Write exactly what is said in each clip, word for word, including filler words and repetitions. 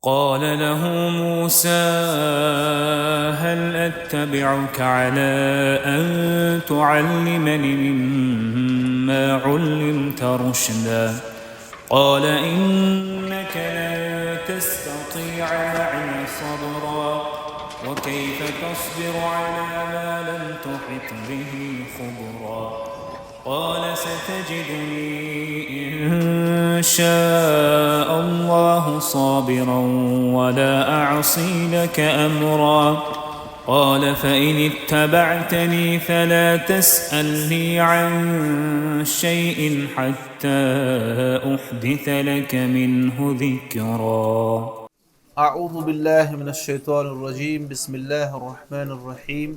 قال له موسى: هل أتبعك على أن تعلمني مما علمت رشدا؟ قال: إنك لن تستطيع معي صبرا، وكيف تصبر على ما لم تحط به خبرا؟ قال: ستجدني إن شاء الله صابرا ولا أعصي لك أمرا. قال: فإن اتبعتني فلا تسألني عن شيء حتى أحدث لك منه ذكرا. أعوذ بالله من الشيطان الرجيم. بسم الله الرحمن الرحيم.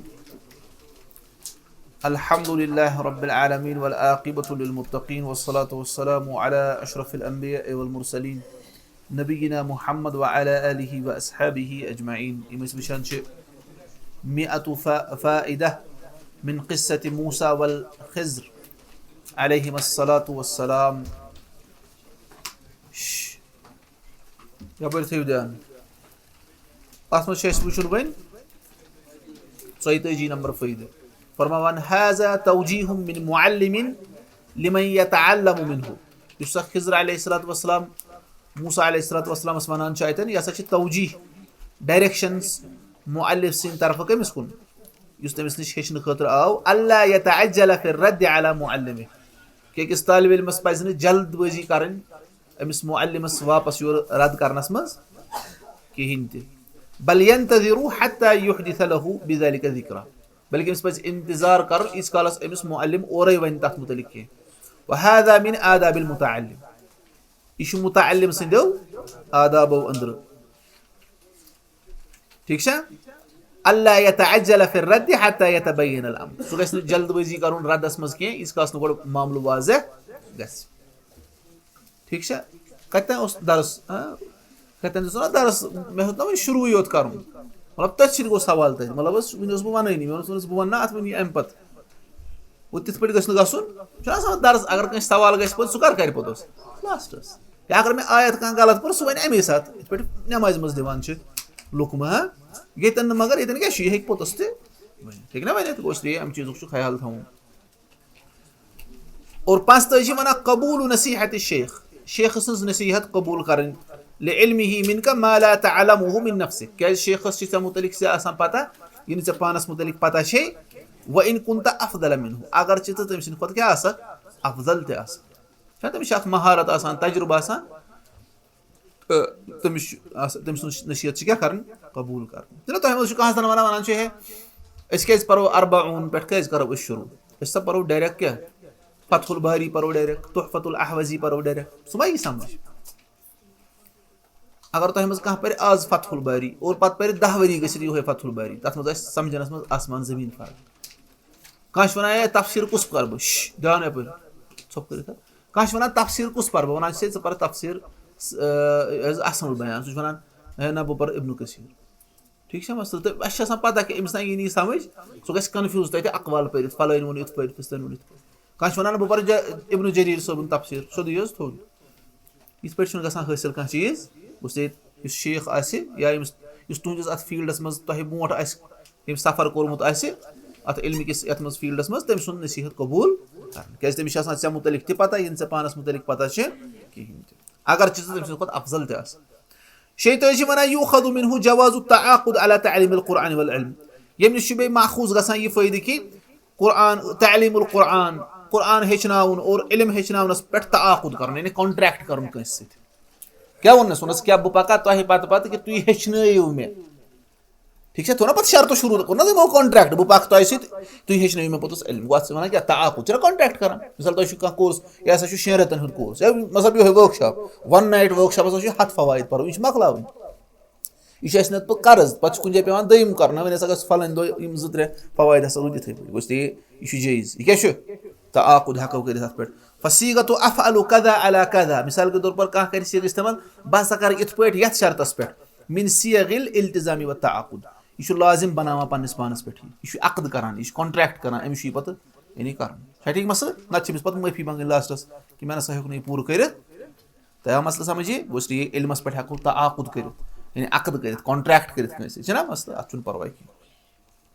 الحمد لله رب العالمين، والعاقبة للمتقين، والصلاة والسلام على أشرف الأنبياء والمرسلين، نبينا محمد وعلى آله وأصحابه أجمعين. یِم أسۍ وٕچھان چھِ مئة فا-، فائدة من قصة موسى والخضر عليهما الصلاة والسلام. شش۔ یپٲرۍ تھٲیِو دیان۔ اَتھ منٛز چھُ اَسہِ وٕچھُن وۄنۍ ژۄیتٲجی نمبر فٲیدٕ۔ فرماوان، هذا توجيه من معلم لمن يتعلم منه۔ یُس سا خضر علیہ الصلوۃ والسلام، موسیٰ علیہ الصلوۃ والسلامس وَنان چھُ اَتٮ۪ن، یہِ ہسا چھِ توجیہ، ڈائریکشنز مؤلف سٕنٛدِ طرفہٕ کٔمِس کُن؟ یُس تٔمِس نِش ہیٚچھنہٕ خٲطرٕ آو، ألا يتعجل في الرد على معلمه۔ کہِ أکِس طٲلبِ علمس پَزِ نہٕ جلد بٲزی کَرٕنۍ أمِس معلمس واپس یورٕ رد کرنس منٛز کِہینۍ تہِ۔ بل ينتظر حتى يحدث له بذلك ذكرا۔ بلکہِ أمِس پَزِ انتظار کرُن، ییٖتِس کالس أمِس معلم اورَے وَنہِ تَتھ مُتعلِق کینٛہہ۔ وهذا من آداب المتعلم۔ یہِ چھُ متعلم سٕنٛدیو آدابو أنٛدرٕ۔ ٹھیٖک چھا؟ ألا يتعجل في الرد حتى يتبين الأمر۔ سُہ گژھِ نہٕ جلد بٲزی کرُن ردس منٛز کینٛہہ، ییٖتِس کالس نہٕ گۄڈٕ معاملہٕ واضح گژھِ۔ ٹھیٖک چھا؟ کتٮ۪ن اوس درس؟ ہاں؟ کتٮ۪ن اوس نا درس؟ مےٚ ہیوٚت نا وۄنۍ شروٗعٕے یوت کرُن۔ مطلب، تٔتھۍ سۭتۍ گوٚو سوال تٔتھۍ۔ مطلب، اوس، وٕنہِ اوسُس بہٕ ونٲنی، مےٚ اوس، ووٚنُس، بہٕ ونہٕ نا اتھ وٕنہِ امہِ پتہٕ۔ گوٚو، تِتھ پٲٹھۍ گژھِ نہٕ گژھُن۔ چھُنہ آسان درس، اگر کٲنٛسہِ سوال گژھِ پتہٕ، سُہ کر کرِ پتہٕ اوس؟ لاسٹس۔ یا اگر مےٚ آیت کانٛہہ غلط پٔر، سُہ ونہِ امی ساتہٕ۔ یِتھ پٲٹھۍ نمازِ منٛز دِوان چھِ لُکمہٕ، ہاں؟ ییٚتٮ۪ن نہٕ، مگر ییٚتٮ۪ن کیٛاہ چھُ، یہِ ہیٚکہِ پوٚتُس تہِ ؤنِتھ۔ ہیٚکہِ نا ؤنِتھ؟ گوٚو، اس لیے امہِ چیٖزُک چھُ خیال تھاوُن۔ اور پانٛژتٲجی وَنان، قبول نصیحت شیخ، شیخ سٕنٛز نصیحت قبول کرٕنۍ، لعلمه منك ما لا تعلمه من نفسك، کیٛازِ شیخس چھِ ژےٚ مُتعلِق ژےٚ آسان پتہ، یہِ نہٕ ژےٚ پانس مُتعلِق پتہ چھے، وإن كنت أفضل منه، اگرچہِ ژٕ تٔمۍ سٕنٛدِ کھۄتہٕ کیٛاہ آسکھ؟ افضل تہِ آسکھ۔ چھا تٔمِس چھِ اتھ مہارت آسان، تجربہٕ آسان، تہٕ تٔمِس چھُ آسان، تٔمۍ سٕنٛز نصیحت چھِ کیٛاہ کرٕنۍ؟ قبول کرٕنۍ۔ چھُنہ تۄہہِ منٛز چھُ کانٛہہ زَن وَنان، وَنان چھُ، ہے، أسۍ کیٛازِ پَرو اربعون پٮ۪ٹھ، کیٛازِ کَرو أسۍ شروٗع؟ أسۍ سا پَرو ڈایریکٹ کیٛاہ؟ فتح الباری پَرو ڈایریکٹ، تحفۃ الاحوزی پَرو ڈایریکٹ، سُہ ما یی سَمجھ؟ اگر تۄہہِ منٛز کانٛہہ پَرِ آز فتح الباری اور پَتہٕ پَرِ دَہ ؤری گٔژھِتھ یِہوٚے فتح الباری، تَتھ منٛز آسہِ سَمجھنَس منٛز آسمان زٔمیٖن فرق۔ کانٛہہ چھُ وَنان، ہے، تفسیٖر کُس پَرٕ بہٕ؟ شش، دیان یَپٲرۍ، ژھۄپ کٔرِتھ ہا۔ کانٛہہ چھُ وَنان، تفسیٖر کُس پَرٕ بہٕ؟ وَنان چھِ، ژٕ پَر تفسیٖر، س-، ٲ، حظ، احسن البیان۔ سُہ چھُ وَنان، ہے، نہ، بہٕ پَرٕ ابن کثیٖر۔ ٹھیٖک چھا مسلہٕ؟ تہٕ اَسہِ چھِ آسان پَتہ کہِ أمِس نہ یی نہٕ یہِ سَمٕجھ، سُہ گژھِ کنفیوٗز تَتہِ اقوال پٔرِتھ، فلٲنۍ ووٚن یِتھ پٲٹھۍ، فِستٲنۍ ووٚن یِتھ پٲٹھۍ۔ کانٛہہ چھُ وَنان، بہٕ پَرٕ جا-، ابن جریٖر صٲبُن تفسیٖر، سیوٚدُے حظ تھوٚد۔ یِتھ پٲٹھۍ چھُنہٕ گژھان حٲصِل کانٛہہ چیٖز۔ گوٚو ژےٚ یُس شیخ آسہِ یا ییٚمِس، یُس تُہٕنٛدِس اَتھ فیٖلڈَس منٛز تۄہہِ برونٛٹھ آسہِ، ییٚمۍ سفر کوٚرمُت آسہِ اَتھ علمہِ کِس یَتھ منٛز فیٖلڈَس منٛز، تٔمۍ سُنٛد نصیحت قبوٗل کَرٕنۍ۔ کیٛازِ تٔمِس چھِ آسان ژےٚ مُتعلِق تہِ پَتہ، یہِ نہٕ ژےٚ پانَس مُتعلِق پَتہ چھِ کِہیٖنۍ تہِ۔ اگرچہِ ژٕ تٔمۍ سٕنٛدِ کھۄتہٕ افضل تہِ آسکھ۔ شیٚیہِ تٲجی وَنان، یوٗخذ منہ جواز التعاقد علی تعلیم القرآن والعلم۔ ییٚمہِ نِش چھُ بیٚیہِ ماخوذ گژھان یہِ فٲیدٕ کہِ قرآن، تعلیم القرآن، قرآن ہیٚچھناوُن اور علم ہیٚچھناونَس پٮ۪ٹھ تعاقد کَرُن، یعنی کانٹریکٹ کَرُن کٲنٛسہِ سۭتۍ۔ کیٛاہ ووٚننَس؟ ووٚننَس، کیٛاہ بہٕ پَکا تۄہہِ پَتہٕ پَتہٕ کہِ تُہۍ ہیٚچھنٲیِو مےٚ؟ ٹھیٖک چھا؟ تھوٚو نا پَتہٕ شرطہٕ شروٗع، کوٚر نا تِمو کانٹریکٹ، بہٕ پَکہٕ تۄہہِ سۭتۍ، تُہۍ ہیٚچھنٲیِو مےٚ پوٚتُس علم۔ گوٚو اَتھ چھِ وَنان کیٛاہ؟ تعاقد۔ چھُنہ کانٹریکٹ کَران؟ مِثال، تۄہہِ چھُو کانٛہہ کورس، یہِ ہسا چھُ شٮ۪ن رٮ۪تَن ہُنٛد کورس، یا مطلب یِہوٚے ؤرٕک شاپ، وَن نایٹ ؤرٕک شاپَس ہسا چھُ ہَتھ فوائد پَرُن، یہِ چھُ مۄکلاوٕنۍ۔ یہِ چھُ اَسہِ نَتہٕ پَتہٕ قرض، پَتہٕ چھُ کُنہِ جایہِ پٮ۪وان دوٚیِم کَرُن۔ نہ، وۄنۍ ہسا گژھِ فَلٲنۍ دۄہ یِم زٕ ترٛےٚ فوائد ہسا روٗدۍ یِتھَے پٲٹھۍ۔ گوٚو، یہِ چھُ جٲیِز۔ یہِ کیٛاہ چھُ؟ تعاقد ہٮ۪کو کٔرِتھ اَتھ پٮ۪ٹھ۔ فصیغۃ افعل کذا علی کذا، مثال کے طور پر کانٛہہ کَرِ صیغہ استعمال، بہٕ ہسا کَرٕ یِتھ پٲٹھۍ یَتھ شرطَس پٮ۪ٹھ۔ من صیغ الالتزام والتعاقد، یہِ چھُ لازم بناوان پنٛنِس پانَس پٮ۪ٹھ، یہِ چھُ عقد کَران، یہِ چھُ کانٹریکٹ کَران، أمِس چھُ یہِ پَتہٕ یعنی کَرُن۔ چھا ٹھیٖک مسلہٕ؟ نَتہٕ چھِ أمِس پَتہٕ معٲفی منٛگٕنۍ لاسٹَس کہِ مےٚ نہ سا ہیوٚک نہٕ یہِ پوٗرٕ کٔرِتھ۔ تۄہہِ آو مسلہٕ سمجھ یہِ؟ گوٚو اس لیے علمس پٮ۪ٹھ ہٮ۪کو تعاقد کٔرِتھ۔ یعنی عقد کٔرِتھ، کانٹریکٹ کٔرِتھ کٲنٛسہِ سۭتۍ، چھُنہ مسلہٕ؟ اَتھ چھُنہٕ پرواے کینٛہہ۔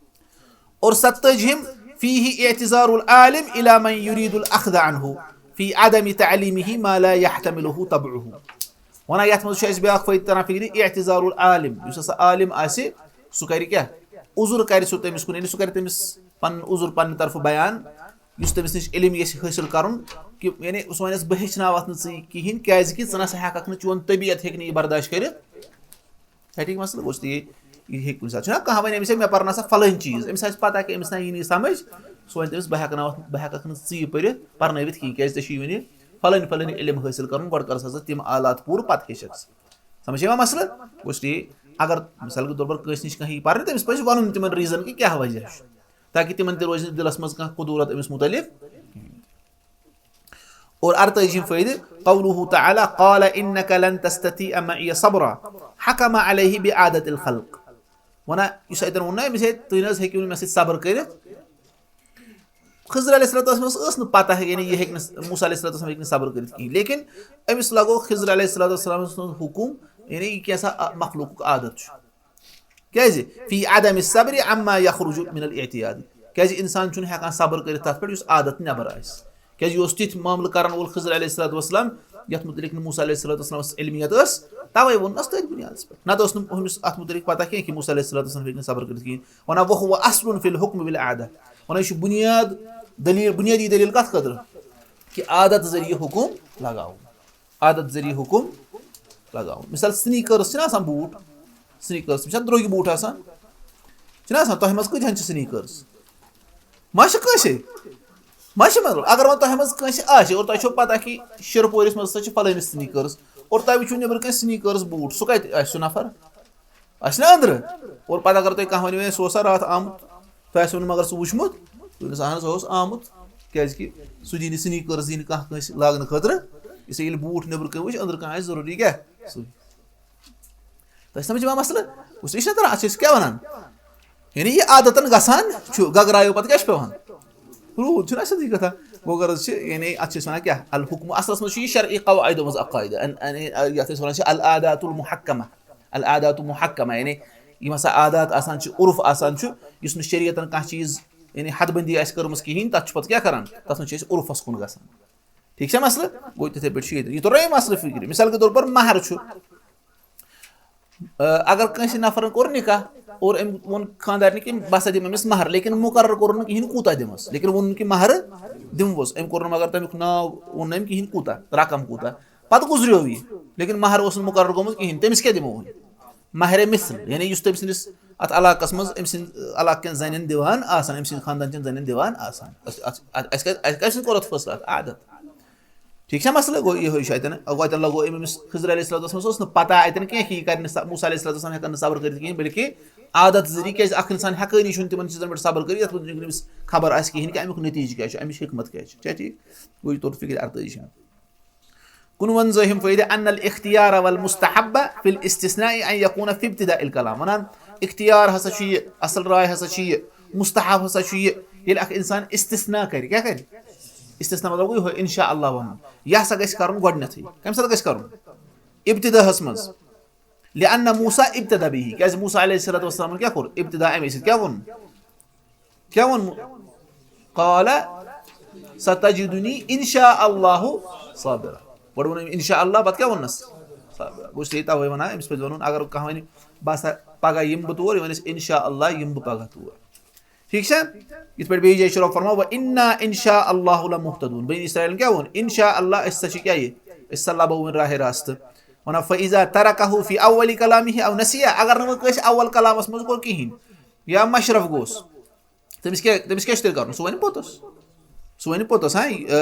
اور ستٲجِہِم، فیہ اعتذار العالم الی من یرید الاخذ عنہ فی عدم تعلیمہ ما لا یحتملہ طبعہ۔ وَنان یَتھ منٛز چھُ اَسہِ بیٛاکھ فٲیدٕ تران فِکرِ، اعتذار العالم، یُس ہسا عالم آسہِ، سُہ کَرِ کیٛاہ؟ عذر کَرِ سُہ تٔمِس کُن، یعنی سُہ کَرِ تٔمِس پَنُن عذر پَننہِ طرفہٕ بیان، یُس تٔمِس نِش علم یژھِ حٲصِل کَرُن، کہِ یعنی سُہ وَنٮ۪س، "بہٕ ہیٚچھناوَتھ نہٕ ژٕ یہِ کِہیٖنۍ، کیٛازِکہِ ژٕ نہ سا ہٮ۪کَکھ نہٕ، چون طبیعت ہیٚکہِ نہٕ یہِ برداشت کٔرِتھ۔" چھا ٹھیٖک مسلہٕ؟ گوٚژھ تہِ یہِ، یہِ ہیٚکہِ کُنہِ ساتہٕ، چھُنہ کانٛہہ وَنہِ أمِس، "ہے، مےٚ پَرناو سا فَلٲنۍ چیٖز"، أمِس آسہِ پَتہ کہِ أمِس نہ یی نہٕ یہِ سَمٕجھ، سُہ وَنہِ تٔمِس، "بہٕ ہٮ۪کہٕ نہٕ اَتھ، بہٕ ہٮ۪کَکھ نہٕ ژٕ یہِ پٔرِتھ، پَرنٲوِتھ کِہیٖنۍ، کیٛازِ ژےٚ چھُے وُنہِ فَلٲنۍ فَلٲنۍ علم حٲصِل کَرُن، گۄڈٕ کَر سا ژٕ تِم آلات پوٗرٕ، پَتہٕ ہیٚچھَکھ ژٕ۔" سَمٕجھ چھےٚ یِوان مسلہٕ؟ گوٚژھ تہِ یی، اگر مِثال کے طور پر کٲنٛسہِ نِش کانٛہہ یی پَرنہِ، تٔمِس پَزِ وَنُن تِمَن ریٖزَن کہِ کیٛاہ وجہ چھُ، تاکہِ تِمَن تہِ روزِ نہٕ دِلَس منٛز کانٛہہ کدوٗرت أمِس مُتعلِق۔ اور اَرتٲجِہِم فٲیدٕ، قوله تعالی، "قال انك لن تستطيع معي صبرا"، حكم عليه بعادة الخلق۔ وَنان، یُس اَتٮ۪ن ووٚن نہ أمِس، "ہے، تُہۍ نہ حظ ہیٚکِو نہٕ مےٚ سۭتۍ صبر کٔرِتھ۔" خضر علیہ الصلوۃ والسلامَس ٲس نہٕ پَتہ، یعنی یہِ ہیٚکہِ نہٕ، موسیٰ علیہ الصلوۃ والسلام ہیٚکہِ نہٕ صبر کٔرِتھ کِہیٖنۍ، لیکن أمِس لگوو خضر علیہ الصلوۃ والسلام سُنٛد حُکُم، یعنی یہِ کیٛاہ سا، آ، مخلوقُک عادت چھُ۔ کیٛازِ؟ فی عدم الصبر عما یخرج من الاعتیاد۔ کیٛازِ اِنسان چھُنہٕ ہٮ۪کان صبر کٔرِتھ تَتھ پٮ۪ٹھ یُس عادت نٮ۪بر آسہِ۔ کیٛازِ یہِ اوس تِتھۍ معاملہٕ کران وول خضر علیہ الصلوۃ والسلام، یَتھ مُتعلِق نہٕ موسیٰ علیہ الصلوۃ والسلامَس علمیت ٲس، تَوَے ووٚننَس تٔتھۍ بُنیادَس پٮ۪ٹھ۔ نَتہٕ ٲس نہٕ أمِس اَتھ مُتعلِق پَتہ کینٛہہ کہِ موسیٰ علیہ الصلوۃ والسلام ہیٚکہِ نہٕ صبر کٔرِتھ کِہیٖنۍ۔ وَنان، "وَهُوَ أَصْلٌ فِي الْحُكْمِ بِالْعَادَةِ"۔ وَنان، یہِ چھُ بُنیاد، دٔلیٖل، بُنیٲدی دٔلیٖل کَتھ خٲطرٕ؟ کہِ عادت ذٔریعہٕ حُکُم لگاوُن۔ عادت ذٔریعہٕ حُکُم لگاوُن۔ مثال، سنیکرز چھِنہ آسان بوٗٹھ؟ سنیکرز، تِم چھِنہ درٛوگۍ بوٗٹھ آسان؟ چھِنہ آسان؟ تۄہہِ منٛز کۭتِہَن چھِ سنیکرز؟ ما چھِ کٲنٛسے؟ ما چھِ مطلب، اگر وۄنۍ تۄہہِ منٛز کٲنٛسہِ آسہِ اور تۄہہِ چھو پتہ کہِ شِرپورِس منٛز ہسا چھِ فلٲنِس سنیکرز، اور تۄہہِ وٕچھِو نیٚبرٕ کَنہِ سنیکرز بوٗٹھ، سُہ کَتہِ آسہِ سُہ نفر؟ آسہِ نہ أنٛدرٕ؟ اور پتہٕ اگر تۄہہِ کانٛہہ ؤنِو، "ہے، سُہ اوسا راتھ آمُت؟" تۄہہِ آسیو نہٕ مگر سُہ وٕچھمُت؟ تُہۍ ؤنِو، "اہن حظ، سُہ اوس آمُت۔" کیٛازِکہِ سُہ دِی نہٕ سنیکرز، دِی نہٕ کانٛہہ کٲنٛسہِ لاگنہٕ خٲطرٕ۔ اس لیے ییٚلہِ بوٗٹھ نیٚبرٕ کَنہِ وٕچھِ، أنٛدرٕ کَنہِ آسہِ ضروٗری کیٛاہ؟ سُے۔ تۄہہِ سمجھ یِوان مسلہٕ؟ وٕچھ، یہِ چھُنہ تران، اَتھ چھِ أسۍ کیٛاہ وَنان؟ یعنی یہِ عادتن گژھان چھُ، گگرایو پتہٕ کیٛاہ چھُ پٮ۪وان؟ روٗد چھُنہ اَسہِ سیٚودُے کَتھا۔ گوٚو غرض چھِ، یعنی اَتھ چھِ أسۍ وَنان کیٛاہ؟ الحکم، اَصلَس منٛز چھُ یہِ شرعی قواعدو منٛز اَکھ قاعدٕ، اَن-، اَن-، یَتھ أسۍ وَنان چھِ العادات المحکمہ۔ العادات محکمہ، یعنی یِم ہسا عادات آسان چھِ، عُرُف آسان چھُ، یُس نہٕ شریعتن کانٛہہ چیٖز، یعنی حد بندی آسہِ کٔرمٕژ کِہیٖنۍ، تَتھ چھُ پَتہٕ کیٛاہ کَران؟ تَتھ منٛز چھِ أسۍ عُرفَس کُن گژھان۔ ٹھیٖک چھا مسلہٕ؟ گوٚو تِتھَے پٲٹھۍ چھُ ییٚتہِ۔ یہِ توٚر یہِ مسلہٕ فِکرِ۔ مثال کے طور پر مہر چھُ۔ آ، اگر کٲنٛسہِ نفرن کوٚر نِکاح اور أمۍ ووٚن خانٛدارنہِ کہِ بہٕ ہسا دِمہٕ أمِس مہر، لیکن مُقرر کوٚرُن نہٕ کِہیٖنۍ کوٗتاہ دِمس، لیکن ووٚنُن کہِ مہر دِمہوس۔ أمۍ کوٚر نہٕ مگر تَمیُک ناو، ووٚن نہٕ أمۍ کِہیٖنۍ کوٗتاہ، رقم کوٗتاہ۔ پَتہٕ گُزریو یہِ، لیکن مہر اوس نہٕ مُقرر گوٚمُت کِہیٖنۍ، تٔمِس کیٛاہ دِمو وۄنۍ؟ مہر مثل، یعنی یُس تٔمۍ سٕنٛدِس اَتھ علاقَس منٛز أمۍ سٕنٛدِ علاقہٕ کٮ۪ن زَنٮ۪ن دِوان آسان، أمۍ سٕنٛدِ خاندان چٮ۪ن زَنٮ۪ن دِوان آسان۔ اَسہِ، اَسہِ، اَسہِ، اَسہِ، اَسہِ کَمہِ سۭتۍ کوٚر اَتھ فٲصلہٕ؟ اَتھ عادت۔ ٹھیٖک چھا مسلہٕ؟ گوٚو یِہوٚے چھُ اَتٮ۪ن، گوٚو اَتٮ۪ن لگوو أمۍ أمِس خضر علیہ الصلوۃ والسلام، اوس نہٕ پَتہ اَتٮ۪ن کینٛہہ کہِ یہِ کَرِ نہٕ سا-، موسیٰ علیہ الصلوۃ والسلام ہٮ۪کَن نہٕ صبر کٔرِتھ کِہیٖنۍ، بلکہِ عادت ذٔریعہٕ، کیٛازِ اَکھ اِنسان ہٮ۪کٲنی چھُنہٕ تِمَن چیٖزَن پٮ۪ٹھ صبر کٔرِتھ، یَتھ منٛز نہٕ أمِس خبر آسہِ کِہیٖنۍ کہِ اَمیُک نتیٖجہٕ کیٛاہ چھُ، اَمِچ حکمت کیٛاہ چھِ۔ چھا ٹھیٖک؟ گوٚو یہِ توٚر فِکرِ اَرتٲجی۔ کُنوَنزٲہِم فٲیدٕ، ان الاختیار والمستحب فی الاستثناء ان یکون فی ابتداء الکلام۔ وَنان، اختیار ہسا چھُ یہِ، اصل راے ہسا چھُ یہِ، مستحب ہسا چھُ یہِ، ییٚلہِ اکھ اِنسان استثناء کرِ، کیٛاہ کرِ؟ استثناء مطلب گوٚو یِہوٚے، انشاء اللہ وَنُن۔ یہِ ہسا گژھِ کرُن گۄڈٕنیتھٕے۔ کَمہِ ساتہٕ گژھِ کرُن؟ ابتداہس منٛز۔ لأن موسیٰ ابتدأ به، کیٛازِ موسیٰ علیہ الصلوۃ والسلامن کیٛاہ کوٚر؟ ابتدا اَمے سۭتۍ۔ کیٛاہ ووٚن؟ کیٛاہ ووٚن؟ قال ستجدنی ان شاء اللہ صابرا۔ گۄڈٕ ووٚن أمۍ ان شاء اللہ، پتہٕ کیٛاہ ووٚننس؟ صابرا۔ گوٚو، اس لیے توے ونان، أمِس پزِ ونُن، اگر کانٛہہ ونہِ، "بہٕ ہسا پگاہ یِمہٕ بہٕ تور"، یہِ ونٮ۪س، "ان شاء اللہ یِمہٕ بہٕ پگاہ تور۔" ٹھیک چھا؟ یِتھ پٲٹھۍ بیٚیہِ جایہِ چھُ رۄب فرماوان، "وَإِنَّا إِن شَاءَ اللَّهُ لَمُهْتَدُونَ"۔ بنی اسرائیلن کیٛاہ ووٚن؟ ان شاء اللہ، أسۍ ہسا چھِ کیٛاہ یہِ؟ أسۍ ہسا لبو وۄنۍ راہِ راستہٕ۔ ونان، "فَإِذَا تَرَكَهُ فِي أَوَّلِ كَلَامِهِ أَوْ نَسِيَهُ"، اگر نہٕ وۄنۍ کٲنٛسہِ اول کلامس منٛز کوٚر کِہیٖنۍ، یا مشرف گوٚوس، تٔمِس کیٛاہ، تٔمِس کیٛاہ چھُ تیٚلہِ کَرُن؟ سُہ وَنہِ پوٚتُس۔ سُہ وَنہِ پوٚتُس، ہاں، یہِ، آ،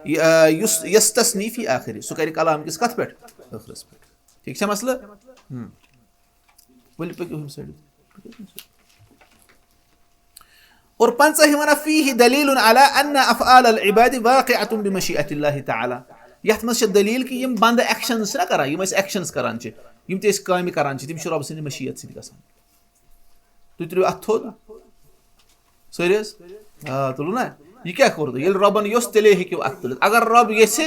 یہِ، آ، یُس یستثنی فی آخری، سُہ کَرِ کلام کِس کَتھ پٮ۪ٹھ؟ ٲخرس پٮ۪ٹھ۔ ٹھیٖک چھا مسلہٕ؟ ہم۔ ؤلِو پٔکِو ہُمہِ side۔ اور پنٛژاہ وَنان، فیہ دلیل علی ان افعال العباد واقعۃ بمشیئۃ اللہ تعالی۔ یَتھ منٛز چھِ دلیل کہِ یِم بندٕ actions چھِنہ کران، یِم أسۍ actions کران چھِ، یِم تہِ أسۍ کامہِ کران چھِ، تِم چھِ رۄب سٕنٛدِ مشیت سۭتۍ گژھان۔ تُہۍ تُلِو اَتھٕ تھوٚد۔ سٲری حظ؟ آ، تُلِو نا۔ یہِ کیٛاہ کوٚر تۄہہِ؟ ییٚلہِ رۄبَن یوٚژھ، تیٚلے ہیٚکِو اَتھٕ تُلِتھ۔ اگر رۄب ییٚژھِ،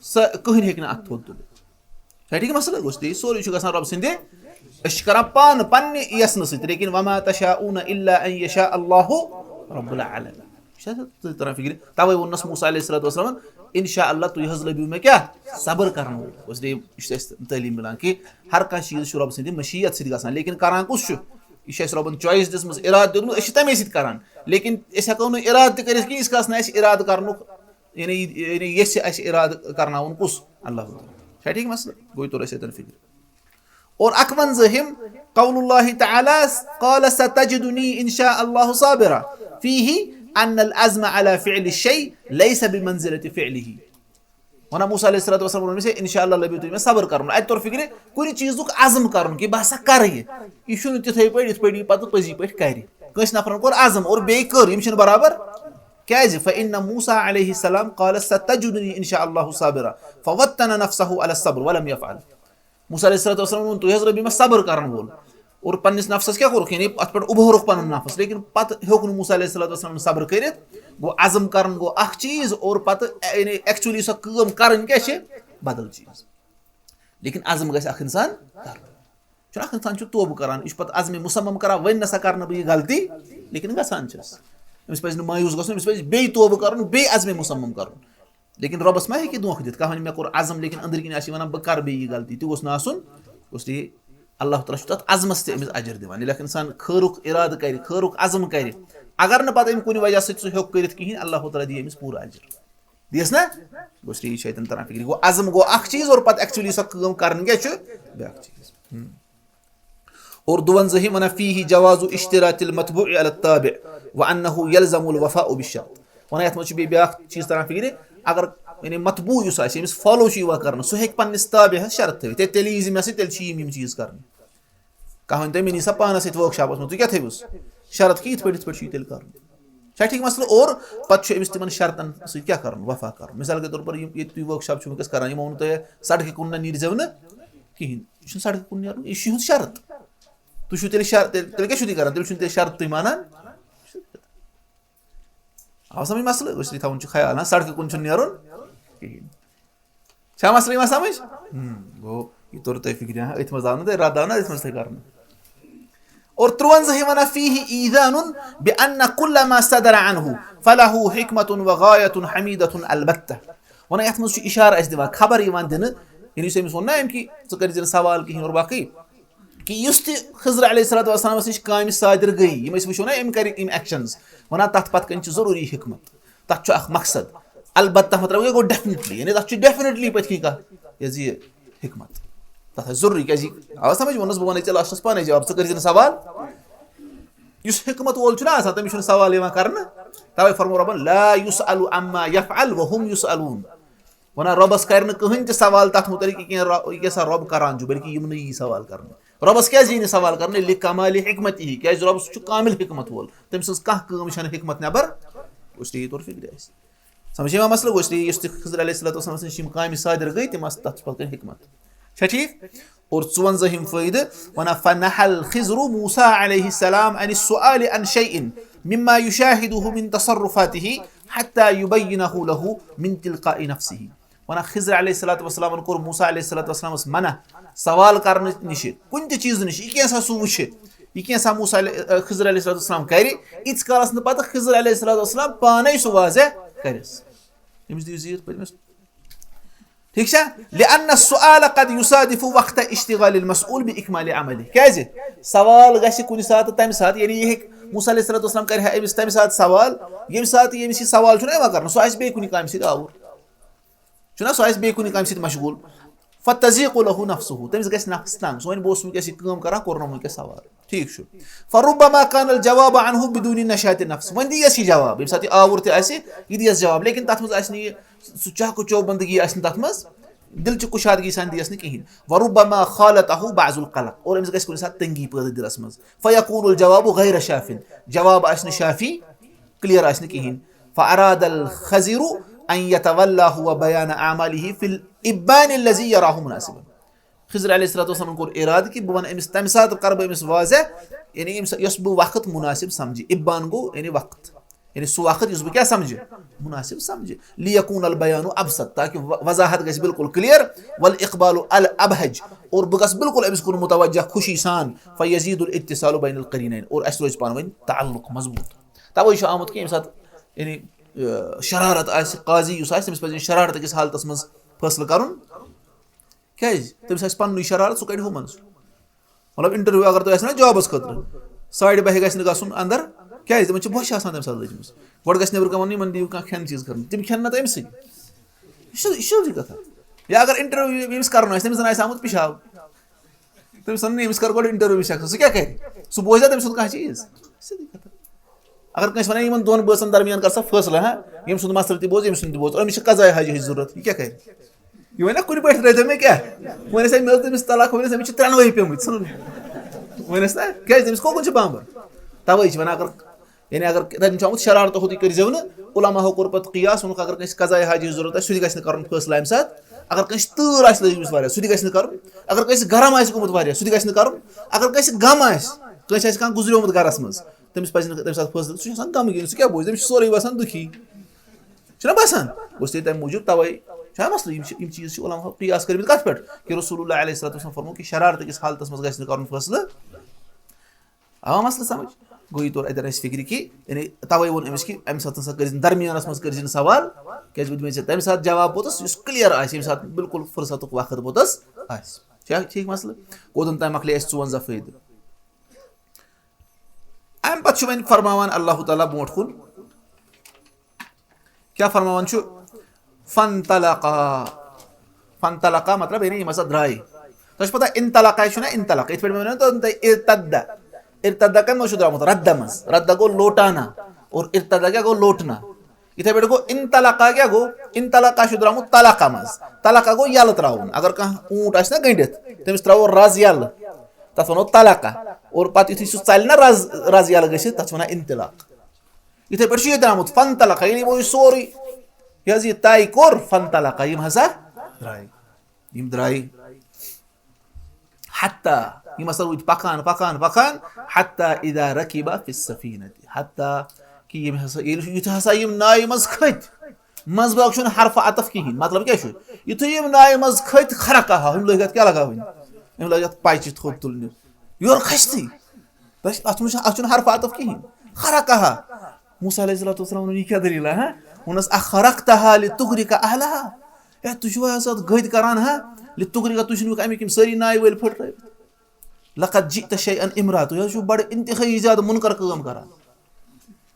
سۄ کٕہٕنۍ ہیٚکہِ نہٕ اَتھٕ تھوٚد تُلِتھ۔ چھا ٹھیٖک مسلہٕ؟ گوٚو تیٚلہِ سورُے چھُ گژھان رۄب سٕنٛدِ أسۍ چھِ کران پانہٕ پننہِ یژھنہٕ سۭتۍ، لیکن وما تشاءون الا ان یشاء اللہ رب العالمین۔ چھا تۄہہِ تران فکرِ؟ توے ووٚننس موسیٰ علیہ الصلوۃ والسلام، ان شاء اللہ تُہۍ حظ لٔبِو مےٚ کیٛاہ؟ صبر کرنہٕ وول۔ اس لیے یہِ چھِ اَسہِ تعلیٖم مِلان کہِ ہر کانٛہہ چیٖز چھُ رۄب سٕنٛدِ مشیت سۭتۍ گژھان، لیکن کران کُس چھُ؟ یہِ چھِ اَسہِ رۄبن choice دِژمٕژ، ارادٕ دیُتمُت، أسۍ چھِ تَمے سۭتۍ کران۔ لیکن أسۍ ہٮ۪کو نہٕ ارادٕ تہِ کٔرِتھ کِہیٖنۍ، ییٖتِس کالس نہٕ اَسہِ ارادٕ کرنُک، یعنی یعنی ییٚژھِ اَسہِ ارادٕ کرناوُن کُس؟ اللہ تعالیٰ۔ چھا ٹھیٖک مسلہٕ؟ گوٚو توٚر اَسہِ اَتٮ۪ن فِکرِ۔ اور اکوَنزٲہِم، قول اللہ تعالیٰ، قال ستجدنی ان شاء اللہ صابرا، فیہ ان العزم علی فعل الشیء لیس بمنزلۃ فعلہ۔ وَنان موسیٰ علیہ الصلوۃ والسلام ووٚن أمِس، ہے، ان شاء اللہ لٔبِو تُہۍ مےٚ صبر کرُن۔ اَتہِ توٚر فِکرِ، کُنہِ چیٖزُک عزم کرُن کہِ بہٕ ہسا کرٕ یہِ۔ یہِ چھُنہٕ تِتھَے پٲٹھۍ یِتھ پٲٹھۍ یہِ پتہٕ پٔزی پٲٹھۍ کرِ۔ کٲنٛسہِ نفرن کوٚر عزم اور بیٚیہِ کٔر، یِم چھِنہٕ برابر۔ کیٛازِ؟ فإن موسیٰ علیہ السلام قال ستجدنی ان شاء اللہ صابرا، فوطن نفسہ علی الصبر ولم یفعل۔ موسیٰ علیہ الصلوۃ والسلام ووٚن، تُہۍ حظ رٔبِو مےٚ صبر کرن وول۔ اور پننِس نفسس کیٛاہ کوٚرُکھ؟ یعنی اتھ پٮ۪ٹھ اُبھورُکھ پنُن نفس، لیکن پتہٕ ہیوٚک نہٕ موسیٰ علیہ الصلوۃ والسلام صبر کٔرِتھ۔ گوٚو عزم کرن گوٚو اکھ چیٖز، اور پتہٕ یعنی actually سۄ کٲم کرٕنۍ کیٛاہ چھِ؟ بدل چیٖز۔ لیکن عزم گژھِ اکھ انسان کرُن۔ چھُنہٕ اکھ انسان چھُ توبہٕ کران، یہِ چھُ پتہٕ عزم مصمم کران، وۄنۍ نسا کرنہٕ بہٕ یہِ غلطی، لیکن گژھان چھس۔ أمِس پزِ نہٕ مایوس گژھُن، أمِس پزِ بیٚیہِ توبہٕ کرُن، بیٚیہِ عزم مصمم کرُن۔ لیکن رۄبس ما ہیٚکہِ دھوکہٕ دِتھ؟ کانٛہہ ونہِ، مےٚ کوٚر عزم، لیکن أنٛدرۍ کِنۍ آسہِ یہِ ونان، بہٕ کرٕ بیٚیہِ یہِ غلطی، تہِ گوٚژھ نہٕ آسُن۔ اس لیے اللہ تعالیٰ چھُ تتھ عزمس تہِ أمِس اجر دِوان۔ ییٚلہِ اکھ انسان خٲرُک ارادٕ کرِ، خٲرُک عزم کرِ، اگر نہٕ پتہٕ أمۍ کُنہِ وجہ سۭتۍ سُہ ہیوٚک کٔرِتھ کِہیٖنۍ، اللہ تعالیٰ دِیہِ أمِس پوٗرٕ اجر۔ دِیَس نا؟ گوٚو اس لیے یہِ چھُ اَتٮ۪ن تران فِکرِ۔ گوٚو عزم گوٚو اکھ چیٖز، اور پتہٕ actually سۄ کٲم کرٕنۍ کیٛاہ چھُ؟ بیٛاکھ چیٖز۔ ہم۔ اور دُوَنزٲہِم ونان، فیہ جواز اشتراط المتبوع علی التابع وانہ یلزم الوفاء بالشرط۔ ونان یتھ منٛز چھُ بیٚیہِ بیٛاکھ چیٖز تران فِکرِ، اگر یعنی متبوع یُس آسہِ، ییٚمِس follow چھُ یِوان کرنہٕ، سُہ ہیٚکہِ پننِس تابعس شرط تھٲوِتھ، ہے، تیٚلہِ یی زِ مےٚ سۭتۍ، تیٚلہِ چھِ یِم یِم چیٖز کرٕنۍ۔ کانٛہہ ونہِ تۄہہِ، مےٚ نی سا پانس سۭتۍ workshopس منٛز، تُہۍ کیٛاہ تھٲیوُس شرط کہِ یِتھ پٲٹھۍ، یِتھ پٲٹھۍ چھُ یہِ تیٚلہِ کرُن۔ چھا ٹھیٖک مسلہٕ؟ اور پتہٕ چھُ أمِس تِمن شرطن سۭتۍ کیٛاہ کرُن؟ وفا کرُن۔ مثال کے طور پر یِم ییٚتہِ تُہۍ workshop چھِو وٕنکیٚس کران، یِمو ووٚن تۄہہِ سڑکہِ کُن نہ نیٖرزیو نہٕ کِہینۍ، یہِ چھُنہٕ سڑکہِ کُن نیرُن، یہِ چھُ یِہُنٛد شرط۔ تُہۍ چھِو تیٚلہِ شرط، تیٚلہِ، تیٚلہِ کیٛاہ چھِو تُہۍ کران؟ تیٚلہِ چھُنہٕ تیٚلہِ شرط تُہۍ مانان۔ آو سمجھ مسلہٕ؟ اس لیے تھاوُن چھُ خیال، ہاں، سڑکہِ کُن چھُنہٕ نیرُن کِہینۍ۔ چھا مسلہٕ یِوان سمجھ؟ ہم، گوٚو، یہِ توٚر تۄہہِ فِکرِ، ہاں، أتھۍ منٛز آو نہٕ تۄہہِ رد، آو نہٕ أتھۍ منٛز تۄہہِ کرنہٕ۔ اور تُرٛوَنزاہِم ونان، فیہ ایذان بان کل ما صدر عنہ فلہ حکمۃ و غایۃ حمیدۃ البتہ۔ ونان یتھ منٛز چھُ اشارٕ اَسہِ دِوان، خبر یِوان دِنہٕ، یعنی یُس أمِس ووٚن نا أمۍ کہِ ژٕ کٔرۍ زِ نہٕ سوال کِہینۍ اور باقٕے، کہِ یُس تہِ خضر علیہ الصلوۃ والسلامس نِش کامہِ صادر گٔے، یِم أسۍ وٕچھو نا أمۍ کَرِ یِم actions، وَنان تَتھ پَتہٕ کَنۍ چھِ ضروٗری حکمت، تَتھ چھُ اَکھ مقصد۔ البتہ مطلب گوٚو definitely، یعنی تَتھ چھُ definitely پٔتۍ کِنۍ کانٛہہ یہِ زِ یہِ حکمت، تَتھ آسہِ ضروٗری، کیٛازِ یہِ آو سَمٕجھ، ووٚنُس بہٕ وَنَے ژےٚ lastس پانَے جواب، ژٕ کٔرۍ زِ نہٕ سوال۔ یُس حکمت وول چھُنہ آسان، تٔمِس چھُنہٕ سوال یِوان کَرنہٕ، تَوَے فرموو رۄبَن، لا یُسأل عما یفعل وهم یُسألون۔ وَنان رۄبَس کَرِ نہٕ کٕہٕنۍ تہِ سوال تَتھ مُتعلِق، یہِ کینٛہہ رۄ-، یہِ کیٛاہ سا رۄب کَران چھُ، بلکہِ یِمنٕے یی سوال کَرنہٕ۔ رۄبَس کیٛازِ یی نہٕ سوال کَرنہٕ؟ لِکَمالِ حِکمَتِہِ، کیٛازِ رۄب سُہ چھُ کامِل حِکمَت وول، تٔمۍ سٕنٛز کانٛہہ کٲم چھَنہٕ حِکمَت نٮ۪بَر۔ اس لیے یہِ توٚر فِکرِ اَسہِ۔ سَمجھ یِوان مسلہٕ؟ گوٚو اس لیے یُس تہِ خضر علیہ الصلوۃ والسلام سٕنٛز یِم کامہِ صادر گٔے، تِم آسہٕ تَتھ چھِ پَتہٕ کَنۍ حِکمَت۔ چھا ٹھیٖک؟ اور ژُوَنزٲہِم فٲیدٕ وَنان، فنہا الخضر موسیٰ علیہ السلام عن السؤال عن شیء مما یشاہدہ من تصرفاتہ حتی یبینہ لہ من تلقاء نفسہ۔ وَنان خضر علیہ الصلوۃ والسلامن کوٚر موسیٰ علیہ الصلوۃ والسلامس منع سوال کرنہٕ نِش، کُنہِ تہِ چیٖزٕ نِش، یہِ کینٛہہ سا سُہ وٕچھِ، یہِ کینٛہہ سا موسیٰ علیہ، خضر علیہ الصلوۃ والسلام کرِ، ییٖتِس کالس نہٕ پتہٕ خضر علیہ الصلوۃ والسلام پانے سُہ واضح کرٮ۪س۔ أمِس دِیِو زیٖر پٔتمِس۔ ٹھیٖک چھا؟ لأن السؤال قد یصادف وقت اشتغال المسؤول بإكمال عمله۔ کیٛازِ؟ سوال گژھِ کُنہِ ساتہٕ تَمہِ ساتہٕ، یعنی یہِ ہیٚکہِ، موسیٰ علیہ الصلوۃ والسلام کرِ ہا أمِس تَمہِ ساتہٕ سوال، ییٚمہِ ساتہٕ ییٚمِس یہِ سوال چھُنہ یِوان کرنہٕ، سُہ آسہِ بیٚیہِ کُنہِ کامہِ سۭتۍ آوُر۔ چھُنہ سُہ آسہِ بیٚیہِ کُنہِ کامہِ سۭتۍ مشغوٗل۔ فتضیق لہ نفسہ، تٔمِس گژھِ نفس تنگ، سُہ وَنہِ، بہٕ اوسُس وٕنکیٚس یہِ کٲم کران، کوٚر نہٕ وٕنکیٚس سوال۔ ٹھیٖک چھُ۔ فربما کان الجواب عنہ بدون نشاط نفس، وۄنۍ دِیَس یہِ جواب، ییٚمہِ ساتہٕ یہِ آوُر تہِ آسہِ، یہِ دِیَس جواب، لیکن تَتھ منٛز آسہِ نہٕ یہِ، سُہ چہکہٕ چوبندگی آسہِ نہٕ تَتھ منٛز، دِلچہِ کُشادگی سان دِیَس نہٕ کِہیٖنۍ۔ وربما خالطہ بعض القلق، اور أمِس گژھِ کُنہِ ساتہٕ تنگی پٲدٕ دِلَس منٛز، فیکون الجواب غیر شافٍ، جواب آسہِ نہٕ شافی، clear آسہِ نہٕ کِہیٖنۍ۔ فأراد الخضر أن يتولاه وبيان أعماله في الإبان الذي يراه مناسبا۔ خضر علیہ الصلوۃ والسلام کوٚر ارادٕ کہِ بہٕ وَنہٕ أمِس، تَمہِ ساتہٕ کَرٕ بہٕ أمِس واضح، یعنی ییٚمہِ ساتہٕ، یۄس بہٕ وقت مُناسِب سَمجہِ۔ اِبان گوٚو یعنی وقت۔ یعنی سُہ وقت یُس بہٕ کیٛاہ سمجھِ؟ مناسب سمجھِ۔ لیکون البیان ابسط، تاکہ و-، وضاحت گژھِ بالکل کلیئر، والاقبال الابہج، اور بہٕ گژھٕ بالکل أمِس کُن متوجہ خوشی سان۔ فیزید الاتصال بین القرینین، اور اَسہِ روزِ پانہٕ ؤنۍ تعلق مضبوٗط۔ توے چھُ آمُت کہِ ییٚمہِ ساتہٕ یعنی، آ، شرارت آسہِ، قاضی یُس آسہِ، تٔمِس پَزِ شرارت کِس حالتس منٛز فٲصلہٕ کرُن۔ کیازِ؟ تٔمِس آسہِ پننُے شرارت، سُہ کڑِ ہُمن سُہ۔ مطلب، انٹرویو اگر تۄہہِ آسہِ نا جابس خٲطرٕ، ساڑِ بَہہِ گژھِ نہٕ گژھُن اندر۔ کیازِ؟ تِمن چھِ بۄچھِ آسان تَمہِ ساتہٕ لٔجمٕژ۔ گۄڈٕ گژھِ نیبرٕ کَنہِ وَنُن، یِمن دِیِو کانٛہہ کھٮ۪ن چیٖز کرنہٕ۔ تِم کھٮ۪ن نہٕ تٔمۍ سٕے۔ یہِ چھِ، یہِ چھِ سیوٚدُے کتھا۔ یا اگر انٹرویو ییٚمِس کرُن آسہِ، تٔمِس زن آسہِ آمُت پِشاب۔ تٔمِس وَنُن، ییٚمِس کر گۄڈٕ انٹرویو شخصس، سُہ کیٛاہ کرِ؟ سُہ بوزِ تٔمۍ سُنٛد کانٛہہ چیٖز؟ سیوٚدُے کتھا۔ اگر کٲنٛسہِ وَنان، یِمن دۄن بٲژن درمیان کر سا فٲصلہٕ، ہا، ییٚمۍ سُنٛد مسلہٕ تہِ بوز، ییٚمۍ سُنٛد تہِ بوز، اور أمِس چھِ قضایہِ حاجہِ ہٕنٛز ضروٗرت، یہِ کیٛاہ کرِ؟ یہِ وَنہِ نا کُنہِ پٲٹھۍ ترٛٲیتو مےٚ کیٛاہ؟ وۄنۍ ٲسۍ مےٚ ٲس تٔمِس طلاق، وۄنۍ ٲسۍ أمِس چھِ ترٛٮ۪نوَے پیٚمٕتۍ، ژھٕنُن۔ وۄنۍ ٲسۍ نا، کیٛازِ تٔمِس کوکُن چھِ بامبر؟ تَوَے چھِ وَنان، اگر، یعنی اگر تَتٮ۪ن چھُ آمُت شرارتہٕ ہوٚتُے کٔرۍزیو نہٕ، علماہو کوٚر پَتہٕ قیاس، ووٚنُکھ اگر کٲنٛسہِ قضایہِ حاجہِ ہٕنٛز ضروٗرت آسہِ، سُہ تہِ گژھِ نہٕ کَرُن فٲصلہٕ اَمہِ ساتہٕ، اگر کٲنٛسہِ تۭر آسہِ لٔجمٕژ واریاہ، سُہ تہِ گژھِ نہٕ کَرُن، اگر کٲنٛسہِ گرم آسہِ گوٚمُت واریاہ، سُہ تہِ گژھِ نہٕ کَرُن، اگر کٲنٛسہِ غم آسہِ، کٲنٛسہِ آسہِ کانٛہہ گُزریومُت گَرَس منٛز، تٔمِس پَزِ نہٕ تَمہِ ساتہٕ فٲصلہٕ، سُہ چھُ آسان غمگیٖن، سُہ کیٛاہ بوزِ؟ تٔمِس چھُ سورُے باسان دُکھی۔ چھُنہ باسان؟ گوٚو تَمہِ موٗجوٗب تَوَے چھُ مسلہٕ، یِم چھِ، یِم چیٖز چھِ علماہو قیاس کٔرمٕتۍ کَتھ پٮ۪ٹھ؟ کہِ رسول اللہ علیہ الصلوۃ والسلام فرموو کہِ شرارتہٕ کِس حالتَس منٛز گژھِ نہٕ کَرُن فٲصلہٕ۔ آو مسلہٕ سمجھ؟ گوٚو یہِ توٚر اَتٮ۪ن اَسہِ فِکرِ کہِ، یعنی تَوَے ووٚن أمِس کہِ اَمہِ ساتہٕ ہسا کٔرۍ زِ نہٕ درمیانَس منٛز کٔرۍ زِ نہٕ سوال، کیٛازِ بہٕ دِمے ژےٚ تَمہِ ساتہٕ جواب پوٚتُس، یُس کلیئر آسہِ، ییٚمہِ ساتہٕ بالکل فرصتُک وقت پوٚتُس آسہِ۔ چھا ٹھیٖک مسلہٕ؟ کوٚت تام مۄکلے اَسہِ ژُوَنزاہ فٲیدٕ۔ اَمہِ پَتہٕ چھُ وۄنۍ فرماوان اللہ تعالیٰ برونٛٹھ کُن، کیٛاہ فرماوان چھُ؟ فَانطَلَقَا۔ فَانطَلَقَا مطلب یعنی یِم ہسا درٛاے۔ تۄہہِ چھُ پَتہ، اِنطَلَقَا چھُنہ اِنطَلَق، یِتھ پٲٹھۍ مےٚ وَنیو تۄہہِ، اِرتَدَّ۔ اِرتَدَّ کَمہِ منٛز چھُ درٛامُت؟ رَدَّ منٛز۔ رَدَّ گوٚو لوٹانا، اور اِرتَدَّ کیٛاہ گوٚو؟ لوٹنا۔ یِتھَے پٲٹھۍ گوٚو اِنطَلَقَا کیٛاہ گوٚو؟ اِنطَلَقَا چھُ درٛامُت طَلَقَا منٛز۔ طَلَقَا گوٚو یَلہٕ ترٛاوُن۔ اگر کانٛہہ اوٗنٛٹ آسہِ نہ گٔنٛڈِتھ، تٔمِس ترٛاوو رَز یَلہٕ، تَتھ وَنو طَلَقَا۔ اور پَتہٕ یُتھُے سُہ ژَلہِ نہ رَز، رَز یَلہٕ گٔژھِتھ، تَتھ چھِ وَنان اِنطِلاق۔ یِتھَے پٲٹھۍ چھُ یہِ درٛامُت، فَانطَلَقَا، ییٚلہِ یِمو یہِ سورُے، یہِ حظ یہِ طے کوٚر، فَانطَلَقَا، یِم ہسا درٛاے، یِم درٛاے۔ حتیٰ، یِم ہسا روٗدۍ پَکان، پَکان، پَکان، حتیٰ اِذا رَکِبَا فِی السَّفِینَةِ، حتیٰ کہِ یِم ہسا، ییٚلہِ، یُتھ ہسا یِم نایہِ منٛز کھٔتۍ، منٛز باگ چھُنہٕ حرف عطف کِہیٖنۍ، مطلب کیٛاہ چھُ؟ یِتھُے یِم نایہِ منٛز کھٔتۍ، خرقہا، یِم لٲگۍ اَتھ کیٛاہ لگاوٕنۍ؟ یِم لٲگۍ اَتھ پَچہِ تھوٚد تُلنہِ۔ یورٕ کھٔتۍ۔ بس، اتھ منٛز چھُ، اتھ چھُنہٕ حرف عطف کِہیٖنۍ۔ خرقہا۔ موسیٰ علیہ الصلوۃ والسلام ووٚنُن، یہِ کیٛاہ دٔلیٖلہ، ہا؟ ووٚنُس، اخرقتہا لتغرق اہلہا؟ ہے، تُہۍ چھِو حظ اتھ گٔدۍ کران، ہا؟ لتغرق، تُہۍ چھِنہٕ اَمِکۍ یِم سٲری نایہِ وٲلۍ پھٕٹرٲوِتھ؟ لقد جئت شیئا امرا، تُہۍ حظ چھِو بڑٕ انتہٲیی زیادٕ مُنکر کٲم کران۔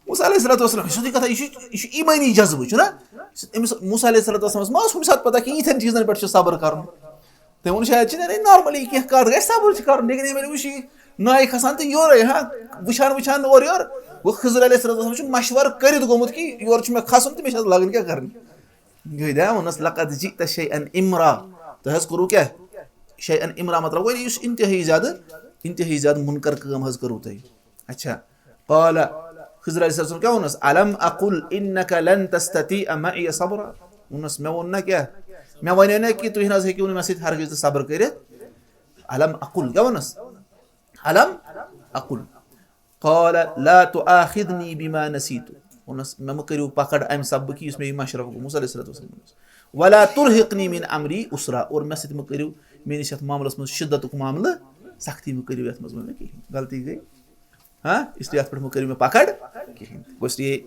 موسیٰ علیہ الصلوۃ والسلام، یہِ چھُ سیوٚدُے کتھا، یہِ چھُ، یہِ چھُ ایٖمٲنی جذبہٕ، چھُنہ؟ أمِس موسیٰ علیہ الصلوۃ والسلام ما اوس کُنہِ ساتہٕ پتہ کہِ یِتھٮ۪ن چیٖزن پٮ۪ٹھ چھُ صبر کرُن؟ تٔمۍ ووٚن، شاید چھِ نہ، نارملی کینٛہہ کَتھ گژھِ، صبر چھِ کَرُن، لیکن ییٚلہِ مےٚ وٕچھ یہِ نایہِ کھسان تہٕ یورَے، ہا، وٕچھان وٕچھان اورٕ یورٕ، گوٚو خضر علیہ الصلوۃ والسلام چھُ مشورٕ کٔرِتھ گوٚمُت کہِ یورٕ چھُ مےٚ کھسُن تہٕ مےٚ چھِ اَتھ لگٕنۍ کیٛاہ کَرٕنۍ۔ گٔے دا ووٚنُس، لقد جئت شیئا امرا، تۄہہِ حظ کوٚروٕ کیٛاہ؟ شیئا امرا مطلب گوٚو یُس انتہٲیی زیادٕ، انتہٲیی زیادٕ مُنکر کٲم حظ کٔروٕ تۄہہِ۔ اچھا، قال، خضر علیہ السلام کیٛاہ ووٚنُس؟ الم اقل انک لن تستطیع معی صبرا۔ ووٚنُس، مےٚ ووٚن نہ کیٛاہ؟ مےٚ وَنے نہ کہِ تُہۍ نہ حظ ہیٚکِو نہٕ مےٚ سۭتۍ ہرگز تہِ صبر کٔرِتھ۔ الم اقل، کیٛاہ ووٚنُس؟ الم اقل۔ قال لا تؤاخذنی بما نسیت۔ ووٚنُس، مےٚ مہٕ کٔرِو پکڑ اَمہِ سببہٕ کہِ یُس مےٚ یہِ مشرف گوٚو، موسیٰ علیہ الصلوۃ والسلام ووٚنُس۔ ولا ترهقنی من امری عسرا، اور مےٚ سۭتۍ مہٕ کٔرِو میٲنِس یَتھ معاملس منٛز شدتُک معاملہٕ، سختی مہٕ کٔرِو یَتھ منٛز، ووٚن مےٚ کِہیٖنۍ، غلطی گٔے۔ ہاں، اس لیے اتھ پٮ۪ٹھ مہٕ کٔرِو مےٚ پکڑ کِہیٖنۍ۔ گوٚو اس لیے،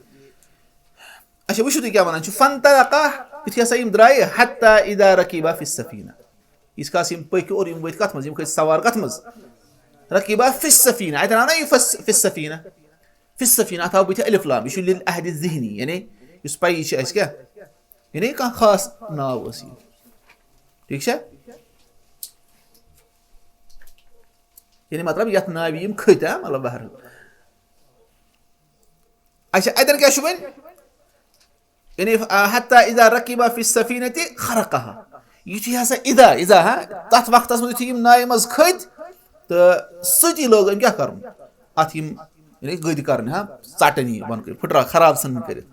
اچھا، وٕچھِو تُہۍ کیٛاہ وَنان چھُ، فانطلقا، یُتھُے ہسا یِم درٛایہِ، حتی اذا رکیبا فی السفینہ، ییٖتِس کالس یِم پٔکۍ اور یِم ؤتھۍ کَتھ منٛز، یِم کھٔتۍ سوار کَتھ منٛز؟ رکیبا فی السفینہ، اَتٮ۪ن آو نہ یہِ فس-، فی السفینہ، فی السفینہ، اَتھ آو بٕتھِ الف لام، یہِ چھُ للعہد الذہنی، یعنی یُس پَیی چھِ اَسہِ کیٛاہ، یعنی کانٛہہ خاص ناو اوس یہِ، ٹھیٖک چھا؟ یعنی مطلب یَتھ ناوِ یِم کھٔتۍ، ہا، مطلب بہرحال۔ اچھا، اَتٮ۪ن کیٛاہ چھُ وۄنۍ؟ یعنی، آ، حتی اذا رکیبا فی السفینۃ خرقہا۔ یُتھُے ہسا اذا، اذا، ہا، تَتھ وقتَس منٛز یُتھُے یِم نایہِ منٛز کھٔتۍ، تہٕ سۭتی لوگ أمۍ کیٛاہ کَرُن؟ اَتھ یِم، یعنی گٔدۍ کَرٕنۍ، ہا، ژَٹٕنۍ یہِ بۄنہٕ کَنہِ، پھٕٹراو، خراب ژھٕنٕنۍ کٔرِتھ۔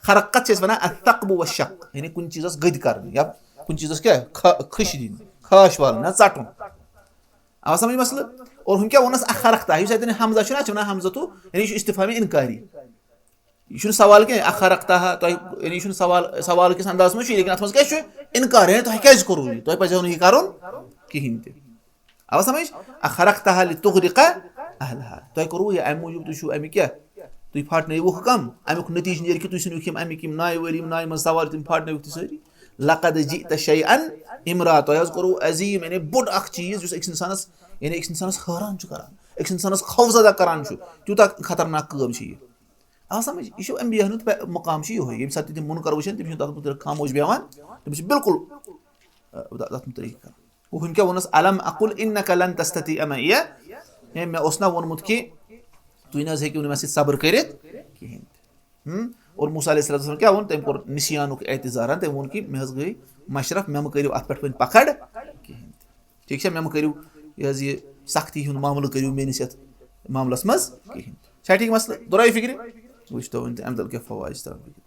خرق کَتھ چھِ أسۍ وَنان؟ الثقب والشق، یعنی کُنہِ چیٖزَس گٔدۍ کَرٕنۍ یا کُنہِ چیٖزَس کیٛاہ؟ کھَ-، کھٕش دِنۍ، خاش والٕنۍ، ہا، ژَٹُن۔ آو سمجھ مسلہٕ؟ اور ہُم کیٛاہ ووٚنُس؟ اخرقتہ۔ یُس اَتٮ۪ن حمزہ چھُنہ، اَتھ چھِ وَنان حمزہ تو، یعنی یہِ چھُ استفہام انکاری۔ یہِ چھُنہٕ سوال کینٛہہ، اخرقتہا، تۄہہِ، یعنی یہِ چھُنہٕ سوال، سوال کِس اندازس منٛز چھُ یہِ، لیکن اتھ منٛز کیٛاہ چھُ؟ انکار، یعنی تۄہہِ کیٛازِ کوٚروٕ یہِ؟ تۄہہِ پزیو نہٕ یہِ کرُن کِہینۍ تہِ۔ آو سمجھ؟ اخرقتہا لتغرق اہلہا، تۄہہِ کوٚروٕ یہِ امہِ موٗجوٗب، تُہۍ چھِو امہِ کیٛاہ؟ تُہۍ پھاٹنٲیوُکھ کم؟ امیُک نتیٖجہٕ نیرِ کہِ تُہۍ ژھٕنِوُکھ یِم امیِکۍ یِم نایہِ وٲلۍ، یِم نایہِ منٛز سوار، تِم پھاٹنٲیوُکھ تُہۍ سٲری۔ لقد جئت شیئا امرا، تۄہہِ حظ کوٚروٕ عظیٖم، یعنی بوٚڑ اکھ چیٖز یُس أکِس انسانس، یعنی أکِس انسانس حٲران چھُ کران، أکِس انسانس خوفزدہ کران چھُ، تیوٗتاہ خطرناک کٲم چھِ یہِ۔ آو سمجھ؟ یہِ چھُ انبیاہن ہُنٛد پے-، مقام چھُ یِہوٚے، ییٚمہِ ساتہٕ تہِ تِم منکر وٕچھن، تِم چھِنہٕ تتھ مُتعلق خاموش بیٚہوان، تِم چھِ بالکل، آ، تتھ مُتعلق کران۔ گوٚو، ہُمۍ کیٛاہ ووٚنُس؟ الم اقل انک لن تستطیع معی، ہے، مےٚ اوس نہ ووٚنمُت کہِ تُہۍ نہ حظ ہیٚکِو نہٕ مےٚ سۭتۍ صبر کٔرِتھ کِہینۍ تہِ۔ ہم؟ اور موسیٰ علیہ الصلوۃ والسلام کیٛاہ ووٚن؟ تٔمۍ کوٚر نسیانُک اعتذار، تٔمۍ ووٚن کہِ مےٚ حظ گٔے مشرف، مےٚ مہٕ کٔرِو اتھ پٮ۪ٹھ وۄنۍ پکڑ کِہینۍ تہِ۔ ٹھیٖک چھا؟ مےٚ مہٕ کٔرِو یہِ حظ یہِ سختی ہُنٛد معاملہٕ کٔرِو میٲنِس یتھ معاملس منٛز کِہینۍ۔ چھا ٹھیٖک مسلہٕ؟ درٛایہِ فِکرِ؟ وٕچھتو وۄنۍ تہِ امہِ تل کیٛاہ فوائد چھِ تران فِکرِ۔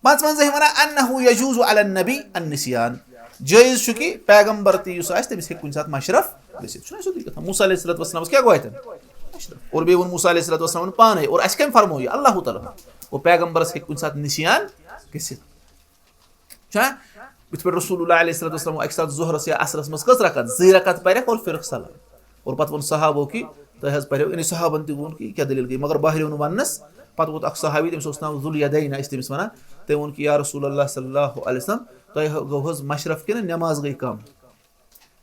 پانٛژوَنٛزاہ وَنان، انه یجوز علی النبی النسیان، جٲیز چھُ کہِ پیغمبر تہِ یُس آسہِ، تٔمِس ہیٚکہِ کُنہِ ساتہٕ مشرف گٔژھِتھ۔ چھُنہ سیوٚدُے کتھا؟ موسیٰ علیہ الصلوۃ والسلامس کیٛاہ گوٚو اتٮ۪ن؟ مشرف۔ اور بیٚیہِ ووٚن موسیٰ علیہ الصلوۃ والسلامن پانے، اور اَسہِ کٔمۍ فرموو یہِ؟ اللہ تعالیٰ ہن۔ اور پیغمبرس ہیٚکہِ کُنہِ ساتہٕ نسیان گٔژھِتھ۔ چھا؟ یِتھ پٲٹھۍ رسول اللہ علیہ الصلوۃ والسلام اکہِ ساتہٕ ظہرس یا عصرس منٛز کٔژ رکعت؟ زٕے رکعت پرکھ اور پھرکھ سلام۔ اور پتہٕ ووٚن صحابو کہِ تۄہہِ حظ پریو، یعنی صحابن تہِ ووٚن کہِ یہِ کیٛاہ دٔلیٖل گٔے، مگر بہریو نہٕ وننس۔ پتہٕ ووت اکھ صحابی، تٔمِس اوس ناو ذو الیدین، ٲسۍ تٔمِس ونان۔ تٔمۍ ووٚن کہِ یا رسول اللہ صلی اللہ علیہ وسلم، تۄہہِ گوٚو حظ مشرف کِنہٕ نٮ۪ماز گٔے کم؟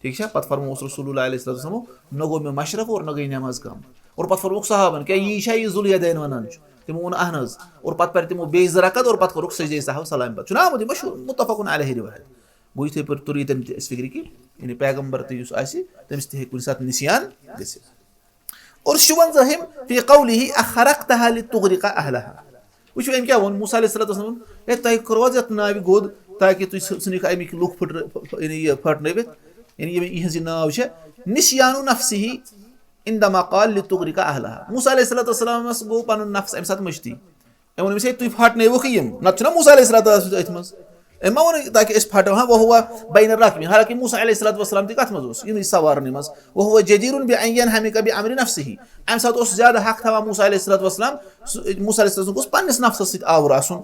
ٹھیٖک چھا؟ پتہٕ فرمووُس رسول اللہ علیہ الصلوۃ والسلام، نہ گوٚو مےٚ مشرف اور نہ گٔے نٮ۪ماز کم۔ اور پتہٕ فرمووُکھ صحابن، کیٛاہ یی چھا یہِ ذو الیدین ونان چھُ؟ تِمو ووٚن اہن حظ۔ اور پتہٕ پرِ تِمو بیٚیہِ زٕ رکعت اور پتہٕ کوٚرُکھ سجدے سہو سلامہِ پتہٕ۔ چھُنہ آمُت یہِ مشہوٗر متفقن علیہ روایت۔ گوٚو یِتھے پٲٹھۍ توٚر ییٚتٮ۪ن تہِ اَسہِ فِکرِ کہِ یعنی پیغمبر تہِ یُس آسہِ، تٔمِس تہِ ہیٚکہِ کُنہِ ساتہٕ نسیان گٔژھِتھ۔ اور شُوَنزٲہِم، فی قوله اخرقتها لتغرق اہلها۔ وٕچھِو أمۍ کیٛاہ ووٚن، موسیٰ علیہ الصلوۃ والسلام ووٚن، ہے تۄہہِ کوٚروٕ حظ یَتھ ناوِ گوٚد تاکہِ تُہۍ ژھٕ-، ژھٕنِو اَمِکۍ لُکھ پھٕٹرٲ-، یعنی یہِ پھٹنٲوِتھ؟ یعنی یِم یِہٕنٛز یہِ ناو چھےٚ، نسیان نفسه عندما قال لتغرق اہلها۔ موسیٰ علیہ الصلوۃ والسلامس گوٚو پنُن نفس اَمہِ ساتہٕ مٔشتٕے۔ أمۍ ووٚن أمِس، ہے تُہۍ پھٹنٲیوُکھ یِم، نتہٕ چھُنہ موسیٰ علیہ الصلوۃ والسلام أتھۍ منٛز۔ أمۍ ما ووٚن تاکہِ أسۍ پھٹو ہا، وہو بین الراکبین، حالانکہ موسیٰ علیہ الصلوۃ والسلام تہِ کتھ منٛز اوس؟ یِمنٕے سوارنٕے منٛز۔ وہو جدیر بان ینہمک بامر نفسه۔ امہِ ساتہٕ اوس زیادٕ حق تھاوان موسیٰ علیہ الصلوۃ والسلام، سُہ، موسیٰ علیہ السلام گوٚژھ پننِس نفسس سۭتۍ آوُر آسُن۔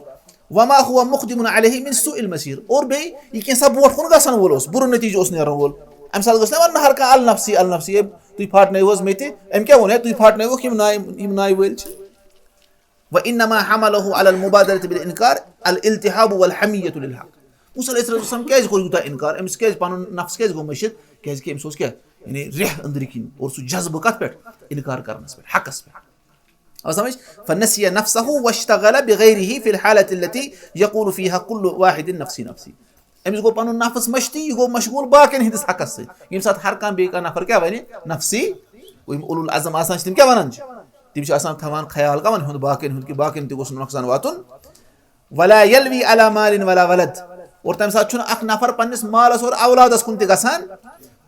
وما هو مقدم علیہ من سوء المصیر۔ اور بیٚیہِ یہِ کینٛژھا برونٛٹھ کُن گژھن وول اوس، بُرٕ نتیٖجہٕ اوس نیرن وول۔ امہِ ساتہٕ گژھِ نہ ونُن ہر کانٛہہ النفسی النفسی، ہے تُہۍ پھاٹنٲیِو حظ مےٚ تہِ۔ أمۍ کیٛاہ ووٚن؟ ہے تُہۍ پھاٹنٲیِوکھ یِم نایہِ، یِم نایہِ وٲلۍ چھِ۔ وانما حمله على المبادرة بالانکار الالتهاب والحمیة للحق۔ موسیٰ علیہ السلام کیٛازِ کوٚر یوٗتاہ انکار؟ أمِس کیٛازِ پنُن نفس کیٛازِ گوٚو مٔشِتھ؟ کیٛازِ کہِ أمِس اوس کیٛاہ؟ یعنی ریٚہہ أنٛدرٕ کِنۍ اور سُہ جذبہٕ کتھ پٮ۪ٹھ؟ انکار کرنس پٮ۪ٹھ، حقس پٮ۪ٹھ۔ آو سمجھ؟ فنسی نفسه واشتغل بغیره فی الحالة التي یقول فیها کل واحد نفسی نفسی۔ أمِس گوٚو پنُن نفس مٔشتٕے، یہِ گوٚو مشغول باقین ہٕنٛدِس حقس سۭتۍ۔ ییٚمہِ ساتہٕ ہر کانٛہہ بیٚیہِ کانٛہہ نفر کیٛاہ ونہِ؟ نفسی۔ گوٚو یِم اولو العزم آسان چھِ، تِم کیٛاہ ونان چھِ؟ تِم چھِ آسان تھاوان خیال کمن ہُنٛد؟ باقین ہُنٛد، کہِ باقین تہِ گوٚژھ نۄقصان واتُن۔ ولا یلوی علی مال ولا ولد۔ اور تمہِ ساتہٕ چھُنہٕ اکھ نفر پننِس مالس اور اولادس کُن تہِ گژھان۔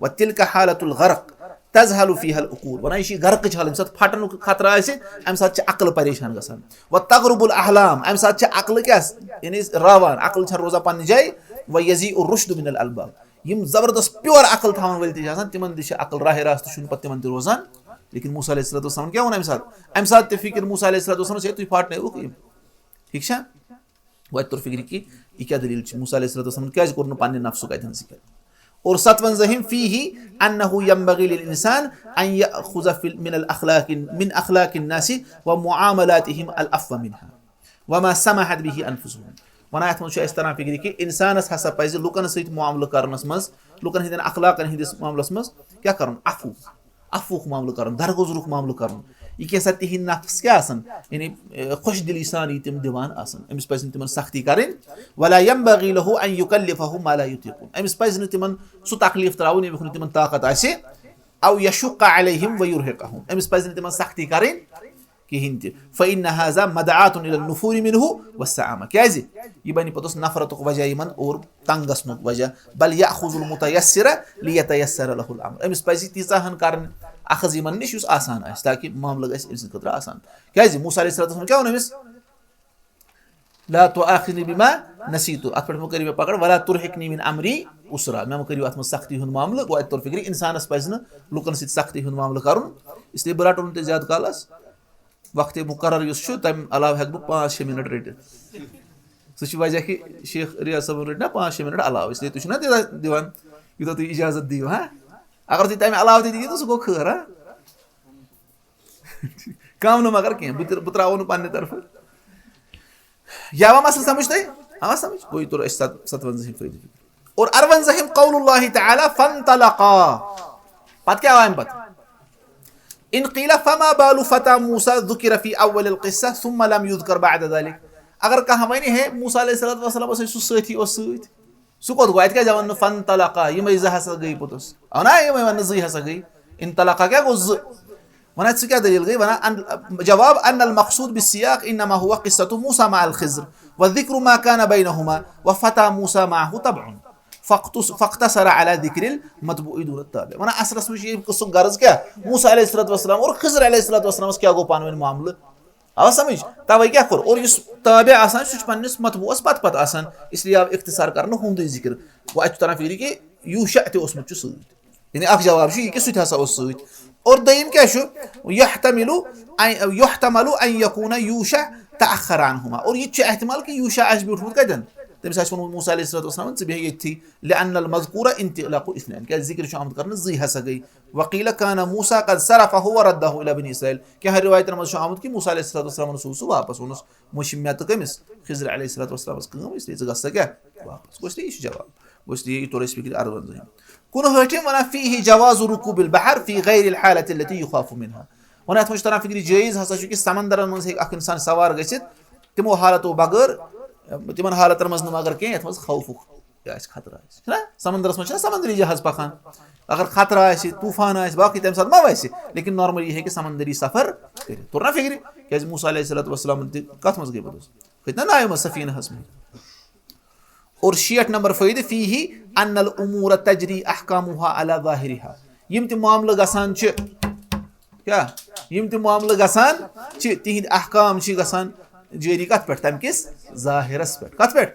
وتلک حالت الغرق تذہل فیہا العقول۔ ونان، یہِ چھِ غرقٕچ حالت، ییٚمہِ ساتہٕ پھٹنُک خطرٕ آسہِ، امہِ ساتہٕ چھِ عقل پریشان گژھان۔ وتغرب الاحلام، امہِ ساتہٕ چھِ عقل کیٛاہ؟ یعنی راوان، عقل چھنہٕ روزان پننہِ جایہِ۔ ویضیع الرشد من الالباب۔ یِم زبردست پیور عقل تھاون وٲلۍ تہِ چھِ آسان، تِمن تہِ چھِ عقل راہ راست چھُنہٕ پتہٕ تِمن تہِ روزان۔ لیکن موسیٰ علیہ الصلوۃ والسلام کیٛاہ ووٚن امہِ ساتہٕ؟ امہِ ساتہٕ تہِ فکر موسیٰ علیہ الصلوۃ والسلام، ہے تُہۍ پھاٹنٲیوُکھ یِم۔ ٹھیٖک چھا؟ وۄنۍ توٚر فِکرِ کہِ یہِ کیٛاہ دٔلیٖل چھِ؟ موسیٰ علیہ الصلوۃ والسلام کیٛازِ کوٚر نہٕ پننہِ نفسُک اَتٮ۪ن ذِکر؟ اور ستوَنزٲہِم، فیہ انہ ینبغی للانسان ان یأخذ فی، من الاخلاق، من اخلاق الناس و معاملاتہم العفو منہا وما سمحت بہ انفسہم۔ وَنان، اَتھ منٛز چھُ اَسہِ تران فِکرِ کہِ اِنسانَس ہسا پَزِ لُکَن سۭتۍ معاملہٕ کَرنَس منٛز، لُکَن ہٕنٛدٮ۪ن اخلاقَن ہٕنٛدِس معاملَس منٛز کیٛاہ کَرُن؟ عفو۔ عفوُک معاملہٕ کرُن، درگُزرُک معاملہٕ کرُن۔ یہِ کینٛہہ سا تِہِنٛدۍ نفس کیٛاہ آسن، یعنی، اے، خۄش دِلی سان یہِ تِم دِوان آسن، أمِس پزِ نہٕ تِمن سختی کرٕنۍ۔ ولا ينبغي له أن يكلفهم ما لا يطيقون۔ أمِس پزِ نہٕ تِمن سُہ تکلیف تراوُن، ییٚمیُک نہٕ تِمن طاقت آسہِ۔ أو يشق عليهم ويرهقهم۔ أمِس پزِ نہٕ تِمن سختی کرٕنۍ کِہیٖنۍ تہِ۔ فإن هذا مدعاة إلى النفور منه والسآمة۔ کیٛازِ؟ یہِ بنہِ پوٚتُس نفرتُک وجہ یِمن اور تنگ گژھنُک وجہ۔ بل يأخذ المتيسر ليتيسر له الأمر۔ أمِس پزِ تیٖژاہ ہن کرٕنۍ اخذ یِمن نِش یُس آسان آسہِ، تاکہِ معاملہٕ گژھِ أمۍ سٕنٛدِ خٲطرٕ آسان۔ کیٛازِ؟ موسیٰ علیہ الصلوۃ والسلام کیٛاہ ووٚن أمِس؟ لا تؤاخذني بما نسيت، اتھ پٮ۪ٹھ مہٕ کٔرِو مےٚ پکڑ، ولا ترهقني من أمري عسرا، مےٚ مہٕ کٔرِو اتھ منٛز سختی ہُنٛد معاملہٕ۔ گوٚو، اتہِ توٚر فِکرِ، انسانس پزِ نہٕ لُکن سۭتۍ سختی ہُنٛد معاملہٕ کرُن، اس لیے بہٕ رٹو نہٕ تۄہہِ زیادٕ کالس۔ وقتِ مُقرر یُس چھُ، تَمہِ علاوٕ ہٮ۪کہٕ بہٕ پانٛژھ شےٚ مِنٹ رٔٹِتھ۔ سُہ چھُ وجہ کہِ شیخ ریاض صٲبُن رٔٹۍ نا پانٛژھ شےٚ مِنٹ علاوٕ، اس لیے تُہۍ چھِو نا تیوٗتاہ دِوان، یوٗتاہ تُہۍ اِجازت دِیِو، ہاں؟ اگر تُہۍ تَمہِ علاوٕ تہِ دِیِو، تہٕ سُہ گوٚو خٲر، ہاں؟ کم نہٕ مگر کینٛہہ، بہٕ تہِ، بہٕ ترٛاوو نہٕ پننہِ طرفہٕ۔ یا وۄنۍ مسلہٕ سمجھ تۄہہِ؟ آ سمجھ؟ گوٚو یہِ توٚر اَسہِ ست-، ستوَنزٲہِم فٲیدٕ۔ اور اَروَنزٲہِم، قول اللہ تعالیٰ، فانطلقا۔ پتہٕ کیٛاہ آو اَمہِ پتہٕ؟ ان قیل فما بال فتى موسى ذكر في اول القصة ثم لم يذكر بعد ذلك۔ اگر کانٛہہ وَنہِ، ہے، موسیٰ علیہ الصلوۃ والسلام اوس اَسہِ سُہ سٲتھی اوس سۭتۍ، سُہ کوٚت گوٚو؟ اَتہِ کیٛازِ آو نہٕ فانطلقا؟ یِمَے زٕ ہسا گٔے پوٚتُس۔ اَو نا، یِمَے وَننہٕ زٕے ہسا گٔے۔ انطلقا کیٛاہ گوٚو؟ زٕ۔ وَنان ژٕ کیٛاہ دٔلیٖل گٔے؟ وَنان ان-، جواب، ان المقصود بالسياق انما هو قصة موسى مع الخضر وذكر ما كان بينهما وفتى موسى معه طبع فاقتص-، فاقتصر على ذكر المتبوع دون التابع۔ وَنان اصلس منٛز چھُ یہِ قصُک غرض کیٛاہ؟ موسیٰ علیہ الصلوۃ والسلام اور خضر علیہ الصلوۃ والسلامس کیٛاہ گوٚو پانہٕ ؤنۍ معاملہٕ؟ آو سمجھ؟ توے کیٛاہ کوٚر؟ اور یُس تابع آسان، سُہ چھُ پننِس متبوعس پتہٕ پتہٕ آسان، اس لیے آو اختصار کرنہٕ ہُہُنٛدُے ذکر۔ گوٚو، اتہِ چھُ تران فکرِ کہِ یوٗشع تہِ اوسمُت چھُ سۭتۍ، یعنی اکھ جواب چھُ یہِ کہِ سُہ تہِ ہسا اوس سۭتۍ۔ اور دوٚیِم کیٛاہ چھُ؟ یحتمل ان، یحتمل ان یکون یوٗشع تأخر عنہما۔ اور یہِ تہِ چھُ احتمال کہِ یوٗشع آسہِ بیوٗٹھمُت کتٮ۪ن؟ تٔمِس آسہِ ووٚنمُت موسیٰ علیہ الصلوۃ والسلام، ژٕ بیٚہہ ییٚتھی، لأن المذکور انطلاق اثنین، کیٛازِ ذکر چھُ آمُت کرنہٕ زٕے ہسا گٔے۔ وقیل کان موسیٰ قد صرفه ورده الى بني اسرائیل۔ کینٛہہ روایتن منٛز چھُ آمُت کہِ موسیٰ علیہ الصلوۃ والسلامن سوٗز سُہ واپس، ووٚنُس، مُشِم مےٚ تہٕ کٔمِس؟ خضر علیہ الصلوۃ والسلامس کٲم، اس لیے ژٕ گژھ سا کیٛاہ؟ واپس۔ گوٚو، اس لیے یہِ چھُ جواب۔ گوٚو، اس لیے یہِ توٚر اَسہِ فِکرِ اَروَنزٲہِم۔ کُنہٲٹھِم وَنان، فيه جواز ركوب البحر في غير الحالة التي يخاف منها۔ وَنان، اَتھ منٛز چھُ تران فِکرِ، جٲیِز ہسا چھُ کہِ سمندرن منٛز ہیٚکہِ اکھ اِنسان سوار گٔژھِتھ، تِمو حالتو بغٲر، تِمن حالتن منٛز نہٕ مگر کینٛہہ، یَتھ منٛز خوفُک یہِ آسہِ، خطرٕ آسہِ، چھُنہ؟ سمندرس منٛز چھِنہ سمندری جہاز پکان، اگر خطرٕ آسہِ، طوفان آسہِ، باقٕے، تمہِ ساتہٕ ما وسہِ؟ لیکن normally ہیٚکہِ سمندری سفر کٔرِتھ۔ توٚر نا فِکرِ؟ کیٛازِ موسیٰ علیہ الصلوۃ والسلام تہِ کتھ منٛز گٔے پوٚتُس؟ کھٔتۍ نا ناوِ منٛز، سفینہس منٛز۔ اور شیٹھ نمبر فٲیدٕ، فيه ان الامور تجري احکامها على ظاهرها۔ یِم تہِ معاملہٕ گژھان چھِ، کیٛاہ؟ یِم تہِ معاملہٕ گژھان چھِ، تِہنٛدۍ احکام چھِ گژھان جٲری کتھ پٮ۪ٹھ؟ تمہِ کِس ظاہرس پٮ۪ٹھ۔ کتھ پٮ۪ٹھ؟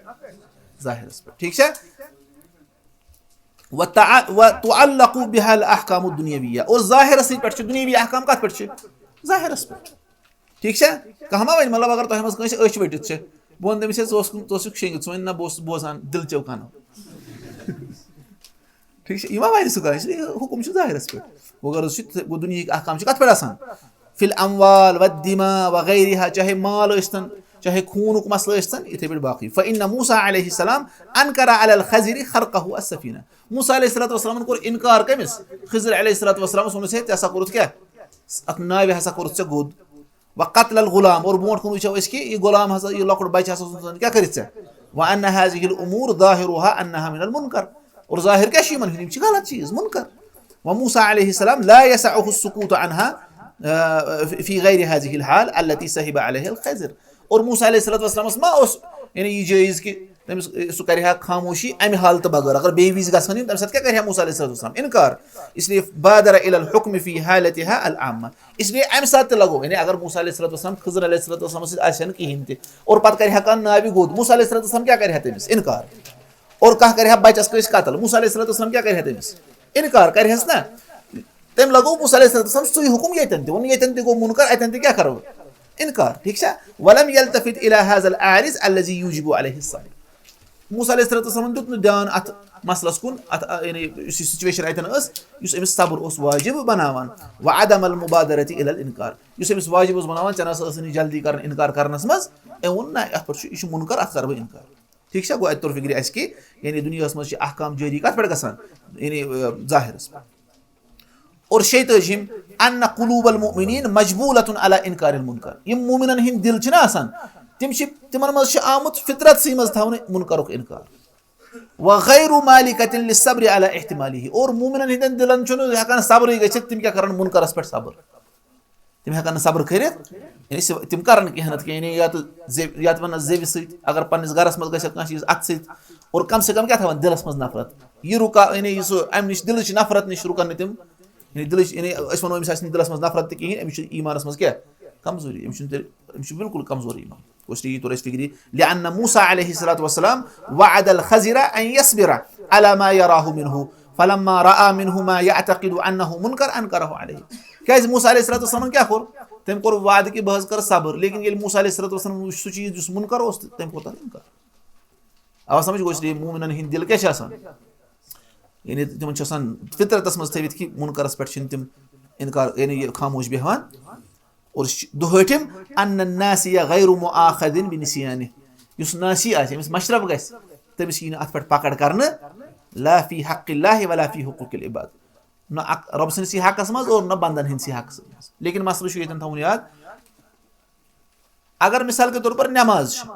ظاہرس پٮ۪ٹھ۔ ٹھیٖک چھا؟ وتع-، وتعلق بها الاحکام الدنیویہ۔ اور ظاہرس سۭتۍ پٮ۪ٹھ چھِ دُنیاوی احکام کتھ پٮ۪ٹھ چھِ؟ ظاہرس پٮ۪ٹھ۔ ٹھیٖک چھا؟ کانٛہہ ما وَنہِ، مطلب، اگر تۄہہِ منٛز کٲنٛسہِ أچھ ؤٹِتھ چھِ، بہٕ وَنہٕ تٔمِس، ہے، ژٕ اوسُکھ، ژٕ اوسُکھ شیٚنٛگِتھ، ژٕ وَن نہ، بہٕ اوسُس بوزان دِلچو کَنو۔ ٹھیٖک چھا؟ یہِ ما وَنہِ سُہ کانٛہہ؟ یہِ چھُ، حُکُم چھُ ظٲہِرَس پٮ۪ٹھ۔ وۄنۍ غرض چھُ، گوٚو، دُنیہٕکۍ احکام چھِ کَتھ پٮ۪ٹھ آسان؟ فی الاموال والدماء وغیرہ، چاہے مال ٲسۍتَن، چاہے خوٗنُک مسلہٕ ٲسۍتَن، یِتھَے پٲٹھۍ باقٕے۔ فإن موسیٰ علیہ السلام انکر علی الخضر خرقہ السفینہ۔ موسیٰ علیہ الصلوۃ والسلامن کوٚر انکار کٔمِس؟ خضر علیہ الصلوۃ والسلامس۔ ووٚنُس، ہے، ژےٚ ہسا کوٚرُتھ کیٛاہ؟ اَتھ ناوِ ہسا کوٚرُتھ ژےٚ گوٚد۔ وقتل الغلام، اور برونٛٹھ کُن وٕچھو أسۍ کہِ یہِ غلام ہسا، یہِ لۄکُٹ بچہٕ ہسا اوس کیٛاہ کٔرِتھ ژےٚ؟ وأن هذه الأمور ظاهرها أنها من المنكر، اور ظاہر کیٛاہ چھُ یِمن ہُنٛد؟ یِم چھِ غلط چیٖز، مُنکر۔ وموسیٰ علیہ السلام لا يسعه السكوت عنها، آ، في غير هذه الحال التي سحب عليها الخضر۔ اور موسیٰ علیہ الصلوۃ والسلامس ما اوس، یعنی، یہِ جٲیز کہِ تٔمِس، سُہ کرِ ہا خاموشی امہِ حالتہٕ بغٲر؟ اگر بیٚیہِ وِزِ گژھن یِم، تمہِ ساتہٕ کیٛاہ کرِ ہا موسیٰ علیہ الصلوۃ والسلام؟ انکار۔ اس لیے بادر الى الحکم فی حالتها العامہ۔ اس لیے امہِ ساتہٕ تہِ لگو، یعنی اگر موسیٰ علیہ الصلوۃ والسلام خضر علیہ الصلوۃ والسلام سۭتۍ آسہِ ہا نہٕ کِہینۍ تہِ اور پتہٕ کرِ ہا کانٛہہ ناوِ گوٚد، موسیٰ علیہ الصلوۃ والسلام کیٛاہ کرِ ہا تٔمِس؟ انکار۔ اور کانٛہہ کرِ ہا بچس کٲنٛسہِ قتل، موسیٰ علیہ الصلوۃ والسلام کیٛاہ کرِ ہا تٔمِس؟ انکار کرِ ہس نا۔ تٔمۍ لگوو موسیٰ علیہ الصلوۃ والسلام سُے حُکُم ییٚتٮ۪ن تہِ۔ ووٚن، ییٚتٮ۪ن تہِ گوٚو مُنکر، اَتٮ۪ن تہِ کیٛاہ کرو؟ انکار۔ ٹھیٖک چھا؟ ولم یلتفت الی ھذا العارض الذی یوجب علیہ الصبر۔ موسیٰ علیہ الصلوۃ والسلام دیُت نہٕ دیان اَتھ مسلس کُن، اَتھ، آ، یعنی یُس یہِ سچویشن اَتٮ۪ن ٲس، یُس أمِس صبر اوس واجب بناوان۔ وعدم المبادرۃ الی الانکار۔ یُس أمِس واجب اوس بناوان، ژےٚ نہ سا ٲس نہٕ یہِ جلدی کران انکار کرنس منٛز۔ أمۍ ووٚن، نہ، اَتھ پٮ۪ٹھ چھُ، یہِ چھُ مُنکر، اَتھ کرٕ بہٕ انکار۔ ٹھیٖک چھا؟ گوٚو، اَتہِ توٚر فِکرِ اَسہِ کہِ، یعنی، دُنیاہَس منٛز چھِ احکام جٲری کَتھ پٮ۪ٹھ گژھان؟ یعنی، آ، ظٲہِرَس پٮ۪ٹھ۔ اور شیٚیہِ تٲجِہِم، ان قلوب المؤمنین مجبولۃ علی انکار المنکر۔ یِم مومنن ہٕنٛدۍ دِل چھِنہ آسان، تِم چھِ، تِمن منٛز چھِ آمُت فطرتسٕے منٛز تھاونہٕ مُنکرُک انکار۔ وغیر مالکۃ للصبر علی احتمالہ۔ اور مومنن ہٕنٛدٮ۪ن دِلن چھُنہٕ ہٮ۪کان صبرٕے گٔژھِتھ، تِم کیٛاہ کرن مُنکرس پٮ۪ٹھ صبر؟ تِم ہٮ۪کن نہٕ صبر کٔرِتھ، یعنی سُہ، تِم کرن کینٛہہ نتہٕ کینٛہہ، یعنی یا تہٕ زیو-، یتھ ونان زیوِ سۭتۍ، اگر پننِس گرس منٛز گژھِ کانٛہہ چیٖز اتھٕ سۭتۍ، اور کم سے کم کیٛاہ تھاوان دِلس منٛز نفرت؟ یہِ رُکا-، یعنی یہِ سُہ امہِ نِش، دِلٕچ نفرت نِش رُکن نہٕ تِم، یعنی دِلٕچ، یعنی أسۍ ونو أمِس آسہِ نہٕ دِلس منٛز نفرت تہِ کہیٖنۍ، أمِس چھُ ایمانس منٛز کیٛاہ؟ کمزوری، أمِس چھُنہٕ تیٚلہِ، أمِس چھُ بالکل کمزور ایمان۔ گوٚو، اس لیے یہِ توٚر اَسہِ فِکرِ، لأن موسیٰ علیہ الصلوۃ والسلام وعد الخضر ان یصبر علی ما یراہ منہ، فلما رأى منه ما يعتقد أنه منكر أنكره عليه۔ کیٛازِ موسیٰ علیہ الصلوۃ والسلامن کیٛاہ کوٚر؟ تٔمۍ کوٚر وعدٕ کہِ بہٕ حظ کَرٕ صبر، لیکن ییٚلہِ موسیٰ علیہ الصلوۃ والسلام وُچھ سُہ چیٖز یُس مُنکر اوس، تہٕ تٔمۍ کوٚر تَتھ اِنکار۔ آ، سمجھ گوٚو، اس لیے مومنن ہٕنٛدۍ دِل کیٛاہ چھِ آسان؟ یعنی تِمن چھِ آسان فطرتس منٛز تھٲوِتھ کہِ مُنکرس پٮ۪ٹھ چھِنہٕ تِم اِنکار، یعنی یہِ خاموش بیٚہوان۔ اور دُہٲٹھِم، ان الناسی غیر مؤاخذ بنسیانہ، یُس ناسی آسہِ، أمِس مشرف گژھِ، تٔمِس یی نہٕ اتھ پٮ۪ٹھ پکڑ کرنہٕ، لا فی حق اللہ ولا فی حقوق العباد، نہ اک-، رۄب سٕنٛدسٕے حقس منٛز اور نہ بندن ہٕنٛدسٕے حقس منٛز۔ لیکن مسلہٕ چھُ ییٚتٮ۪ن تھاوُن یاد، اگر مثال کے طور پر نماز چھِ،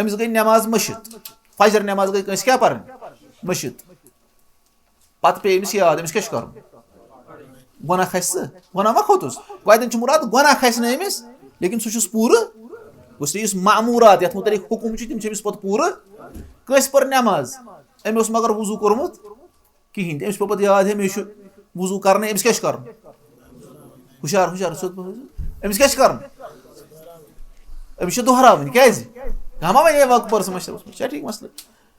أمِس گٔے نماز مٔشِتھ، فجر نماز گٔے کٲنٛسہِ کیٛاہ پرٕنۍ؟ مٔشِتھ۔ پتہٕ پیٚیہِ أمِس یاد، أمِس کیٛاہ چھُ کرُن؟ گۄناہ کھسہِ سُہ؟ گۄناہ ما کھوٚتُس؟ گۄڈٕنٮ۪تھ چھُ مُراد گۄناہ کھسہِ نہٕ أمِس، لیکن سُہ چھُس پوٗرٕ، گوٚژھ یُس معموٗرات، یَتھ مُتعلِق حُکُم چھُ، تِم چھِ أمِس پتہٕ پوٗرٕ۔ کٲنٛسہِ پٔر نماز، أمۍ اوس مگر وضوٗ کوٚرمُت کِہیٖنۍ تہِ، أمِس پیوٚو پتہٕ یاد، ہے، مےٚ چھُ وضوٗ کرنَے، أمِس کیٛاہ چھُ کرُن؟ ہُشار، ہُشار، سیوٚد پٲٹھۍ۔ أمِس کیٛاہ چھُ کرُن؟ أمِس چھِ دۄہراوٕنۍ، کیٛازِ؟ کانٛہہ ما وَنہِ، ہے، وۄنۍ پٔر سۄ مشرف، چھا ٹھیٖک مسلہٕ؟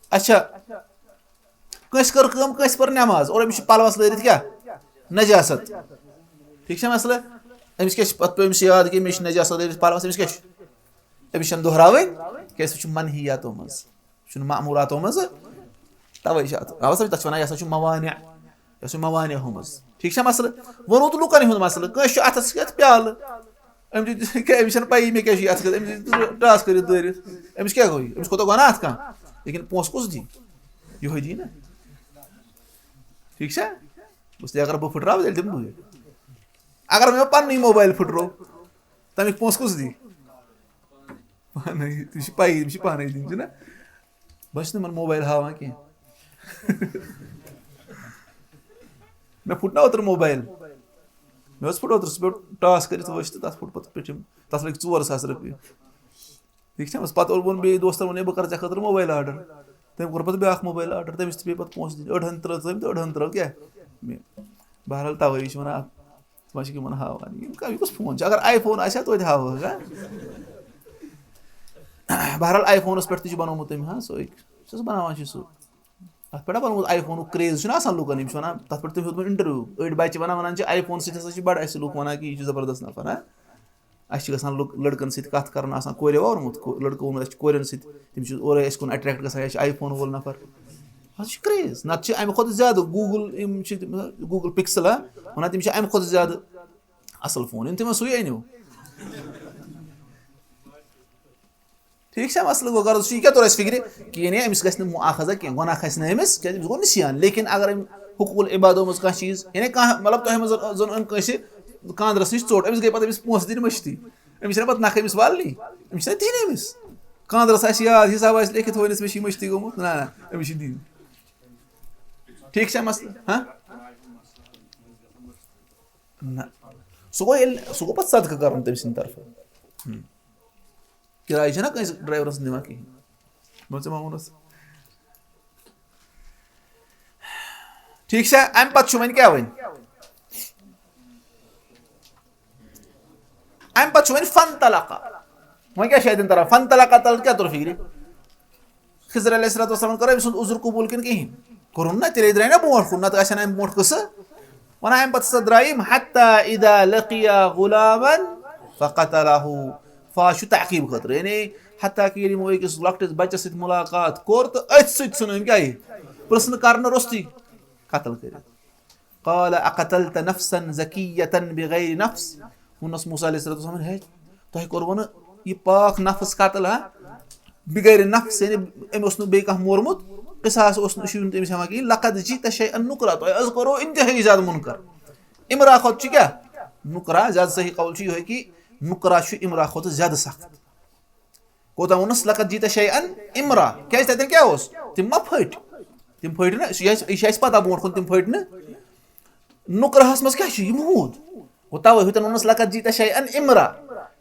اچھا، کٲنٛسہِ کٔر کٲم، کٲنٛسہِ پٔر نٮ۪ماز، اور أمِس چھِ پَلوَس لٲرِتھ کیٛاہ؟ نجاست۔ ٹھیٖک چھا مسلہٕ؟ أمِس کیٛاہ چھِ پَتہٕ پیوٚو أمِس یاد کہِ مےٚ چھِ نجاست لٲرِتھ پَلوَس، أمِس کیٛاہ چھُ؟ أمِس چھَنہٕ دۄہراوٕنۍ، کیٛازِ سُہ چھُ منحیاتو منٛز، سُہ چھُنہٕ معموٗراتو منٛز۔ تَوَے چھِ اَتھ، اَوَے سا تَتھ چھِ وَنان، یہِ ہسا چھُ موانع، یہِ ہسا چھُ موانع ہُنٛد مسلہٕ۔ ٹھیٖک چھا مسلہٕ؟ ووٚنوُ تہٕ لُکَن ہُنٛد مسلہٕ، کٲنٛسہِ چھُ اَتھَس کٮ۪تھ پیالہٕ، أمۍ دیُت کیٛاہ، أمِس چھَنہٕ پَیی مےٚ کیٛاہ چھُ یہِ اَتھَس کٮ۪تھ، أمۍ دیُت ٹاس کٔرِتھ دٲرِتھ، أمِس کیٛاہ گوٚو یہِ؟ أمِس کوٗتاہ گۄناہ اَتھ کانٛہہ؟ لیکن پونٛسہٕ کُس دی؟ یِہوٚے دی نا۔ ٹھیٖک چھا؟ بہٕ چھُس، اگر بہٕ پھٕٹراوٕ، تیٚلہِ دِمہٕ بٕے۔ اگر مےٚ پَننُے موبایل پھٕٹرو، تَمِکۍ پونٛسہٕ کُس دی؟ پانَے، تٔمِس چھِ پَیی، تٔمِس چھِ پانَے دِنۍ، چھُنہ؟ بہٕ چھُس نہٕ یِمَن موبایل ہاوان کینٛہہ۔ مےٚ پھُٹ نہ اوترٕ موبایل۔ مےٚ اوس پھُٹ اوترٕ، سُہ پیوٚو ٹاس کٔرِتھ ؤسۍ تہٕ تَتھ پھُٹ پَتہٕ پیٚٹھِم، تَتھ لٔگۍ ژور ساس رۄپیہِ۔ ٹھیٖک چھا؟ پَتہٕ ووٚن بیٚیہِ دوستَن، ووٚن ہے، بہٕ کَرٕ ژےٚ خٲطرٕ موبایل آرڈَر۔ تٔمۍ کوٚر پَتہٕ بیٛاکھ موبایل آرڈَر، تٔمِس تہِ پیٚیہِ پَتہٕ پونٛسہٕ دِنۍ، أڑہَن ترٛٲو تٔمۍ تہٕ أڑہَن ترٛٲو کیٛاہ؟ مےٚ۔ بہرحال، تَوَے چھِ وَنان، اَتھ ما چھِ یِمَن ہاوان؟ یِم کا-، یہِ کُس فون چھُ؟ اگر آی فون آسہِ ہا، توتہِ ہاوہوکھ، ہا؟ بہرحال، آی فونَس پٮ۪ٹھ تہِ چھُ بَنومُت تٔمۍ، ہا، سُہ أکۍ، یُس حظ بَناوان چھُ سُہ۔ تَتھ پٮ۪ٹھ ہا بَنومُت آی فونُک craze چھُنہ آسان لُکَن، یِم چھِ وَنان، تَتھ پٮ۪ٹھ تٔمۍ ہیوٚتمُت interview۔ أڑۍ بَچہِ وَنان، وَنان چھِ، آی فون سۭتۍ ہسا چھِ بَڑٕ اَسہِ لُکھ وَنان کہِ یہِ چھُ زبردست نفر، ہا۔ اَسہِ چھِ گژھان لُک-، لٔڑکَن سۭتۍ کَتھ کَرُن آسان، کورِ ووٚنمُت، کو-، لٔڑکہٕ ووٚنمُت، اَسہِ چھِ کورٮ۪ن سۭتۍ، تِم چھِ اورَے اَسہِ کُن attract گژھان، یہِ چھِ آی فون وول نفر۔ اَتھ چھُ craze، نَتہٕ چھِ اَمہِ کھۄتہٕ زیادٕ Google، یِم چھِ تِم Google Pixel، ہا، وَنان تِم چھِ اَمہِ کھۄتہٕ زیادٕ اَصٕل فون، یِم تِمَن سُے أنِو۔ ٹھیٖک چھا مسلہٕ؟ گوٚو غرض چھُ، یہِ کیٛاہ توٚر اَسہِ فِکرِ؟ کہِ یعنی أمِس گژھِ نہٕ مُآخذہ کینٛہہ، گۄناہ کھسہِ نہٕ أمِس، کیٛازِ أمِس گوٚو نِسیان۔ لیکن اگر أمۍ حقوق العبادو منٛز کانٛہہ چیٖز، یعنی کانٛہہ، مطلب، تۄہہِ منٛز زَن، زَن أنۍ کٲنٛسہِ کانٛدرَس نِش ژوٚٹ، أمِس گٔے پَتہٕ أمِس پونٛسہٕ دِنۍ مٔشتٕے۔ أمِس چھِنہ پَتہٕ نَکھ أمِس والنٕے، أمِس چھِنہ دِنۍ أمِس۔ کانٛدرَس آسہِ یاد، حِساب آسہِ لیکھِتھ، وٲنِس مےٚ چھِ یہِ مٔشتٕے گوٚمُت، نہ، نہ، أمِس چھِ دِنۍ۔ ٹھیٖک چھا مسلہٕ؟ ہاں؟ نہ۔ سُہ گوٚو ییٚلہِ، سُہ گوٚو پَتہٕ صدقہٕ کَرُن تٔمۍ سٕنٛدِ طرفہٕ۔ ہُم۔ کِراے چھَنہ کٲنٛسہِ ڈرایورَس نِوان کِہیٖنۍ۔ دوٚپُن، "ژےٚ ما ووٚنُتھ؟" ٹھیٖک چھا؟ اَمہِ پَتہٕ چھُ وۄنۍ کیٛاہ وۄنۍ؟ اَمہِ پَتہٕ چھُ وۄنۍ فَنطَلَقَ۔ وۄنۍ کیٛاہ چھُ اَتٮ۪ن تَران؟ فَنطَلَقَ تَل کیٛاہ توٚر فِکرِ؟ خضر علیہ الصلوۃ والسلام کٔر أمۍ سُنٛد عذر قبوٗل کِنہٕ کِہیٖنۍ؟ کوٚرُن نہ، تیٚلے درٛاے نہ برونٛٹھ کُن، نَتہٕ آسہِ ہا نہٕ اَمہِ برونٛٹھ قٕصہٕ۔ وَنان اَمہِ پَتہٕ ہسا درٛاے یِم، حتیٰ اذا لقیا غلاما فقتلہ۔ فا چھُ تعقیٖب خٲطرٕ، یعنی حتیٰ کہِ ییٚلہِ یِمو أکِس لۄکٹِس بَچَس سۭتۍ مُلاقات کوٚر تہٕ أتھۍ سۭتۍ ژھُن أمۍ کیٛاہ یہِ؟ پرٛژھنہٕ کرنہٕ روٚستُے قتل کٔرِتھ۔ قال اقتلت نفسا زکیة بغیر نفس؟ ووٚننَس موسیٰ علیہ الصلوۃ والسلام، ہے، تۄہہِ کوٚروٕ نہٕ یہِ پاک نفس قتل، ہا؟ بغیر نفس، یعنی أمۍ اوس نہٕ بیٚیہِ کانٛہہ مورمُت، قصاص اوس نہٕ، یہِ چھُنہٕ تٔمِس ہٮ۪وان کِہیٖنۍ۔ لقد جئت شیئا نکرا، تۄہہِ حظ کوٚروٕ انتہٲیی زیادٕ مُنکر۔ امرا کھۄتہٕ چھُ کیٛاہ؟ نکرا، زیادٕ صحیح قول چھُ یِہوٚے کہِ نکرا چھُ امرا کھۄتہٕ زیادٕ سخت۔ کوتاہ ووٚنُس؟ لقد جئت شیئا امرا۔ کیٛازِ تَتٮ۪ن کیٛاہ اوس؟ تِم ما پھٔٹۍ؟ تِم پھٔٹۍ نہٕ، یہِ چھُ اَسہِ، یہِ چھُ اَسہِ پَتہ برونٛٹھ کُن تِم پھٔٹۍ نہٕ۔ نکراہَس منٛز کیٛاہ چھُ؟ یہِ موٗد۔ گوٚو تَوَے ہُتٮ۪ن ووٚنُس، "لقد جئت شیئا امرا"۔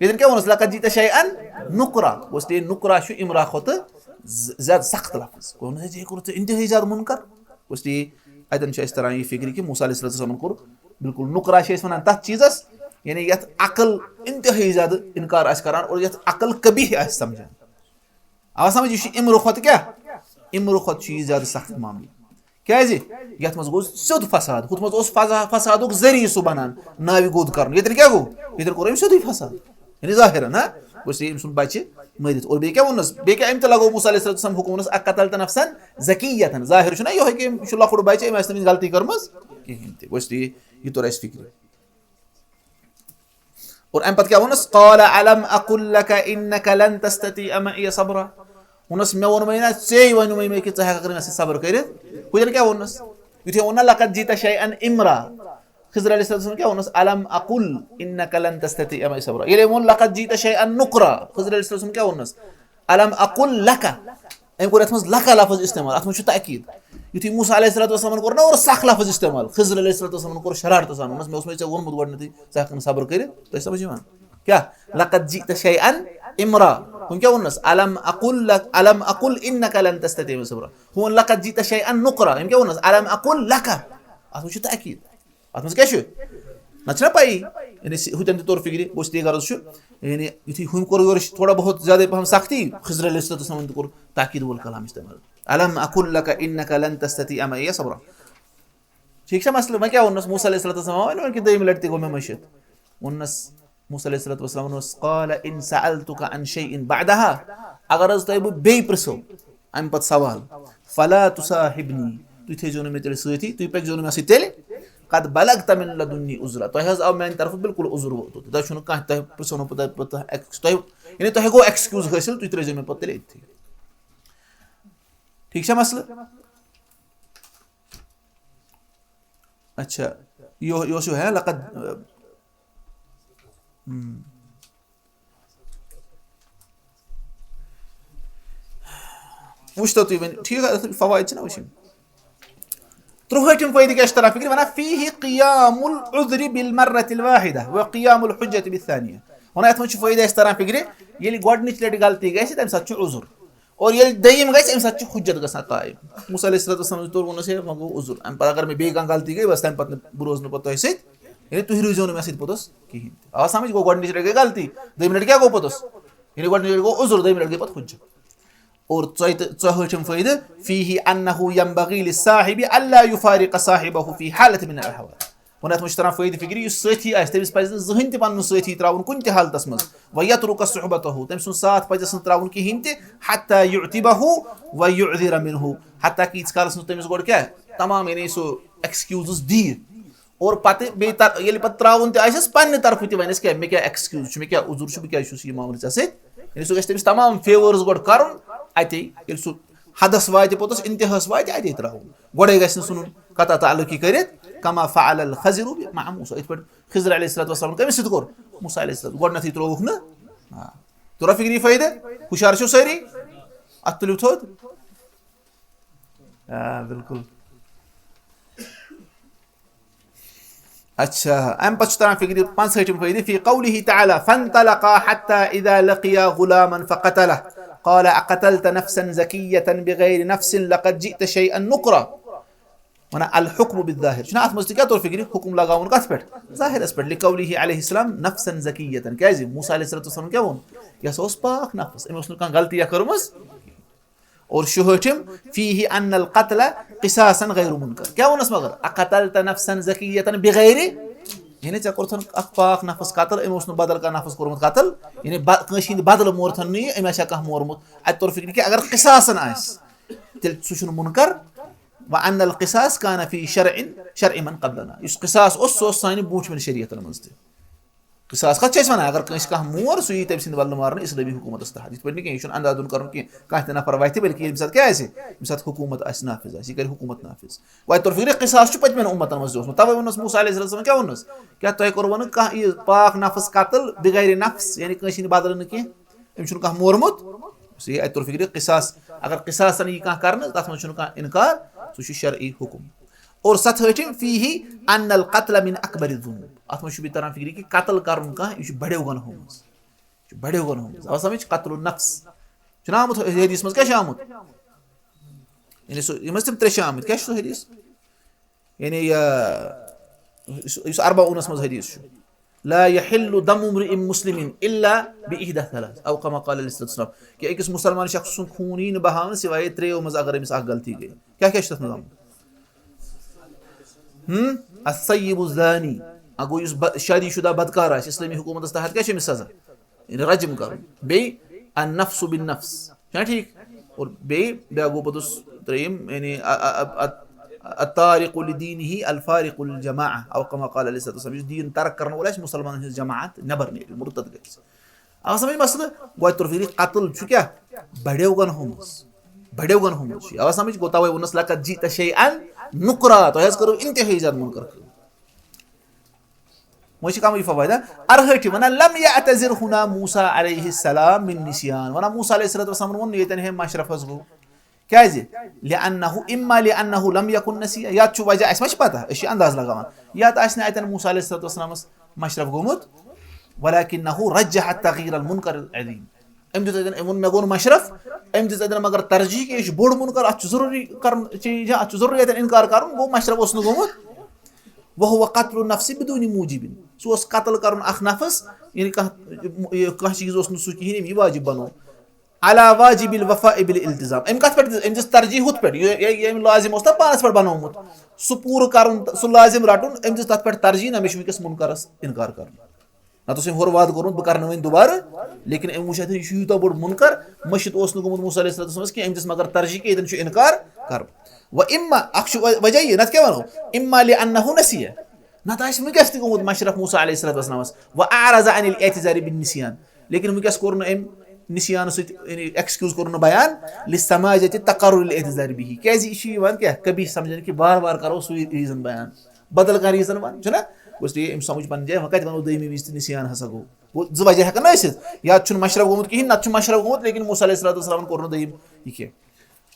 ییٚتٮ۪ن کیٛاہ ووٚنُس؟ "لقد جئت شیئا نکرا"۔ گوٚو اس لیے نکرا چھُ امرا کھۄتہٕ ز-، زیادٕ سخت لفظ۔ گوٚو نہٕ، ہے، ژےٚ کوٚرُتھ ژےٚ انتہٲیی زیادٕ مُنکر۔ گوٚو اس لیے اَتٮ۪ن چھُ اَسہِ تران یہِ فِکرِ کہِ موسیٰ علیہ الصلوۃ والسلام کوٚر بالکل نکرا چھِ أسۍ وَنان تَتھ چیٖزَس، یعنی یَتھ عقل انتہٲیی زیادٕ اِنکار آسہِ کران اور یَتھ عقل قبیح آسہِ سمجھان۔ آو سمجھ؟ یہِ چھُ امرٕ کھۄتہٕ کیٛاہ؟ امرٕ کھۄتہٕ چھُ یہِ زیادٕ سخت معاملہٕ۔ کیازِ؟ یتھ منٛز گوٚو سیوٚد فساد، ہُتھ منٛز اوس فضا-، فسادُک ذٔریعہٕ سُہ بنان، ناوِ گوٚد کرُن۔ ییٚتٮ۪ن کیٛاہ گوٚو؟ ییٚتٮ۪ن کوٚر أمۍ سیوٚدُے فساد، یعنی ظٲہِرَن، ہا؟ گوٚو سُہ أمۍ سُنٛد بچہِ مٔرِتھ۔ اور بیٚیہِ کیٛاہ ووٚننَس؟ بیٚیہِ کیٛاہ أمۍ تہِ لگوو موسیٰ علیہ السلام حُکُم، ووٚننَس، "اقتلت نفسا زکیة"، ظٲہِر چھُنہ یِہوٚے کہِ أمۍ چھُ لۄکُٹ بچہِ، أمۍ آسہِ نہٕ وٕنہِ غلطی کٔرمٕژ کِہیٖنۍ تہِ۔ گوٚو سُہ یہِ، یہِ توٚر اَسہِ فِکرِ۔ اور اَمہِ پتہٕ کیٛاہ ووٚنُس؟ "قال الم اقل لك انك لن تستطيع معي صبرا"۔ ووٚنُس، "مےٚ ووٚنمَے نہ، ژےٚ ووٚنمَے مےٚ کہِ ژٕ ہٮ۪کَکھ نہٕ مےٚ سۭتۍ صبر کٔرِتھ؟" ہُتٮ۪ن کیٛاہ ووٚنُس؟ یُتھُے ووٚن نہ، "لقد جئت شيئا امرا"، خضر علیہ السلام کیٛاہ ووٚنُس؟ "الم اقل انك لن تستطيع معي صبرا"۔ ییٚلہِ أمۍ ووٚن، "لقد جئت شيئا نكرا"، خضر علیہ السلام کیٛاہ ووٚنُس؟ "الم اقل لك"۔ أمۍ کوٚر یَتھ منٛز لَکَ لفظ استعمال، اَتھ منٛز چھُ تاکید۔ یُتھُے موسیٰ علیہ الصلوۃ والسلامَن کوٚر نہ اورٕ سَخ لفظ استعمال، خضر علیہ الصلوۃ والسلامَن کوٚر شرارتہٕ سان، ووٚنُس، "مےٚ اوس مےٚ ژےٚ ووٚنمُت گۄڈٕنیتھٕے، ژٕ ہٮ۪کَکھ نہٕ صبر کٔرِتھ"، تۄہہِ سمجھ یِوان؟ کیٛاہ؟ "لقد جئت شيئا امرا"۔ ہُم کیٛاہ ووٚننَس؟ "الم اقل لك، الم اقل انك لن تستطيع صبرا"۔ ہُم ووٚن، "لقد جئت شيئا نكرا"۔ أمۍ کیٛاہ ووٚننَس؟ "الم اقل لك"۔ اَتھ منٛز چھُ تاکید۔ اَتھ منٛز کیٛاہ چھُ؟ نَتہٕ چھُنہ پَیی۔ یعنی س-، ہُتٮ۪ن تہِ توٚر فِکرِ، گوٚو سُہ تی غرض چھُ۔ یعنی یُتھُے ہُمۍ کوٚر یورٕ تھوڑا بہت زیادَے پَہَم سختی، خضر علیہ الصلوۃ والسلام تہِ کوٚر تاکید وول کلام استعمال۔ "الم اقل لك انك لن تستطيع معي صبرا"۔ ٹھیٖک چھا مسلہٕ؟ وۄنۍ کیٛاہ ووٚننَس موسیٰ علیہ الصلوۃ والسلام؟ وۄنۍ ووٚن کہِ دوٚیِمہِ لَٹہِ تہِ گوٚو مےٚ مٔشِتھ۔ ووٚننَس موسیٰ علیہ الصلوۃ والسلام ووٚننَس، "قال ان سألتك عن شيء بعدها"، اگر حظ تۄہہِ بہٕ بیٚیہِ پرٛژھو اَمہِ پَتہٕ سوال، "فلا تصاحبني"، تُہۍ تھٲیزیو نہٕ مےٚ تیٚلہِ سۭتی، تُہۍ پٔکزیو نہٕ مےٚ سۭتۍ تیٚلہِ، "قد بلغت من لدني عذرا"، تۄہہِ حظ آو میٛانہِ طرفہٕ بالکل عذر ووتمُت، تۄہہِ چھُنہٕ کانٛہہ، تۄہہِ پرٛژھو نہٕ پَتہٕ، پَتہٕ ایکس-، تۄہہِ، یعنی تۄہہِ گوٚو ایکسکیوز حٲصِل، تُہۍ ترٛٲیزیو مےٚ پَتہٕ تیٚلہِ أتھی۔ ٹھیٖک چھا مسلہٕ؟ اچھا، یہِ اوس، یہِ اوس یِہوٚے، ہا، لقد، ہم۔ وٕچھتو تُہۍ وۄنۍ، ٹھیٖک حظ، فوائد چھِنہ وٕچھِنۍ۔ ترٛوہٲٹھِم فٲیدٕ کیٛاہ چھُ تران فِکرِ؟ وَنان، "فيه قيام العذر بالمرة الواحدة وقيام الحجة بالثانية"۔ وَنان، یَتھ منٛز چھُ فٲیدٕ اَسہِ تران فِکرِ، ییٚلہِ گۄڈٕنِچ لَٹہِ غلطی گژھِ، تَمہِ ساتہٕ چھُ عذر۔ اور ییٚلہِ دوٚیِم گژھِ، اَمہِ ساتہٕ چھُ حُجت گژھان قٲیِم۔ موسیٰ علیہ الصلوۃ والسلام یُس تورٕ ووٚنُس، "ہے، وۄنۍ گوٚو عذر، اَمہِ پَتہٕ اگر مےٚ بیٚیہِ کانٛہہ غلطی گٔے، بَس تَمہِ پَتہٕ نہٕ، بہٕ روزٕ نہٕ پَتہٕ تۄہہِ سۭتۍ، یعنی تُہۍ روٗزیو نہٕ مےٚ سۭتۍ پوٚتُس کِہیٖنۍ تہِ۔" آو سَمٕجھ؟ گوٚو گۄڈٕنِچ لَٹہِ گٔے غلطی، دوٚیِمہِ لَٹہِ کیٛاہ گوٚو پوٚتُس؟ یعنی گۄڈٕنِچ لَٹہِ گوٚو عذر، دوٚیمہِ لَٹہِ گٔے پَتہٕ حُجت۔ اور ژۄیہِ تہٕ ژۄہٲٹھِم فٲیدٕ، "فيه أنه ينبغي للصاحب ألا يفارق صاحبه في حالة من الأحوال"۔ وۄنۍ اَتھ منٛز چھُ تران فٲیدٕ فِکرِ، یُس سٲتھی آسہِ، تٔمِس پَزِ نہٕ زٕہٕنۍ تہِ پَنُن سٲتھی ترٛاوُن کُنہِ تہِ حالتَس منٛز۔ "ويترك صحبته"، تٔمۍ سُنٛد ساتھ پَزٮ۪س نہٕ ترٛاوُن کِہیٖنۍ تہِ، "حتى يعتبه ويعذر منه"، حتیٰ کہِ ییٖتِس کالَس نہٕ تٔمِس گۄڈٕ کیٛاہ، تمام، یعنی سُہ ایکسکیوزز دِیہِ۔ اور پَتہٕ بیٚیہِ تر-، ییٚلہِ پَتہٕ ترٛاوُن تہِ آسٮ۪س پننہِ طرفہٕ تہِ وَنٮ۪س کیٛاہ، مےٚ کیٛاہ ایکسکیوز چھُ، مےٚ کیٛاہ عذر چھُ، بہٕ کیٛازِ چھُس یہِ معاملہٕ ژےٚ سۭتۍ۔ یعنی سُہ گژھِ تٔمِس تمام فیورز گۄڈٕ کَرُن اَتے، ییٚلہِ سُہ حدس واتہِ پوٚتُس، انتہاہَس واتہِ، اَتے ترٛاوُن۔ گۄڈَے گژھِ نہٕ ژھٕنُن قطع تعلقی کٔرِتھ، "كما فعل الخضر مع موسى"، یِتھ پٲٹھۍ خضر علیہ الصلوۃ والسلام کٔمِس سۭتۍ کوٚر؟ موسیٰ علیہ السلام۔ گۄڈٕنٮ۪تھٕے ترٛووُکھ نہٕ۔ آ۔ توٚرا فِکرِ یہِ فٲیدٕ؟ ہُشار چھِو سٲری؟ اَتھ تُلِو تھوٚد۔ آ، بِلکُل۔ اچھا، اَمہِ پَتہٕ چھُ تران فِکرِ پانٛژہٲٹھِم فٲیدٕ، "في قوله تعالى، فانطلقا حتى إذا لقيا غلاما فقتله، قال أقتلت نفسا زكية بغير نفس لقد جئت شيئا نكرا"۔ وَنان، "الحكم بالظاهر"۔ چھُنہ اَتھ منٛز تہِ کیٛاہ توٚر فِکرِ؟ حُکُم لگاوُن کَتھ پٮ۪ٹھ؟ ظٲہِرَس پٮ۪ٹھ۔ "لقوله عليه السلام، نفسا زكية"۔ کیٛازِ؟ موسیٰ علیہ الصلوۃ والسلام کیٛاہ ووٚن؟ یہِ ہسا اوس پاک نفس، أمۍ اوس نہٕ کانٛہہ غلطی کٔرمٕژ۔ اور شُہٲٹھِم، "فيه أن القتل قصاصا غير منكر"۔ کیٛاہ ووٚنُس مگر؟ "أقتلت نفسا زكية بغير"، یعنی ژےٚ کوٚرتھن اکھ پاک نفس قتل، أمۍ اوس نہٕ بدل کانٛہہ نفس کوٚرمُت قتل، یعنی ب-، کٲنٛسہِ ہِنٛدِ بدلہٕ مورتھن نہٕ یہِ، أمۍ آسہِ ہا کانٛہہ مورمُت۔ اَتہِ توٚر فِکرِ کہِ اگر قصاصن آسہِ، تیٚلہِ سُہ چھُنہٕ منکر۔ "وأن القصاص كان في شرع، شرع من قبلنا"۔ یُس قصاص اوس، سُہ اوس سانہِ برونٛٹھمٮ۪ن شریعتن منٛز تہِ۔ قصاص کتھ چھِ أسۍ ونان؟ اگر کٲنٛسہِ کانٛہہ مور، سُہ یی تٔمۍ سٕنٛدِ بدلہٕ مارنہٕ اسلٲمی حکوٗمتس تحت۔ یِتھ پٲٹھۍ نہٕ کینٛہہ، یہِ چھُنہٕ اندھادھند کرُن کینٛہہ، کانٛہہ تہِ نفر وتھِ، بلکہِ ییٚمہِ ساتہٕ کیٛاہ آسہِ، ییٚمہِ ساتہٕ حکوٗمت آسہِ نافذ آسہِ، یہِ کرِ حکوٗمت نافذ۔ وۄنۍ توٚر فِکرِ، قصاص چھُ پٔتمٮ۪ن اُمتن منٛز تہِ اوسمُت۔ توے ووٚنُس موسیٰ علیہ السلام کیٛاہ ووٚنُس؟ کیٛاہ تۄہہِ کوٚروٕ نہٕ کانٛہہ یہِ پاک نفس قتل بغیر نفس، یعنی کٲنٛسہِ ہٕنٛدِ بدلہٕ نہٕ کینٛہہ؟ أمِس چھُنہٕ کانٛہہ مورمُت۔ ژےٚ یہِ اَتہِ توٚر فِکرِ، قصاص، اگر قصاصن یی کانٛہہ کرنہٕ، تَتھ منٛز چھُنہٕ کانٛہہ اِنکار، سُہ چھُ شرعی حُکُم۔ اور ستہٲٹھِم، "فيه أن القتل من أكبر الذنوب"۔ اَتھ منٛز چھُ بیٚیہِ تران فِکرِ کہِ قتل کرُن کانٛہہ، یہِ چھُ بڑیو گۄنہو منٛز۔ یہِ چھُ بڑیو گۄنہو منٛز۔ اَوَ سمجھ؟ قتل النفس۔ چھُنہ آمُت حدیث منٛز، کیٛاہ چھُ آمُت؟ یعنی سُہ، یِم ٲسۍ تِم ترٛےٚ چھِ آمٕتۍ۔ کیٛاہ چھُ سُہ حدیث؟ یعنی، آ، یُس، یُس اربعونس منٛز حدیث چھُ، "لا يحل دم امرئ مسلم الا باحدى ثلاث"، او كما قال عليه الصلاة والسلام، کہ أکِس مُسلمان شخص سُنٛد خوٗن یی نہٕ بہاونہٕ سوائے ترٛیٚیو منٛز اگر أمِس اکھ غلطی گٔے۔ کیٛاہ کیٛاہ چھُ تَتھ منٛز آمُت؟ ہم الثیب الزانی، اگو یُس ب- شادی شدہ بدکار آسہِ، اسلٲمی حکوٗمتس تحت کیٛاہ چھُ أمِس سزا؟ یعنی رجم کرُن۔ بیٚیہِ النفس بالنفس، چھُنہ ٹھیٖک؟ اور بیٚیہِ بیٛاکھ گوٚو پوٚتُس ترٛیٚیِم، یعنی ا- ا- ا- ا- الطارق لدینہ الفارق للجماعہ، او کما قال علیہ الصلوۃ والسلام، یُس دیٖن ترک کرن وول آسہِ، مُسلمانن ہٕنٛز جماعت نٮ۪بر نیرِ، مُرتد گژھِ۔ آو سمجھ مسلہٕ؟ گوٚو اَتہِ توٚر فِکرِ قتل چھُ کیٛاہ؟ بڑیو گنہو منٛز، بڑیو گنہو منٛز چھُ۔ آو سمجھ؟ گوٚو توے ووٚنُس لقد جئت شیئا نکرا، تۄہہِ حظ کٔرٕو انتہٲیی زیادٕ مُنکر کٲم۔ وۄنۍ چھِ کمٕے فوائدہ۔ ارہٲٹھِ ونان، لم یعتذر ہنا موسیٰ علیہ السلام من نسیان۔ ونان موسیٰ علیہ الصلوۃ والسلام ووٚن نہٕ ییٚتٮ۪ن ہے مشرف حظ گوٚو۔ کیازِ؟ لأنہ، اما لأنہ لم یکن نسیٰ، یا تہِ چھُ وجہ، اَسہِ ما چھِ پتہ، أسۍ چھِ انداز لگاوان۔ یا تہِ آسہِ نہٕ اتٮ۪ن موسیٰ علیہ الصلوۃ والسلامس مشرف گوٚمُت، ولکنہ رجح تغییر المنکر العظیم۔ أمۍ دیُت اتٮ۪ن، أمۍ ووٚن، مےٚ گوٚو نہٕ مشرف، أمۍ دیُت اتٮ۪ن مگر ترجیح کہِ یہِ چھُ بوٚڑ منکر، اتھ چھُ ضروٗری کرُن چینج، اتھ چھُ ضروٗری اتٮ۪ن انکار کرُن، گوٚو مشرف اوس نہٕ گوٚمُت۔ وہو قتل النفس بدون موجب، سُہ اوس قتل کرُن اکھ نفس، یعنی کانٛہہ، یہِ کانٛہہ چیٖز اوس نہٕ سُہ کِہیٖنۍ ییٚمۍ یہِ واجب بنوو۔ علی واجب الوفاء بالالتزام۔ أمۍ کتھ پٮ۪ٹھ دِژ؟ أمۍ دِژ ترجیح ہُتھ پٮ۪ٹھ، یہِ، یہِ، یہِ أمۍ لازم اوس نا پانس پٮ۪ٹھ بنوومُت، سُہ پوٗرٕ کرُن، سُہ لازم رٹُن، أمۍ دِژ تتھ پٮ۪ٹھ ترجیح، نہ مےٚ چھُ وٕنکیٚس منکرس انکار کرُن۔ نتہٕ اوس أمۍ ہورٕ وعدٕ کوٚرمُت، بہٕ کرٕ نہٕ وۄنۍ دُبارٕ، لیکن أمۍ وٕچھ اَتٮ۪ن یہِ چھُ یوٗتاہ بوٚڑ منکر، مٔشِتھ اوس نہٕ گوٚمُت موسیٰ علیہ الصلوۃ والسلامس کینٛہہ، أمۍ دِژ مگر ترجیح کہِ ییٚتٮ۪ن چھُ انکار کرُن۔ و اما، اکھ چھُ وجہ یہِ، نتہٕ کیٛاہ ونو؟ اما لأنہ نسیٰ، نتہٕ آسہِ وٕنکیٚس تہِ گوٚمُت مشرف موسیٰ علیہ الصلوۃ والسلامس، و اعرض عن الاعتذار بالنسیان، لیکن وٕنکیٚس کوٚر نہٕ أمۍ نسیان سۭتۍ، یعنی ایکسکیوز کوٚر نہٕ بیان، لسماجة تقرر الاعتذار به، کیازِ یہِ چھُ یِوان کیٛاہ قبیح سمجھنہٕ کہِ بار بار کرو سُے ریزن بیان۔ بدل کانٛہہ ریزن ون، چھُنہ؟ گوٚژھ یہِ أمۍ سمجھ پنٕنۍ جایہِ، وۄنۍ کتہِ ونو دوٚیمہِ وِزِ تہِ نسیان ہسا گوٚو۔ گوٚو زٕ وجہ ہٮ۪کن نہ ٲسِتھ، یا تہِ چھُنہٕ مشرف گوٚمُت کِہیٖنۍ، نتہٕ چھُ مشرف گوٚمُت، لیکن موسیٰ علیہ الصلوۃ والسلامن کوٚر نہٕ دوٚیِم یہِ کینٛہہ۔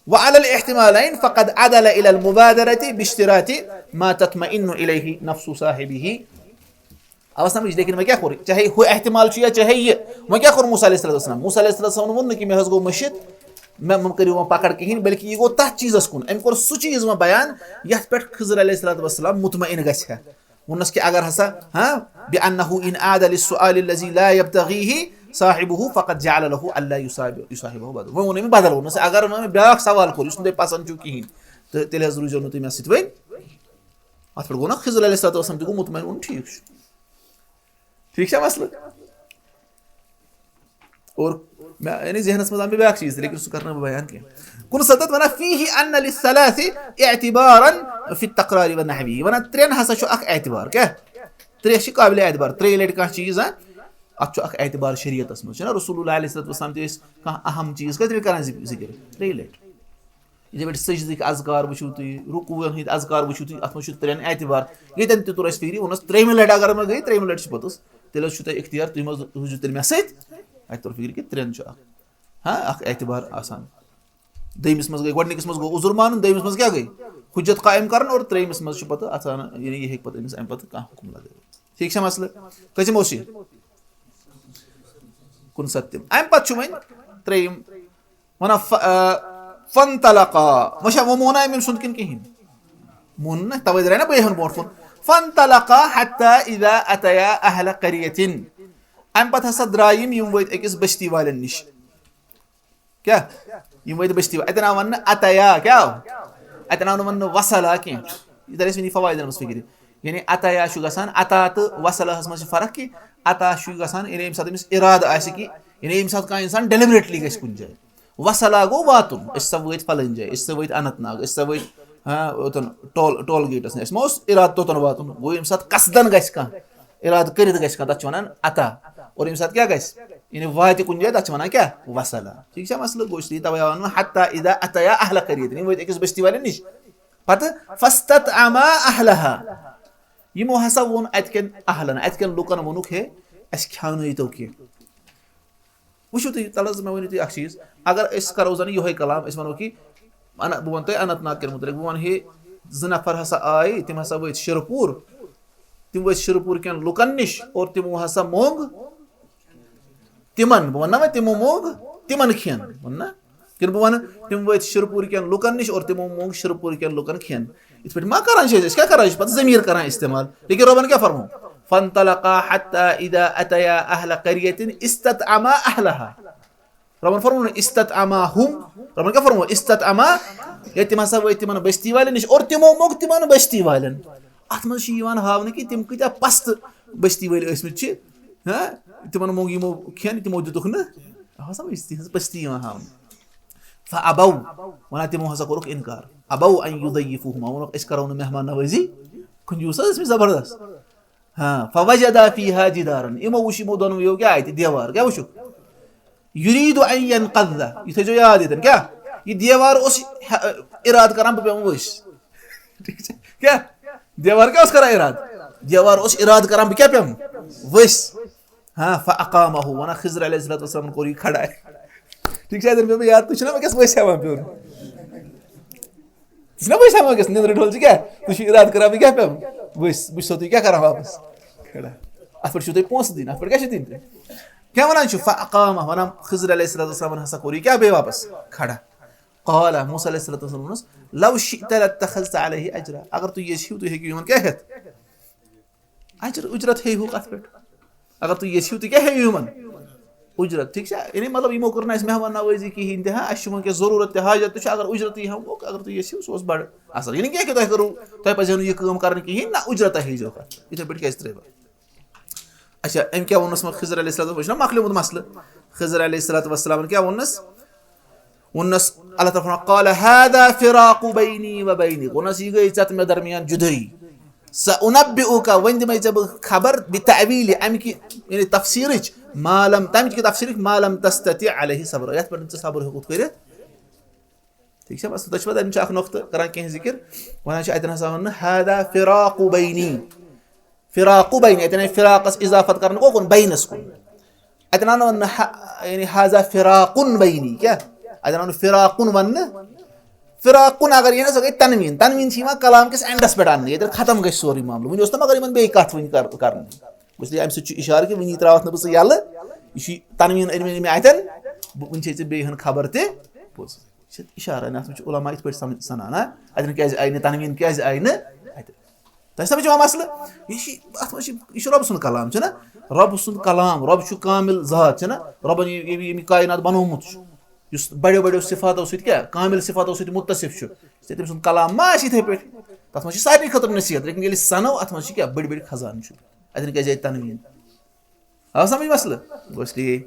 وعلى الاحتمالين فقد عدل إلى المبادرة باشتراط ما تطمئن إليه نفس صاحبه۔ آو سمجھ؟ لیکن وۄنۍ کیٛاہ کوٚر؟ چاہے ہُہ احتمال چھُ یا چاہے یہِ، وۄنۍ کیٛاہ کوٚر موسیٰ علیہ الصلوۃ والسلام؟ موسیٰ علیہ الصلوۃ والسلام ووٚن نہٕ کہِ مےٚ حظ گوٚو مٔشِتھ، مےٚ مہٕ کٔرِو وۄنۍ پکڑ کِہیٖنۍ، بلکہِ یہِ گوٚو تتھ چیٖزس کُن۔ أمۍ کوٚر سُہ چیٖز وۄنۍ بیان یتھ پٮ۪ٹھ خضر علیہ الصلوۃ والسلام مطمئن گژھِ ہا۔ ووٚننس کہِ اگر ہسا، ہاں، بأنه إن عاد للسؤال الذي لا يبتغيه صاحبه فقد جعل له ألا يصاحب-، يصاحبه بدل۔ وۄنۍ ووٚن أمۍ بدل، ووٚننس اگر وۄنۍ مےٚ بیٛاکھ سوال کوٚر یُس نہٕ تۄہہِ پسند چھُو کِہیٖنۍ، تہٕ تیٚلہِ حظ روٗزیو نہٕ تُہۍ مےٚ سۭتۍ وۄنۍ۔ اتھ پٮ۪ٹھ گوٚو نا خضر علیہ الصلوۃ والسلام تہِ گوٚو مطمئن، ووٚن ٹھیٖک چھُ۔ ٹھیٖک چھا مسلہٕ؟ اور مےٚ، یعنی ذہنس منٛز آو مےٚ بیٛاکھ چیٖز تہِ، لیکن سُہ کرٕ نہٕ بہٕ بیان کینٛہہ۔ کُنسَتتھ ونان، فيه أن للثلاث اعتبارا في التكرار ونحوه، ونان ترٛٮ۪ن ہسا چھُ اکھ اعتبار، کیٛاہ؟ ترٛےٚ چھِ قابل اعتبار، ترٛیٚیہِ لٹہِ کانٛہہ چیٖز، ہاں، اتھ چھُ اکھ اعتبار شریعتس منٛز، چھُنہ؟ رسول اللہ علیہ الصلوۃ والسلام تہِ ٲسۍ کانٛہہ اہم چیٖز کٔژِ لٹہِ کران ذِک-، ذِکر؟ ترٛیٚیہِ لٹہِ۔ یِتھے پٲٹھۍ سجدٕکۍ اذکار وٕچھِو تُہۍ، رکوعن ہٕنٛدۍ اذکار وٕچھِو تُہۍ، اتھ منٛز چھُ ترٛٮ۪ن اعتبار۔ ییٚتٮ۪ن تہِ توٚر اَسہِ فِکرِ، ووٚنُس ترٛیٚیِمہِ لٹہِ اگر مےٚ گٔے، ترٛیٚیِمہِ لٹہِ چھِ پوٚتُس، تیٚلہِ حظ چھُو تۄہہِ اختیار، تُہۍ مہ حظ روٗزِو تیٚلہِ مےٚ سۭتۍ۔ اَتہِ توٚر فِکرِ کہِ ترٛٮ۪ن چھُ اکھ، ہاں، اکھ اعتبار آسان۔ دوٚیمِس منٛز گٔے، گۄڈٕنِکِس منٛز گوٚو عذر مانُن، دوٚیمِس منٛز کیٛاہ گٔے؟ حجت قائم کرُن، اور ترٛیٚیِمِس منٛز چھُ پتہٕ اژان، یعنی یہِ ہیٚکہِ پتہٕ أمِس اَمہِ پتہٕ کانٛہہ حُکُم لگٲوِتھ۔ ٹھیٖک چھا مسلہٕ؟ کٔژِم اوس یہِ؟ کُنسَتتِم۔ اَمہِ پتہٕ چھُ وۄنۍ ترٛیٚیِم۔ ونان ف-، آ، فانطلقا۔ وۄنۍ چھا، وۄنۍ مون أمۍ سُنٛد کِنہٕ کِہیٖنۍ؟ مون نہ، توے درٛاے نہ بیٚیہِ ہن برونٛٹھ کُن۔ فانطلقا حتى إذا أتيا أهل قرية۔ اَمہِ پتہٕ ہسا درٛاے یِم، یِم وٲتۍ أکِس بستی والٮ۪ن نِش۔ کیٛاہ؟ یِم وٲتۍ بستی والٮ۪ن۔ اَتٮ۪ن آو وننہٕ أتیا، کیٛاہ آو؟ اَتٮ۪ن آو نہٕ وننہٕ وصلا کینٛہہ۔ یہِ ترِ اَسہِ وٕنی فوائدن منٛز فِکرِ۔ یعنی أتیا چھُ گژھان، اتا تہٕ وصلا ہس منٛز چھِ فرق کہِ أتا چھُ گژھان، یعنی ییٚمہِ ساتہٕ أمِس اِرادٕ آسہِ کہِ، یعنی ییٚمہِ ساتہٕ کانٛہہ اِنسان deliberately گژھِ کُنہِ جایہِ۔ وصلا گوٚو واتُن، أسۍ سا وٲتۍ فلٲنۍ جایہِ، أسۍ سا وٲتۍ اننت ناگ، أسۍ سا وٲتۍ، ہاں، اوٚتَن ٹول، ٹول گیٹَس نِش۔ اَسہِ ما اوس اِرادٕ توٚتَن واتُن؟ گوٚو ییٚمہِ ساتہٕ قصدن گژھِ کانٛہہ، اِرادٕ کٔرِتھ گژھِ کانٛہہ، تَتھ چھِ وَنان اَتا۔ اور ییٚمہِ ساتہٕ کیٛاہ گژھِ؟ یعنی واتہِ کُنہِ جایہِ، تَتھ چھِ وَنان کیٛاہ؟ وصلا۔ ٹھیٖک چھا مسلہٕ؟ گوٚو اس لیے تَوَے آو وَننہٕ، حتى إذا أتيا أهل قرية، یِم وٲتۍ أکِس بستی والٮ۪ن نِش۔ پَتہٕ فاستطعما أهلها، یِمو ہسا ووٚن اَتہِ کٮ۪ن اہلَن، اَتہِ کٮ۪ن لُکَن ووٚنُکھ، ہے، اَسہِ کھیٛاونٲیتو کینٛہہ۔ وٕچھِو تُہۍ، تَلہٕ حظ مےٚ ؤنِو تُہۍ اَکھ چیٖز، اگر أسۍ کَرو زَن یِہوٚے کلام، أسۍ وَنو کہِ اَنا-، بہٕ وَنہٕ تۄہہِ اننت ناگ کٮ۪ن مُتعلِق، بہٕ وَنہٕ ہے، زٕ نفر ہسا آے، تِم ہسا وٲتۍ شِرپوٗر، تِم وٲتۍ شِرپوٗر کٮ۪ن لُکَن نِش اور تِمو ہسا موٚنگ تِمَن، بہٕ وَنہٕ نا وۄنۍ تِمو موٚنگ تِمَن کھٮ۪ن، ووٚن نا؟ کِنہٕ بہٕ وَنہٕ تِم وٲتۍ شِرپوٗر کٮ۪ن لُکَن نِش اور تِمو موٚنگ شِرپوٗر کٮ۪ن لُکَن کھٮ۪ن؟ یِتھ پٲٹھۍ ما کَران چھِ أسۍ، أسۍ کیٛاہ کَران چھِ پَتہٕ ضمیٖر کَران استعمال؟ لیکن رۄبَن کیٛاہ فرموو؟ فانطلقا حتى إذا أتيا أهل قرية استطعما أهلها۔ رۄبَن فرموو نہٕ استطعماهم، رۄبَن کیٛاہ فرموو؟ استطعما، یا تِم ہسا وٲتۍ تِمَن بستی والٮ۪ن نِش اور تِمو موٚنگ تِمَن بستی والٮ۪ن۔ اَتھ منٛز چھِ یِوان ہاونہٕ کہِ تِم کۭتیٛاہ پَستہٕ بٔستی وٲلۍ ٲسمٕتۍ چھِ، ہاں، تِمَن موٚنگ یِمو کھٮ۪ن، تِمو دِتُکھ نہٕ۔ آ، سَمٕجھ؟ تِہٕنٛز پٔستی یِوان ہاونہٕ۔ فَأَبَوْا، وَنان تِمو ہسا کوٚرُکھ اِنکار۔ أَبَوْا أَنْ يُضَيِّفُوهُمَا، ووٚنُکھ، "أسۍ کَرو نہٕ مہمان نوٲزی۔" کنجوٗس حظ ٲسمٕتۍ زبردست۔ ہاں، فَوَجَدَا فِيهَا جِدَارًا، یِمو وٕچھ یِمو دۄنوٕیو کیٛاہ اَتہِ؟ دیوار۔ کیٛاہ وٕچھُکھ؟ يُرِيدُ أَنْ يَنْقَضَّ، یہِ تھٲیزیو یاد ییٚتٮ۪ن، کیٛاہ؟ یہِ دیوار اوس ہ-، اِرادٕ کران بہٕ پیٚمہٕ ؤسۍ۔ ٹھیٖک چھا؟ کیٛاہ؟ دیوار کیٛاہ اوس کران اِرادٕ؟ دیوار اوس اِرادٕ کران بہٕ کیٛاہ پیٚمہٕ؟ ؤسۍ۔ ہاں، فَأَقَامَهُ، وَنان خضر علیہ الصلوۃ والسلامن کوٚر یہِ کھڑا۔ ٹھیٖک چھا؟ اَتٮ۪ن پیوٚو مےٚ یاد، تُہۍ چھِو نا وٕنکیٚس ؤسۍ ہٮ۪وان پیوٚن؟ ژٕ چھُکھ نا ؤسۍ ہٮ۪وان وٕنکیٚس، نِندرِ ڈوٚل چھِ کیٛاہ؟ تُہۍ چھِو اِرادٕ کران بہٕ کیٛاہ پیٚمہٕ؟ ؤسۍ، بہٕ چھُسو تُہۍ کیٛاہ کران واپس؟ کھڑا۔ اَتھ پٮ۪ٹھ چھِو تُہۍ پونٛسہٕ دِنۍ، اَتھ پٮ۪ٹھ کیٛاہ چھِ دِنۍ تُہۍ؟ کیٛاہ وَنان چھُ؟ فَأَقَامَهُ، وَنان خضر علیہ الصلوۃ والسلامن ہسا کوٚر یہِ کیٛاہ بیٚیہِ واپس؟ کھڑا۔ قال، موسیٰ علیہ الصلوۃ والسلام ووٚنُس، "لو شئت لاتخذت علیہ اجرا"، اگر تُہۍ یژھِو تُہۍ ہیٚکِو یِمن کیٛاہ ہٮ۪تھ؟ اجر، اجرت ہیٚیہِ ہُکھ اتھ پٮ۪ٹھ۔ اگر تُہۍ یژھِو تُہۍ کیٛاہ ہیٚیِو یِمن؟ اجرت، ٹھیٖک چھا؟ یعنی مطلب یِمو کٔر نہٕ اَسہِ مہمان نوٲزی کِہیٖنۍ تہِ، ہاں، اَسہِ چھُ وٕنکیٚس ضروٗرت تہِ حاجت تہِ چھُ، اگر اجرت یی ہٮ۪موکھ، اگر تُہۍ یژھِو سُہ اوس بڑٕ اصل۔ یعنی کینٛہہ کہِ تۄہہِ کٔرٕو، تۄہہِ پزیو نہٕ یہِ کٲم کرٕنۍ کِہیٖنۍ، نہ اجرت ہیٚیہِ زیو اتھ پٮ۪ٹھ۔ یِتھے پٲٹھۍ کیٛازِ ترٛٲیوا؟ اچھا، أمۍ کیٛاہ ووٚننَس منٛز خضر علیہ السلام، وٕچھ نا مۄکلیومُت مسلہٕ۔ خضر علیہ الصلوۃ والسلامن کیٛاہ ووٚننَس؟ ووٚننَس اللہ تعالیٰ فرماوان، "قال هذا فراق بینی و بینک"، ووٚننَس، "یہِ گٔے ژےٚ تہٕ مےٚ درمیان جُدٲیی۔" "سأنبئک"، وۄنۍ دِمَے ژےٚ بہٕ خبر، "بتأویل"، اَمہِ کہِ، یعنی تفسیٖرٕچ، "ما لم"، تَمہِ کہِ تفسیٖرٕچ، "ما لم تستطع علیہ صبرا"، یَتھ پٮ۪ٹھ نہٕ ژےٚ صبر ہیوٚکُتھ کٔرِتھ۔ ٹھیٖک چھا؟ بس، تۄہہِ چھُوا تَمہِ چھُ اکھ نۄقطہٕ کران کینٛہہ ذِکِر، وَنان چھِ اَتٮ۪ن ہسا وَننہٕ، "هذا فراق بینی"، فراق بینی، اَتٮ۪ن آیہِ فراقس اضافت کرنہٕ گوٚو کُن، بینس کُن۔ اَتٮ۪ن آو نہٕ وَننہٕ، ہ-، یعنی، "هذا فراق بینی"، کیٛاہ؟ اَتٮ۪ن آو نہٕ فراقُن وَننہٕ۔ فراقُن اگر یی نہ، سۄ گٔے تنویٖن۔ تنویٖن چھِ یِوان کلام کِس اینڈس پٮ۪ٹھ اَننہٕ، ییٚتٮ۪ن ختم گژھِ سورُے معاملہٕ۔ وٕنہِ اوس نہ مگر یِمن بیٚیہِ کَتھ وٕنہِ کر-، کرٕنۍ۔ اس لیے اَمہِ سۭتۍ چھُ اِشارٕ کہِ وٕنی ترٛاوَتھ نہٕ بہٕ ژٕ یَلہٕ، یہِ چھُ تنویٖن أنۍ مٕتۍ مےٚ اَتٮ۪ن، بہٕ، وٕنہِ چھے ژےٚ بیٚیہِ ہن خبر تہِ پوٚز۔ یہِ چھِ اِشارٕ، اَتھ منٛز چھِ علماء یِتھ پٲٹھۍ سَمجھ سَنان، ہا؟ اَتٮ۪ن کیٛازِ آیہِ نہٕ تنویٖن، کیٛازِ آیہِ نہٕ اَتہِ؟ تۄہہِ سَمجھ یِوان مسلہٕ؟ یہِ چھِ، اَتھ منٛز چھِ، یہِ چھُ رۄب سُنٛد کلام، چھُنہ؟ رۄب سُنٛد کلام، رۄب چھُ کامل ذات، چھُنہ؟ رۄبَن یہِ، یہِ، یہِ کائنات بنوومُت چھُ، یُس بڑیو بڑیو صفاتو سۭتۍ کیٛاہ؟ کامل صفاتو سۭتۍ مُتصف چھُ۔ یہِ چھِ تٔمۍ سُنٛد کلام ما آسہِ یِتھَے پٲٹھۍ؟ تَتھ منٛز چھِ سارنٕے خٲطرٕ نصیحت، لیکن ییٚلہِ سَنو، اَتھ منٛز چھِ کیٛاہ؟ بٔڑۍ بٔڑۍ خزانہٕ چھُ۔ اَتٮ۪ن کیٛازِ آیہِ تنویٖن؟ آو سَمجھ مسلہٕ؟ گوٚو اس لیے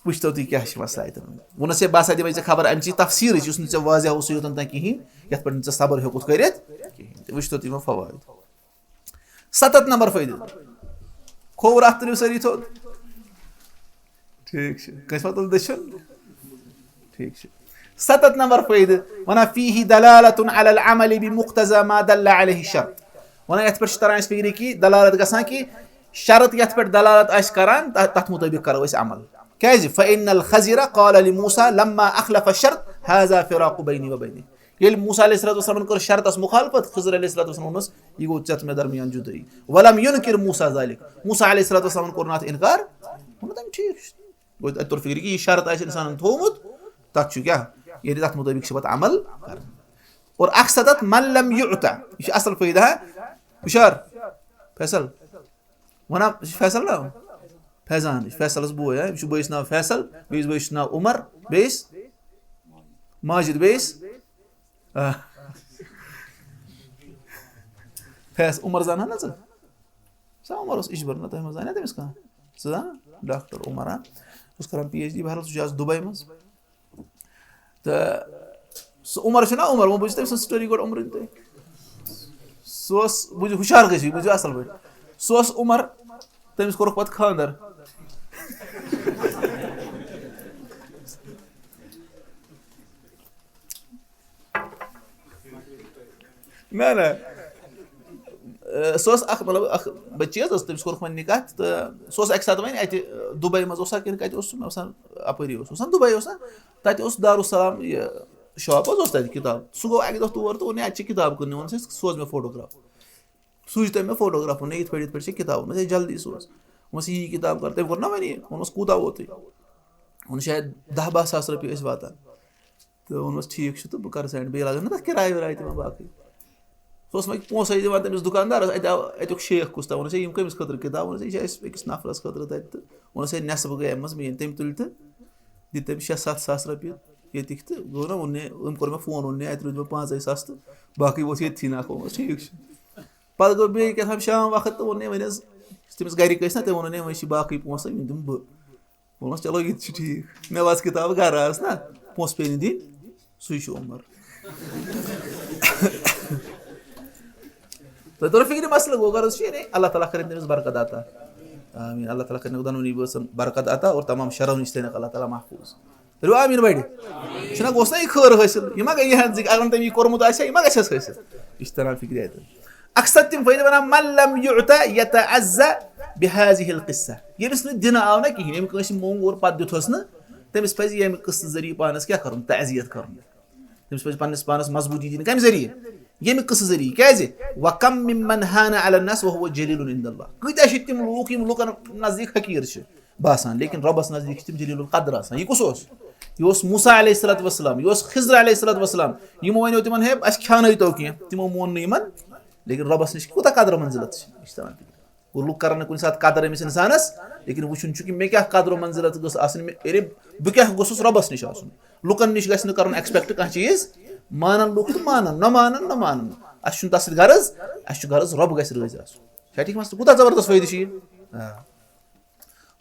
وٕچھتو تُہۍ کیٛاہ چھِ مسلہٕ اَتٮ۪ن۔ ووٚنُس ہے، بہٕ ہسا دِمَے ژےٚ خبر، اَمہِ چی تفسیٖرٕچ، یُس نہٕ ژےٚ واضح اوسُے یوٚتَن تام کِہیٖنۍ، یَتھ پٮ۪ٹھ نہٕ ژےٚ صبر ہیوٚکُتھ کٔرِتھ کِہیٖنۍ۔ تہٕ وٕچھتو تُہۍ یِمَن فوائد۔ سَتَتھ نمبر فٲیدٕ۔ کھووُر اَتھ تُلِو سٲری تھوٚد۔ ٹھیٖک چھُ۔ کٲنٛسہِ ما تُل دٔچھُن؟ ٹھیٖک چھُ۔ سَتَتھ نمبر فٲیدٕ، وَنان، "فیہ دلالۃ علی العمل بمقتضی ما دل علیہ الشرط۔" وَنان، یَتھ پٮ۪ٹھ چھِ تران اَسہِ فِکرِ کہِ دلالت گژھان کہِ شرط یَتھ پٮ۪ٹھ دلالت آسہِ کران، تہ-، تَتھ مُطٲبِق کرو أسۍ عمل۔ کیٛازِ؟ فإن الخضر قال لموسى لما أخلف الشرط، هذا فراق بيني وبينك۔ ییٚلہِ موسیٰ علیہ الصلوۃ والسلامن کٔر شرطس مخالفت، خضر علیہ الصلوۃ والسلام ووٚنُس، "یہِ گوٚو ژےٚ تہٕ مےٚ درمیان جُدٲیی۔" ولم ينكر موسى ذلك، موسیٰ علیہ الصلوۃ والسلامن کوٚر نہٕ اَتھ اِنکار۔ ووٚن تٔمۍ، "ٹھیٖک چھُ۔" گوٚو اَتہِ توٚر فِکرِ کہِ یہِ شرط آسہِ اِنسانن تھوٚومُت، تَتھ چھُ کیٛاہ؟ یعنی تَتھ مُطٲبِق چھِ پَتہٕ عمل کَرُن۔ اور اکھ سَتَتھ، من لم یُعطَ، یہِ چھُ اَصٕل فٲیدٕ، ہا؟ ہُشار، فیصل، وَنان، یہِ چھُ فیصل نا؟ فیضان، یہِ چھُ فیصلس بوے، ہا؟ أمِس چھُ بٲیِس ناو فیصل، بیٚیِس بٲیِس چھُ ناو عمر، بیٚیِس ماجد، بیٚیِس، آ۔ فیص-، عمر زانان نا ژٕ؟ سا عمر اوس اِجبر، نہ تۄہہِ منٛز زانیا تٔمِس کانٛہہ؟ ژٕ زانان؟ ڈاکٹر عمر، ہا؟ سُہ اوس کران پی ایچ ڈی، بہرحال سُہ چھُ آز دُبے منٛز۔ تہٕ سُہ عمر چھُنہ عمر، وۄنۍ بوٗزِو تٔمۍ سٕنٛز story گۄڈٕ عمرٕنۍ تُہۍ۔ سُہ اوس، بوٗزِو، ہُشار گٔژھِو، بوٗزِو اَصٕل پٲٹھۍ۔ سُہ اوس عمر، تٔمِس کوٚرُکھ پَتہٕ خانٛدر۔ نہ، نہ۔ اے، سُہ اوس اکھ، مطلب، اکھ بٔچی حظ ٲس، تٔمِس کوٚرُکھ وۄنۍ نِکاح تہٕ سُہ اوس اَکہِ ساتہٕ وۄنۍ اَتہِ، دُبے منٛز اوسا کِنہٕ کَتہِ اوس سُہ، مےٚ باسان اَپٲری اوس، اوس نا دُبے اوس نا، تَتہِ اوس دارالسلام یہِ shop حظ اوس تَتہِ کِتاب۔ سُہ گوٚو اَکہِ دۄہ تور تہٕ ووٚن، "ہے، اَتہِ چھِ کِتاب کٕننہِ"، ووٚنُس، "ہے، سوز مےٚ photograph۔" سوٗز تٔمۍ مےٚ photograph، ووٚن، "ہے، یِتھ پٲٹھۍ، یِتھ پٲٹھۍ چھِ کِتاب"، ووٚنُس، "ہے، جلدی سوز"۔ ووٚنُس، "یہِ کِتاب کر"، تٔمۍ کوٚر نا وۄنۍ یہِ، ووٚنُس، "کوٗتاہ ووتُے؟" ووٚنُس، "شاید دَہ باہ ساس رۄپیہِ ٲسۍ واتان۔" تہٕ ووٚنمَس، "ٹھیٖک چھُ، تہٕ بہٕ کَرٕ send، بیٚیہِ لاگَن نہ تَتھ کِراے وِراے تہِ وۄنۍ باقٕے۔" سُہ اوس وۄنۍ پونٛسَے دِوان تٔمِس دُکاندارَس، اَتہِ آو، اَتیُک شیخ کُس تام، ووٚنُس، "ہے، یِم کٔمِس خٲطرٕ کِتاب؟" ووٚنُس، "ہے، یہِ چھِ اَسہِ أکِس نفرَس خٲطرٕ تَتہِ۔" تہٕ ووٚنُس، "ہے، نٮ۪صٕف گٔے اَمہِ منٛز میٛٲنۍ۔" تٔمۍ تُلۍ تہٕ دِتۍ تٔمِس شےٚ سَتھ ساس رۄپیہِ ییٚتِکۍ تہٕ گوٚو نہ، ووٚن مےٚ، أمۍ کوٚر مےٚ phone، ووٚن مےٚ، "اَتہِ روٗدۍ مےٚ پانٛژَے ساس تہٕ باقٕے ووت ییٚتھی نَکھٕ۔" ووٚنمَس، "ٹھیٖک چھُ۔" پَتہٕ گوٚو بیٚیہِ کیٛاہ تام شام وقت تہٕ ووٚن أمۍ، وۄنۍ حظ، تٔمِس گَرِکۍ ٲسۍ نا، تٔمۍ ووٚن، "ہے، وۄنۍ چھِ باقٕے پونٛسہٕ، یِم دِمہٕ بہٕ۔" ووٚنمَس، "چلو، یہِ تہِ چھُ ٹھیٖک۔" مےٚ واژ کِتاب گَرٕ آس نا، پونٛسہٕ پیٚیہِ نہٕ دِنۍ، سُے چھُ عمر۔ تۄہہِ توٚر فِکرِ مسلہٕ؟ گوٚو غرض چھُ، یعنی اللہ تعالیٰ کٔرِنۍ تٔمِس برکت عطا۔ آمیٖن۔ اللہ تعالیٰ کٔرِنۍ دۄنوٕنی بٲژن برکت عطا اور تمام شرو نِش تھٲینَکھ اللہ تعالیٰ محفوٗظ۔ کٔرِو آمیٖن بٔڑِ۔ چھُنہ، گوٚژھ نہ یہِ خٲر حٲصِل؟ یہِ ما گٔے یِہنٛز، اگر نہٕ تٔمۍ یہِ کوٚرمُت آسہِ ہا، یہِ ما گژھٮ۪س حٲصِل؟ یہِ چھِ تران فِکرِ اَتٮ۪ن۔ اکثر تِم فٲیدٕ وَنان، "من لم یعطى یتعزى بهذه القصة"، ییٚمِس نہٕ دِنہٕ آو نہ کِہیٖنۍ، ییٚمۍ کٲنٛسہِ موٚنگ اور پَتہٕ دیُتہَس نہٕ، تٔمِس پَزِ ییٚمہِ قٕصہٕ ذٔریعہٕ پانَس کیٛاہ کَرُن؟ تعزیت کَرُن۔ تٔمِس پَزِ پنٛنِس پانَس مضبوٗطی دِنۍ۔ کَمہِ ذٔریعہٕ؟ ییٚمہِ قٕصہٕ ذٔریعہٕ۔ کیٛازِ؟ "وکم ممن هان على الناس وهو جلیل عند الله"، کۭتیٛاہ چھِ تِم لوٗکھ، یِم لُکَن نزدیٖک حقیٖر چھِ باسان، لیکن رۄبَس نزدیٖک چھِ تِم جلیل القدر آسان۔ یہِ کُس اوس؟ یہِ اوس موسیٰ علیہ الصلوۃ والسلام، یہِ اوس خضر علیہ الصلوۃ والسلام۔ یِمو وَنیو تِمَن، "ہے، اَسہِ کھیٛانٲیتو کینٛہہ"، تِمو مون نہٕ یِمَن، لیکن رۄبَس نِش کوٗتاہ قدر و منزلت چھِ، یہِ چھِ تَوَے۔ گوٚو، لُکھ کَرَن نہٕ کُنہِ ساتہٕ قدر أمِس اِنسانَس، لیکن وٕچھُن چھُ کہِ مےٚ کیٛاہ قدر و منزلت گٔژھ آسٕنۍ، مےٚ، یعنی بہٕ کیٛاہ گوٚژھُس رۄبَس نِش آسُن۔ لُکَن نِش گژھِ نہٕ کَرُن expect کانٛہہ چیٖز، مانَن لُکھ تہٕ مانَن، نہ مانَن، نہ مانَن۔ اَسہِ چھُنہٕ تَتھ سۭتۍ غرض، اَسہِ چھُ غرض رۄب گژھِ رٲضۍ آسُن۔ چھا ٹھیٖک مسلہٕ؟ کوٗتاہ زبردست فٲیدٕ چھُ یہِ؟ آ۔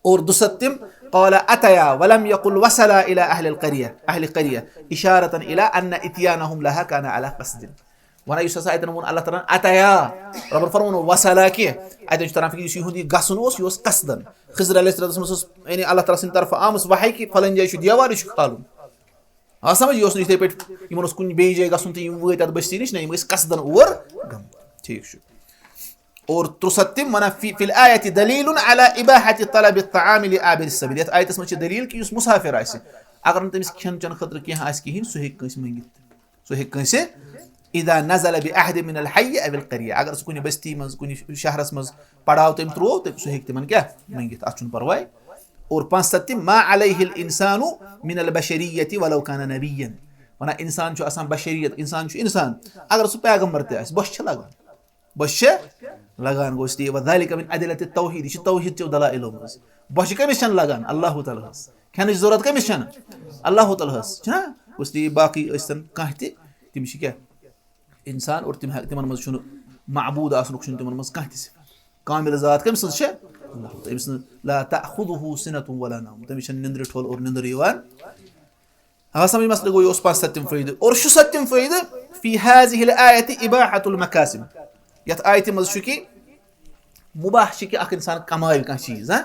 اور دُسَتِم، "قال أتيا ولم يقل وصلا إلى أهل القرية، أهل القرية، إشارة إلى أن إتيانهم لها كان على قصد۔" وَنان یُس ہسا اَتٮ۪ن ووٚن اللہ تعالیٰ ہَن، "أتيا"، رۄبَن فرموو نہٕ "وصلا" کینٛہہ۔ اَتٮ۪ن چھُ تران فِکرِ، یُس یِہُنٛد یہِ گژھُن اوس، یہِ اوس قصدن۔ خضر علیہ السلام اوس، یعنی اللہ تعالیٰ سٕنٛدِ طرفہٕ آمٕژ وحی کہِ فلٲنۍ جایہِ چھُ دیوار، یہِ چھُ کھالُن۔ آ سمجھ، یہِ اوس نہٕ یِتھَے پٲٹھۍ، یِمَن اوس کُنہِ بیٚیہِ جایہِ گژھُن تہٕ یِم وٲتۍ اَتھ بٔستی نِش، نہ، یِم ٲسۍ قصدن اور گٔمٕتۍ۔ ٹھیٖک چھُ۔ اور تُرٛسَتِم وَنان، "في، في الآية دليل على إباحة طلب الطعام لعابر السبيل"۔ یَتھ آیتَس منٛز چھِ دٔلیٖل کہِ یُس مُسافِر آسہِ، اگر نہٕ تٔمِس کھٮ۪ن چٮ۪ن خٲطرٕ کینٛہہ آسہِ کِہیٖنۍ، سُہ ہیٚکہِ کٲنٛسہِ مٔنٛگِتھ۔ سُہ ہیٚکہِ کٲنٛسہِ، "إذا نزل بأحد من الحي أو القرية"، اگر سُہ کُنہِ بستی منٛز، کُنہِ شہرَس منٛز پڑاو تٔمۍ ترٛوو، تہٕ سُہ ہیٚکہِ تِمَن کیٛاہ مٔنٛگِتھ، اَتھ چھُنہٕ پرواے۔ اور پانٛژھ سَتِم، "ما عليه الإنسان من البشرية ولو كان نبيا"۔ وَنان، اِنسان چھُ آسان بشریت، اِنسان چھُ اِنسان، اگر سُہ پیغمبر تہِ آسہِ، بۄچھِ چھِ لگان۔ بۄچھِ چھِ لگان، گوٚو اس لیے، "وذلك من أدلة التوحيد"، یہِ چھِ توحیٖد چیو دلائلو منٛز۔ بۄچھِ کٔمِس چھَنہٕ لگان؟ اللہ تعالیٰ ہَس۔ کھٮ۪نٕچ ضروٗرت کٔمِس چھَنہٕ؟ اللہ تعالیٰ ہَس۔ چھِنہ؟ اس لیے باقٕے ٲسۍتَن کانٛہہ تہِ، تِم چھِ کیٛاہ؟ اِنسان، اور تِم ہٮ۪-، تِمَن منٛز چھُنہٕ معبوٗد آسنُک چھُنہٕ تِمَن منٛز کانٛہہ تہِ صفت۔ کامل ذات کٔمۍ سٕنٛز چھےٚ؟ اللہ تعالیٰ۔ أمِس نہٕ "لا تأخذه سنة ولا نوم"، تٔمِس چھَنہٕ نِندرِ ٹھوٚل اور نِندٕر یِوان۔ ہاں، سمجھ مسلہٕ گوٚو، یہِ اوس پانٛژھ سَتِم فٲیدٕ۔ اور شُسَتِم فٲیدٕ، "في هذه الآية إباحة المكاسب"۔ یَتھ آیتہِ منٛز چھُ کہِ مُباح چھِ کہِ اَکھ اِنسان کماوِ کانٛہہ چیٖز، ہاں؟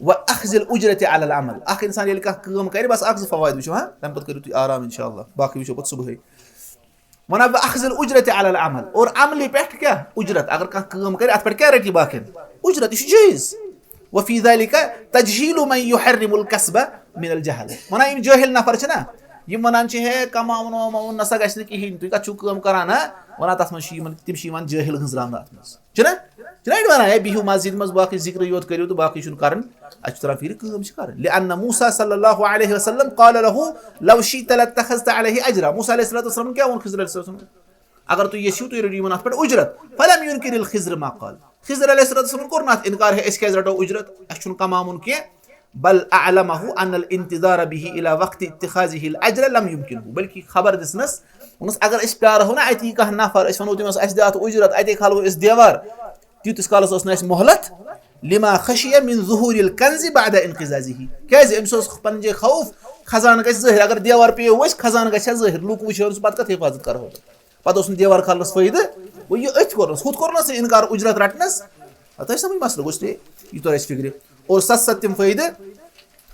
"وأخذ الأجرة على العمل"، اَکھ اِنسان ییٚلہِ کانٛہہ کٲم کَرِ، بس اَکھ زٕ فوائد وٕچھو، ہاں؟ تَمہِ پَتہٕ کٔرِو تُہۍ آرام، اِنشاءاللہ، باقٕے وٕچھو پَتہٕ صُبحٲے۔ وَنان، "وأخذ الأجرة على العمل"، اور عملہِ پٮ۪ٹھ کیٛاہ؟ اُجرت۔ اگر کانٛہہ کٲم کَرِ، اَتھ پٮ۪ٹھ کیٛاہ رَٹہِ یہِ باقیَن؟ اُجرت، یہِ چھُ جٲیِز۔ "وفي ذلك تجهيل من يحرم الكسب من الجهل"۔ وَنان، یِم جٲہِل نفر چھِنہ، یِم وَنان چھِ، "ہے، کماوُن وماوُن نہ سا گژھِ نہٕ کِہیٖنۍ، تُہۍ کَتھ چھُو کٲم کَران، ہا؟" وَنان، تَتھ منٛز چھِ یِمَن، تِم چھِ یِوان جٲہِل ہٕنٛزراونہٕ اَتھ منٛز۔ چھِنہ؟ چھِنہ اَتہِ وَنان، "ہے، بِہِو مسجد منٛز، باقٕے ذِکرٕے یوت کٔرِو تہٕ باقٕے چھُنہٕ کَرُن، اَسہِ چھُ تَران فِکرِ، کٲم چھِ کَرٕنۍ۔" "لأن موسى صلى الله عليه وسلم قال له لو شئت لاتخذت عليه أجرا"۔ موسیٰ علیہ الصلوۃ والسلام کیٛاہ ووٚن خضر علیہ السلام؟ اگر تُہۍ یژھِو، تُہۍ رٔٹِو یِمَن اَتھ پٮ۪ٹھ اُجرت۔ "فلم ينكر الخضر ما قال"۔ خضر علیہ الصلوۃ والسلام کوٚر نہٕ اَتھ اِنکار، "ہے، أسۍ کیٛازِ رَٹو اُجرت؟ اَسہِ چھُنہٕ کماوُن کینٛہہ۔" "بل أعلمه أن الانتظار به إلى وقت اتخاذه الأجر لم يمكنه"، بلکہِ خبر دِژنَس، ووٚنُس، اگر أسۍ پیارہو نہ اَتی کانٛہہ نفر، أسۍ وَنو تٔمِس، "اَسہِ دِ اَتھ اُجرت، اَتے کھالو أسۍ دیوار"، تیٖتِس کالَس ٲس نہٕ اَسہِ مۄہلت، "لما خشي من ظهور الكنز بعد انقضاضه"۔ کیٛازِ؟ أمِس اوس پَنٕنہِ جایہِ خوف، خزانہٕ گژھِ ظٲہِر، اگر دیوار پیٚیو اَسہِ، خزانہٕ گژھِ ہا ظٲہِر، لُکھ وٕچھِ ہن سُہ، پَتہٕ کَتھ حفاظت کَرہو؟ پَتہٕ اوس نہٕ دیوار کھالنَس فٲیدٕ، وۄنۍ یہِ أتھۍ کوٚرنَس، ہُتھ کوٚرنَس نہٕ اِنکار اُجرت رَٹنَس۔ اَتھ ٲسۍ سَمٕجھ مسلہٕ، گوٚژھ تہِ یہِ توٚر اَسہِ فِکرِ۔ اور سَتَتِم فٲیدٕ،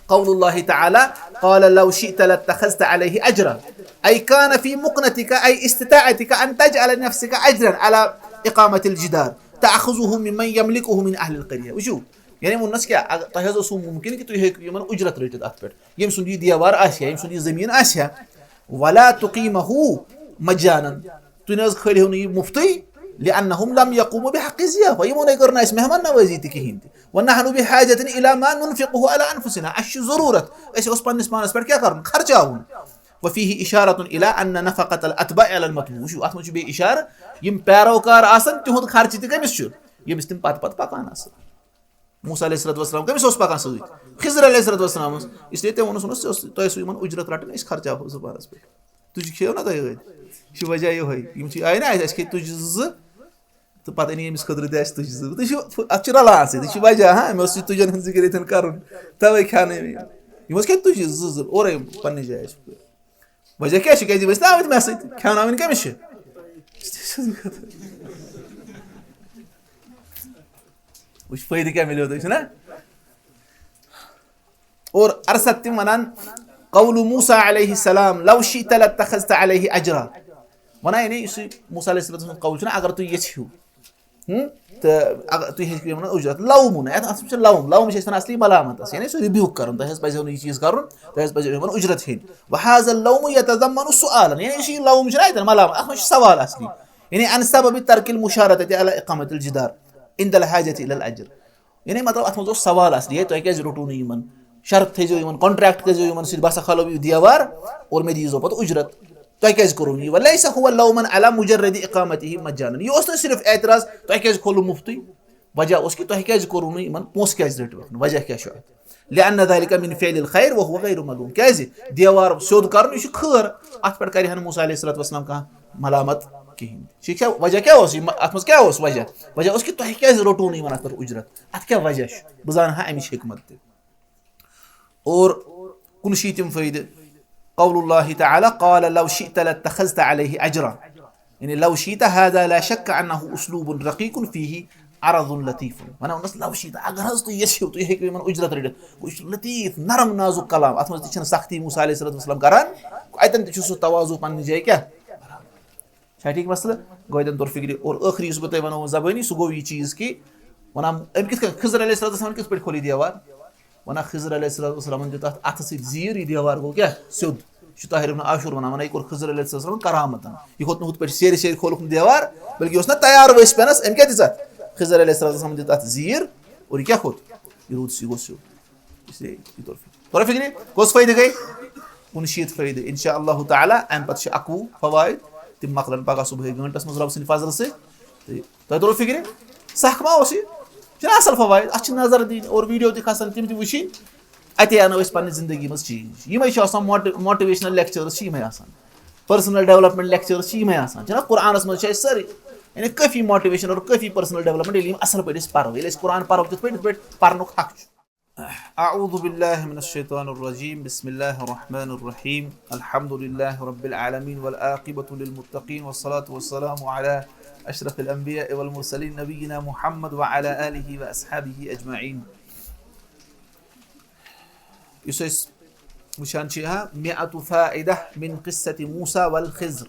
قول الله تعالى، "قال لو شئت لاتخذت عليه أجرا"، أي كان في مكنتك، أي استطاعتك أن تجعل لنفسك أجرا على إقامة الجدار، تأخذه ممن يملكه من أهل القرية۔ وٕچھِو، یعنی ووٚننَس کیٛاہ، اگر تۄہہِ حظ اوسوُ مُمکِن کہِ تُہۍ ہیٚکِو یِمَن اُجرت رٔٹِتھ اَتھ پٮ۪ٹھ، ییٚمۍ سُنٛد یہِ دیوار آسہِ ہا، ییٚمۍ سُنٛد یہِ زٔمیٖن آسہِ ہا، "ولا تقيمه مجانا"، تُہۍ نہ حظ کھٲلِو نہٕ یہِ مُفتٕے، "لأنهم لم يقوموا بحق الضيافة"، یِمو نَے کٔر نہٕ اَسہِ مہمان نوٲزی تہِ کِہیٖنۍ تہِ، "ونحن بحاجة إلى ما ننفقه على أنفسنا"، اَسہِ چھُ ضروٗرت، اَسہِ اوس پنٛنِس پانَس پٮ۪ٹھ کیٛاہ کَرُن؟ خرچاوُن۔ "وفيه إشارة إلى أن نفقة الأتباع على المتبوع"، وٕچھِو، اَتھ منٛز چھُ بیٚیہِ اِشارٕ، یِم پیروکار آسَن، تِہُنٛد خرچہٕ تہِ کٔمِس چھُ؟ ییٚمِس تِم پَتہٕ پَتہٕ پَکان آسَن۔ موسیٰ علیہ الصلوۃ والسلام کٔمِس اوس پَکان سۭتۍ؟ خضر علیہ الصلوۃ والسلامَس۔ اس لیے تٔمۍ ووٚنُس، ووٚنُس، "ژےٚ اوس، تۄہہِ ٲسوُ یِمَن اُجرت رَٹٕنۍ، أسۍ خرچاوہو زٕ پانَس پٮ۪ٹھ۔ تُجہِ کھیٚیو نہ تۄہہِ أتھۍ؟" یہِ چھِ وجہ یِہوٚے۔ یِم چھِ، آیہِ نہ اَسہِ، اَسہِ کھے تُجہِ زٕ، تہٕ پَتہٕ أنۍ أمِس خٲطرٕ تہِ اَسہِ تُجہِ زٕ۔ تہٕ یہِ چھُ، اَتھ چھُ رَلان سۭتۍ، یہِ چھُ وجہ، ہا، مےٚ اوس یہِ تُجَن ہُنٛد ذِکِر ییٚتٮ۪ن کَرُن، تَوَے کھیٛانٲوۍ مےٚ یِم۔ یِم ٲسۍ کھٮ۪ن تُجہِ زٕ، زٕ اورَے پنٛنہِ جایہِ اَسہِ۔ وجہ کیٛاہ چھُ؟ کیٛازِ یِم ٲسۍ نہٕ آمٕتۍ مےٚ سۭتۍ، کھیٛاناوٕنۍ کٔمِس چھِ؟ وٕچھ، فٲیدٕ کیٛاہ مِلیو تۄہہِ، چھُنہ؟ اور عرض تِم وَنان، قول موسیٰ علیہ السلام، لو شئت لاتخذت علیہ اجرا۔ وَنان، یعنی یُس یہِ موسیٰ علیہ السلام سُنٛد قول چھُنہ، اگر تُہۍ یژھِو، ہُم، تہٕ اگر تُہۍ ہیٚکِو یِمن اُجرت، لومُن، اَتھ، اَتھ منٛز چھُ لوم، لوم چھِ أسۍ وَنان اَصلی ملامت، یعنی سُہ rebuke کَرُن، تۄہہِ حظ پَزیو نہٕ یہِ چیٖز کَرُن، تۄہہِ حظ پَزیو یِمن اُجرت ہیٚنۍ۔ وہذا اللوم یتضمن سؤالا، یعنی یُس یہِ لوم چھُنہ اَتٮ۪ن ملامت، اَتھ منٛز چھُ سوال اصلی، یعنی عن سبب ترک المشارطة علی اقامة الجدار عند الحاجة الى الاجر۔ یعنی مطلب، اَتھ منٛز اوس سوال اصلی، ہے، تۄہہِ کیٛازِ روٚٹوُ نہٕ یِمن؟ شرط تھٲیزیو یِمن، contract کٔرزیو یِمن سۭتۍ، بہٕ ہسا کھالو یہِ دیوار اور مےٚ دیٖزیو پتہٕ اُجرت۔ تۄہہِ کیٛازِ کوٚروُ نہٕ یہِ؟ وليس هو لوما على مجرد اقامته مجانا۔ یہِ اوس نہٕ صرف اعتراض، تۄہہِ کیٛازِ کھولوُ مُفتٕے؟ وجہ اوس کہِ تۄہہِ کیٛازِ کوٚروُ نہٕ یِمن، پونٛسہٕ کیٛازِ رٔٹِوکھ نہٕ؟ وجہ کیٛاہ چھُ اَتھ؟ لأن ذلك من فعل الخير وهو غير ملوم۔ کیٛازِ؟ دیوار سیوٚد کرُن، یہِ چھُ خٲر۔ اَتھ پٮ۪ٹھ کرِ ہا نہٕ موسیٰ علیہ الصلوۃ والسلام کانٛہہ ملامت کِہیٖنۍ۔ ٹھیٖک چھا؟ وجہ کیٛاہ اوس یہِ؟ اَتھ منٛز کیٛاہ اوس وجہ؟ وجہ اوس کہِ تۄہہِ کیٛازِ روٚٹوُ نہٕ یِمن اَتھ پٮ۪ٹھ اُجرت؟ اَتھ کیٛاہ وجہ چھُ؟ بہٕ زانہٕ ہا اَمِچ حکمت تہِ۔ اور کُنہٕ شیٖتِم فٲیدٕ، قول اللہ تعالیٰ، قال لو شئت لاتخذت عليه اجرا۔ یعنی لو شئت هذا لا شك انه اسلوب رقيق فيه عرض لطيف۔ وَنان اوس، لو شئت، اگر حظ تُہۍ یژھِو، تُہۍ ہیٚکِو یِمن اُجرت رٔٹِتھ۔ وٕچھ، لطیف، نرم نازُک کلام، اَتھ منٛز تہِ چھِنہٕ سختی موسیٰ علیہ الصلوۃ والسلام کران، اَتٮ۪ن تہِ چھُ سُہ تواضع پننہِ جایہِ کیٛاہ؟ چھا ٹھیٖک مسلہٕ؟ گوٚو اَتٮ۪ن توٚر فِکرِ۔ اور ٲخری یُس بہٕ تۄہہِ وَنو، زبٲنی، سُہ گوٚو یہِ چیٖز کہِ وَنان، أمۍ کِتھ کٔنۍ، خضر علیہ الصلوۃ والسلام کِتھ پٲٹھۍ کھوٚل یہِ دیوار؟ وَنان، خضر علیہ الصلوۃ والسلامن دیُت اَتھ اَتھٕ سۭتۍ زیٖر، یہِ دیوار گوٚو کیٛاہ؟ سیوٚد۔ یہِ چھُ طاہر ابن عاشور وَنان، وَنان، یہِ کوٚر خضر علیہ السلام کرامتن۔ یہِ کھوٚت نہٕ ہُتھ پٲٹھۍ سیرِ سیرِ کھولُکھ نہٕ دیوار، بلکہِ یہِ اوس نہ تیار ؤسۍ پٮ۪نَس، أمۍ کیٛاہ دِژ اَتھ؟ خضر علیہ السلام دیُت اَتھ زیٖر اور یہِ کیٛاہ کھوٚت؟ یہِ روٗد، یہِ گوٚو سیوٚد۔ اس لیے یہِ توٚر فِکرِ۔ توٚر فِکرِ؟ کۄس فٲیدٕ گٔے؟ کُنہٕ شیٖتھ فٲیدٕ۔ اِنشاء اللہ تعالیٰ، اَمہِ پَتہٕ چھِ اَکوُہ فوائد، تِم مۄکلَن پَگاہ صُبحٲے گٲنٛٹَس منٛز رۄب سٕنٛدِ فضلہٕ سۭتۍ۔ تہٕ تۄہہِ توٚرو فِکرِ؟ سَکھ ما اوس یہِ؟ چھُنہ اَصٕل فوائد؟ اَتھ چھِ نظر دِنۍ اور ویٖڈیو تہِ کھسان، تِم تہِ وٕچھِنۍ۔ اَتے اَنو أسۍ پنٛنہِ زندگی منٛز change۔ یِمَے چھِ آسان motiv-، motivational lectures چھِ یِمَے آسان۔ Personal development lectures چھِ یِمَے آسان۔ چھِنہ قرآنَس منٛز چھِ اَسہِ سٲرٕے، یعنی کٲفی motivation اور کٲفی personal development، ییٚلہِ یِم اَصٕل پٲٹھۍ أسۍ پَرو، ییٚلہِ أسۍ قرآن پَرو تِتھ پٲٹھۍ، تِتھ پٲٹھۍ پَرنُک حق چھُ۔ أعوذ بالله من الشيطان الرجيم۔ بسم الله الرحمن الرحيم۔ الحمد لله رب العالمين والعاقبة للمتقين والصلاة والسلام على أشرف الأنبياء والمرسلين نبينا محمد وعلى آله وأصحابه أجمعين۔ یُس أسۍ وٕچھان چھِ، ہا، مئة فائدة من قصة موسى والخضر۔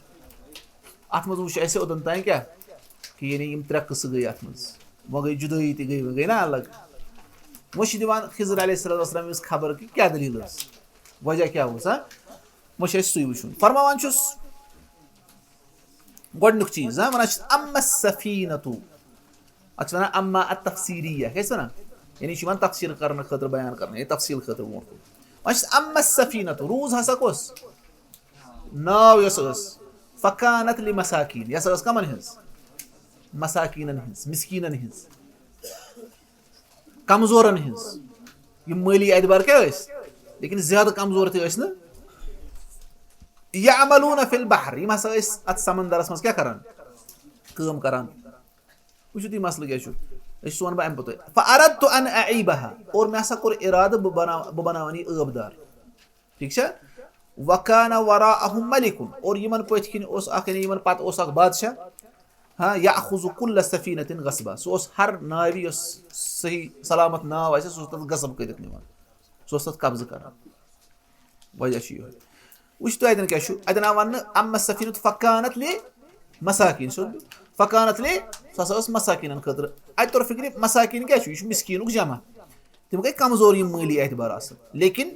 اَتھ منٛز وٕچھ اَسہِ اوٚتَن تام کیٛاہ؟ کہِ یعنی یِم ترٛےٚ قٕصہٕ گٔے اَتھ منٛز۔ وۄنۍ گٔے جُدٲیی تہِ گٔے، وۄنۍ گٔے نہ الگ۔ وۄنۍ چھِ دِوان خضر علیہ الصلوۃ والسلام یِژھ خبر کہِ کیٛاہ دٔلیٖل ٲس، وجہ کیٛاہ اوس، ہا؟ وۄنۍ چھُ اَسہِ سُے وٕچھُن۔ فرماوان چھُس گۄڈٕنیُک چیٖز، ہا، وَنان چھِس، أما السفينة۔ اَتھ چھِ وَنان أما التفسيرية۔ کیٛاہ چھِ وَنان؟ یعنی یہِ چھُ یِوان تفسیٖر کرنہٕ خٲطرٕ، بیان کرنہٕ، یعنی تفصیٖل خٲطرٕ برونٛٹھ کُن۔ وۄنۍ چھِس، أما السفينة، روٗز ہسا کۄس؟ ناو یۄس ٲس، فكانت لمساكين، یہِ ہسا ٲس کَمن ہٕنٛز؟ مساکیٖنن ہٕنٛز، مِسکیٖنن ہٕنٛز، کمزورن ہٕنٛز۔ یِم مٲلی اعتبار کیٛاہ ٲسۍ؟ لیکن زیادٕ کمزور تہِ ٲسۍ نہٕ۔ يعملون في البحر، یِم ہسا ٲسۍ اتھ سمندرس منٛز کیٛاہ کران؟ کٲم کران۔ وٕچھِو تُہۍ مسلہٕ کیٛاہ چھُ۔ أسۍ چھِ وَنہٕ بہٕ اَمہِ پوٚتُے۔ فأردت أن أعيبها، اور مےٚ ہسا کوٚر اِرادٕ بہٕ بناو-، بہٕ بناوَن یہِ ٲبدار۔ ٹھیٖک چھا؟ وكان وراءهم ملك، اور یِمن پٔتھۍ کِنۍ اوس اکھ، یعنی یِمن پتہٕ اوس اکھ بادشاہ، ہاں، يأخذ كل سفينة غصبا، سُہ اوس ہر ناوِ یۄس صحیح سلامت ناو آسہِ، سُہ اوس تتھ غصب کٔرِتھ نِوان، سُہ اوس تتھ قبضہٕ کران۔ وجہ چھُ یِہوٚے۔ وٕچھ تُہۍ اَتٮ۪ن کیٛاہ چھُ؟ اَتٮ۪ن آو وَننہٕ، أما السفينة فكانت لمساكين، سیوٚد۔ فكانت ل-، سۄ ہسا ٲس مساکیٖنَن خٲطرٕ۔ اَتہِ توٚر فِکرِ، مساکیٖن کیٛاہ چھُ؟ یہِ چھُ مِسکیٖنُک جمع۔ تِم گٔے کمزور یِم مٲلی اعتبار آسان، لیکن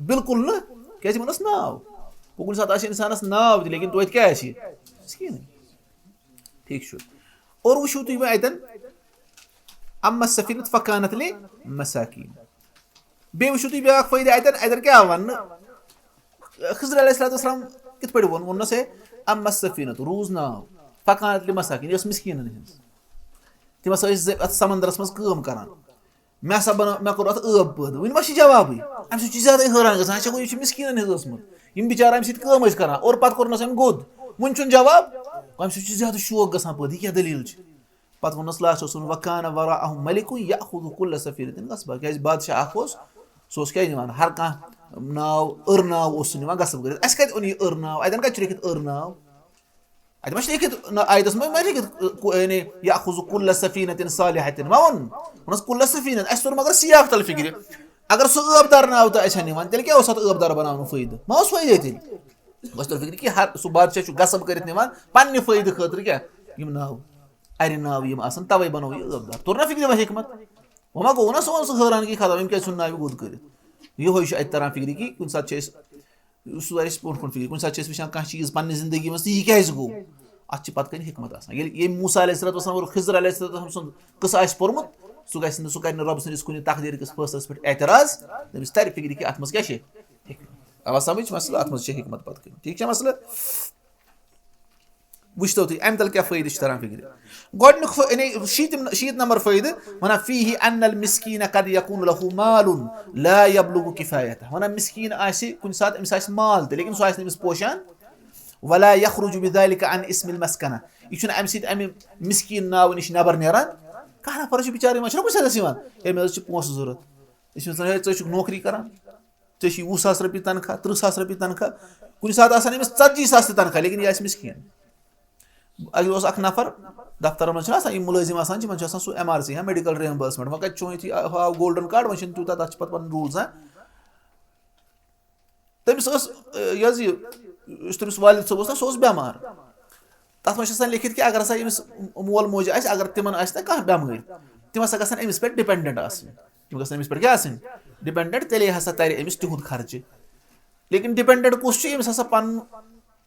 بالکل نہٕ، کیٛازِ یِمَن اوس ناو۔ گوٚو کُنہِ ساتہٕ آسہِ اِنسانَس ناو تہِ، لیکن توتہِ کیٛاہ آسہِ یہِ؟ مِسکیٖنٕے۔ ٹھیٖک چھُ۔ اور وٕچھِو تُہۍ وۄنۍ اَتٮ۪ن، أما السفينة فكانت لمساكين۔ بیٚیہِ وٕچھِو تُہۍ بیٛاکھ فٲیدٕ اَتٮ۪ن، اَتٮ۪ن کیٛاہ آو وَننہٕ؟ خضر علیہ الصلوۃ والسلام کِتھ پٲٹھۍ ووٚن؟ ووٚننَس، ہے، أما السفينة، روٗز ناو، فكانت لمساكين، یہِ ٲس مِسکیٖنَن ہٕنٛز۔ تِم ہسا ٲسۍ زِ-، اَتھ سمندرَس منٛز کٲم کران۔ مےٚ ہسا بنٲو، مےٚ کوٚر اَتھ ٲب پٲدٕ۔ وٕنہِ ما چھِ جوابٕے؟ اَمہِ سۭتۍ چھُ زیادَے حٲران گژھان، اَسہِ چھا گوٚو، یہِ چھُ مِسکیٖنَن ہٕنٛز ٲسمٕژ۔ یِم بِچارٕ اَمہِ سۭتۍ کٲم ٲسۍ کران، اور پَتہٕ کوٚرنَس أمۍ گوٚد۔ وٕنہِ چھُنہٕ جواب۔ اَمہِ سۭتۍ چھُ زیادٕ شوق گژھان پٲدٕ، یہِ کیٛاہ دٔلیٖل چھِ؟ پَتہٕ ووٚنُس لاسٹَس، ووٚن، "وَكَانَ وَرَاءَهُمْ مَلِكٌ يَأْخُذُ كُلَّ سَفِينَةٍ غَصْبًا"، کیٛازِ بادشاہ اَکھ اوس، سُہ اوس کیٛاہ نِوان؟ ہر کانٛہہ ناو، أر ناو اوس سُہ نِوان غصب کٔرِتھ۔ اَسہِ کَتہِ اوٚن یہِ أر ناو؟ اَتٮ۪ن کَتہِ چھُ لیکھِتھ أر ناو؟ اَتہِ ما چھُ لیکھِتھ، نہ، آیتَس منٛز ما چھُ لیکھِتھ، کو-، یعنی، "يَأْخُذُ كُلَّ سَفِينَةٍ صَالِحَةٍ"؟ ما ووٚن؟ ووٚنُس، "كُلَّ سَفِينَةٍ"، اَسہِ توٚر مگر سیاق تَل فِکرِ۔ اگر سُہ ٲبدار ناو تہٕ اَسہِ ہا نِوان، تیٚلہِ کیٛاہ اوس اَتھ ٲبدار بَناونُک فٲیدٕ؟ ما اوس فٲیدٕ تیٚلہِ؟ گۄژھ تَل فِکرِ کہِ ہر سُہ بادشاہ چھُ غصب کٔرِتھ نِوان پنٛنہِ فٲیدٕ خٲطرٕ کیٛاہ؟ یِم ناو، اَرِ ناو یِم آسَن، تَوَے بَنوو یہِ ٲبدار۔ توٚر نا فِکرِ وۄنۍ حِکمت؟ وۄنۍ ما گوٚو نا سون سُہ حٲران کہِ خبر أمۍ کیٛازِ ژھُن ناوِ گوٚد کٔرِتھ؟ یِہوٚے چھُ اَتہِ تَران فِکرِ کہِ کُنہِ ساتہٕ چھِ أسۍ، سُہ اَسہِ برونٛٹھ کُن فِکرِ، کُنہِ ساتہٕ چھِ أسۍ وٕچھان کانٛہہ چیٖز پنٛنہِ زِندگی منٛز تہٕ یہِ کیٛازِ گوٚو؟ اَتھ چھِ پَتہٕ کَنہِ حِکمت آسان۔ ییٚلہِ ییٚمۍ موسیٰ علیہ الصلوۃ والسلام اور خضر علیہ الصلوۃ والسلام سُنٛد قٕصہٕ آسہِ پوٚرمُت، سُہ گژھِ نہٕ، سُہ کَرِ نہٕ رۄبہٕ سٕنٛدِس کُنہِ تقدیٖر کِس فٲصلَس پٮ۪ٹھ اعتراض، تٔمِس تَرِ فِکرِ کہِ اَتھ منٛز کیٛاہ چھِ حِکمت۔ آوا سَمٕجھ مسلہٕ؟ اَتھ منٛز چھِ حِکمت پَتہٕ کَنہِ۔ ٹھیٖک چھا مسلہٕ؟ وٕچھتو تُہۍ، اَمہِ تَل کیٛاہ فٲیدٕ چھِ تَران فِکرِ۔ گۄڈٕنیُک فٲ-، یعنی شیٖتِم، شیٖتھ نمبر فٲیدٕ، وَنان، "فِيهِ أَنَّ الْمِسْكِينَ قَدْ يَكُونُ لَهُ مَالٌ لَا يَبْلُغُ كِفَايَتَهُ"۔ وَنان، مِسکیٖن آسہِ، کُنہِ ساتہٕ أمِس آسہِ مال تہِ، لیکِن سُہ آسہِ نہٕ أمِس پوشان۔ "وَلَا يَخْرُجُ بِذَٰلِكَ عَنْ اسْمِ الْمَسْكَنَةِ"، یہِ چھُنہٕ اَمہِ سۭتۍ اَمہِ مِسکیٖن ناوٕ نِش نٮ۪بر نیران۔ کانٛہہ نفر چھُ بِچارٕ، یِوان چھُنہ کُنہِ ساتہٕ اَسہِ یِوان، "ہے، مےٚ حظ چھِ پونٛسہٕ ضوٚرَتھ"، أسۍ چھِ وَنان، "ہے، ژٕ چھُکھ نوکری کران؟" ژےٚ چھِ وُہ ساس رۄپیہِ تنخواہ، تٕرٛہ ساس رۄپیہِ تنخواہ، کُنہِ ساتہٕ آسان أمِس ژتجی ساس تہِ تنخواہ، لیکن یہِ آسہِ مِسکیٖن۔ اَسہِ اوس اکھ نفر، دفترن منٛز چھِنہ آسان یِم مُلٲزِم آسان چھِ، یِمن چھِ آسان سُہ ایم آر سی، ہاں، میڈیکل ریمبرسمنٹ، وۄنۍ کَتہِ چھُ وۄنۍ یُتھُے ہاو گولڈن کارڈ، وۄنۍ چھِنہٕ تیوٗتاہ، تَتھ چھِ پَتہٕ پَنٕنۍ روٗلٕز، ہاں۔ تٔمِس ٲس، اَ، یہِ حظ یہِ، یُس تٔمِس والد صٲب اوس نا، سُہ اوس بٮ۪مار۔ تَتھ منٛز چھِ آسان لیکھِتھ کہِ اگر ہسا أمِس مول موج آسہِ، اگر تِمن آسہِ نا کانٛہہ بٮ۪مٲرۍ، تِم ہسا گژھن أمِس پٮ۪ٹھ ڈِپٮ۪نڈنٹ آسٕنۍ۔ تِم گژھن أمِس پٮ۪ٹھ کیٛاہ آسٕنۍ؟ ڈِپٮ۪نڈنٹ، تیٚلے ہسا تَرِ أمِس تِہُنٛد خرچہٕ۔ لیکن ڈِپٮ۪نڈنٹ کُس چھُ؟ ییٚمِس ہسا پَنُن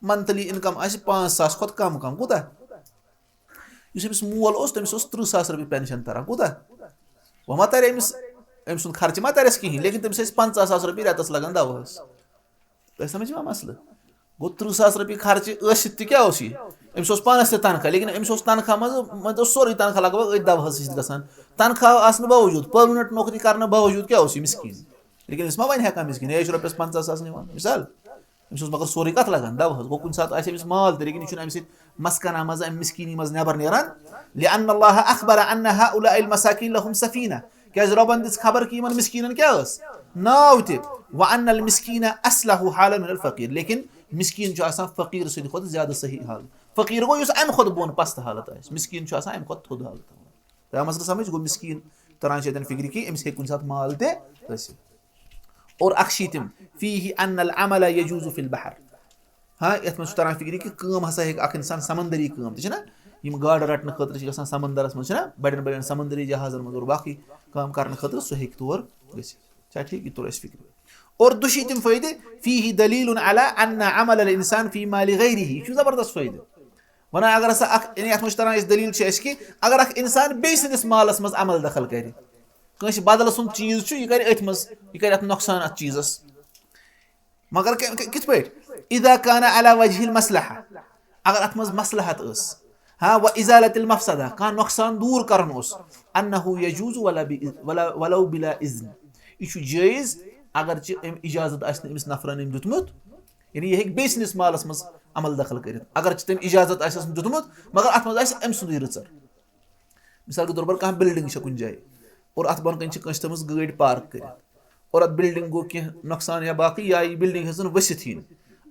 منتھلی اِنکم آسہِ پانٛژھ ساس کھۄتہٕ کم کم۔ کوٗتاہ؟ یُس أمِس مول اوس، تٔمِس اوس تٕرٛہ ساس رۄپیہِ پینشن تران۔ کوٗتاہ؟ وۄنۍ ما تَرِ أمِس، أمۍ سُنٛد خرچہٕ ما تَرٮ۪س کِہیٖنۍ، لیکن تٔمِس ٲسۍ پنٛژاہ ساس رۄپیہِ رٮ۪تس لگان دوہَس۔ تۄہہِ سمجھ یِوان مسلہٕ؟ گوٚو، تٕرٛہ ساس رۄپیہِ خرچہٕ ٲسِتھ تہِ کیٛاہ اوس یہِ؟ أمِس اوس پانَس تہِ تنخواہ، لیکن أمِس اوس تنخواہ منٛز، منٛز اوس سورُے تنخواہ لگ بگ أتھۍ دوہَس سۭتۍ گژھان۔ تنخواہ آسنہٕ باوجوٗد، پٔرمننٹ نوکری کرنہٕ باوجوٗد کیٛاہ اوس یہِ مِسکیٖن؟ لیکن أمِس ما وَنہِ ہا کانٛہہ مِسکیٖن، "ہے، یہِ چھُ رۄپیَس پنٛژاہ ساس نِوان"؟ مثال، أمِس اوس مگر سورُے کَتھ لگان؟ دوہَس۔ گوٚو، کُنہِ ساتہٕ آسہِ أمِس مال تہِ، لیکن یہِ چھُنہٕ اَمہِ سۭتۍ مسکنہ منٛز، اَمہِ مِسکیٖنی منٛز نٮ۪بر نیران۔ لأن الله أخبر أن هؤلاء المساكين لهم سفينة۔ کیٛازِ رۄبن دِژ خبر کہِ یِمن مِسکیٖنن کیٛاہ ٲس؟ ناو تہِ۔ وأن المسكين أصلح حالا من الفقير۔ لیکن مِسکیٖن چھُ آسان فقیٖر سٕنٛدِ کھۄتہٕ زیادٕ صحیح حال۔ فقیٖر گوٚو یُس اَمہِ کھۄتہٕ بۄن پستہٕ حالت آسہِ، مِسکیٖن چھُ آسان اَمہِ کھۄتہٕ تھوٚد حالت۔ تۄہہِ آو مسلہٕ سمجھ؟ گوٚو، مِسکیٖن تران چھِ اَتٮ۪ن فِکرِ کہِ أمِس ہیٚکہِ کُنہِ ساتہٕ مال تہِ ٲسِتھ۔ اور اکھ شیٖتِم، فیہ ان العمل یجوز فی البحر۔ ہاں، یَتھ منٛز چھُ تران فِکرِ کہِ کٲم ہسا ہیٚکہِ اکھ اِنسان سمندری کٲم تہِ، چھِنہ؟ یِم گاڈٕ رٹنہٕ خٲطرٕ چھِ گژھان سمندرس منٛز، چھِنہ؟ بڑٮ۪ن بڑٮ۪ن سمندری جہازن منٛز اور باقٕے کٲم کرنہٕ خٲطرٕ، سُہ ہیٚکہِ تور گٔژھِتھ۔ چھا ٹھیٖک؟ یہِ توٚر اَسہِ فِکرِ۔ اور دُشیٖتِم فٲیدٕ، فیہ دلیل علی ان عمل الانسان فی مال غیرہ۔ یہِ چھُ زبردست فٲیدٕ۔ وَنان، اگر ہسا اکھ، یعنی اَتھ منٛز چھِ تران اَسہِ دٔلیٖل چھِ اَسہِ کہِ اگر اکھ اِنسان بیٚیہِ سٕنٛدِس مالَس منٛز عمل دخل کَرِ، کٲنٛسہِ بدلہٕ سُنٛد چیٖز چھُ، یہِ کَرِ أتھۍ منٛز، یہِ کَرِ اَتھ نۄقصان اَتھ چیٖزَس۔ مگر کہ-، کہ-، کِتھ پٲٹھۍ؟ اذا کان علی وجہ المصلحہ، اگر اَتھ منٛز مصلحت ٲس، ہاں، و ازالت المفسدہ، کانٛہہ نۄقصان دوٗر کَرُن اوس، انہ یجوز ولا بی-، ولا، ولو بلا اذن، یہِ چھُ جٲیز، اگرچہِ أمۍ اجازت آسہِ نہٕ أمِس نفرَن أمۍ دیُتمُت، یعنی یہِ ہیٚکہِ بیٚیہِ سٕنٛدِس مالَس منٛز عمل دخل کٔرِتھ۔ اگرچہِ تٔمۍ اجازت آسٮ۪س نہٕ دیُتمُت، مگر اَتھ منٛز آسہِ أمۍ سُنٛدُے رٕژر۔ مثال کے طور پر کانٛہہ بلڈنگ چھےٚ کُنہِ جایہِ اور اَتھ بۄنہٕ کَنہِ چھِ کٲنٛسہِ تھٲومٕژ گٲڑۍ پارک کٔرِتھ اور اَتھ بلڈنگ گوٚو کینٛہہ نۄقصان یا باقٕے، یا یہِ بلڈنگ ہیٚژٕن ؤسِتھ یِنۍ۔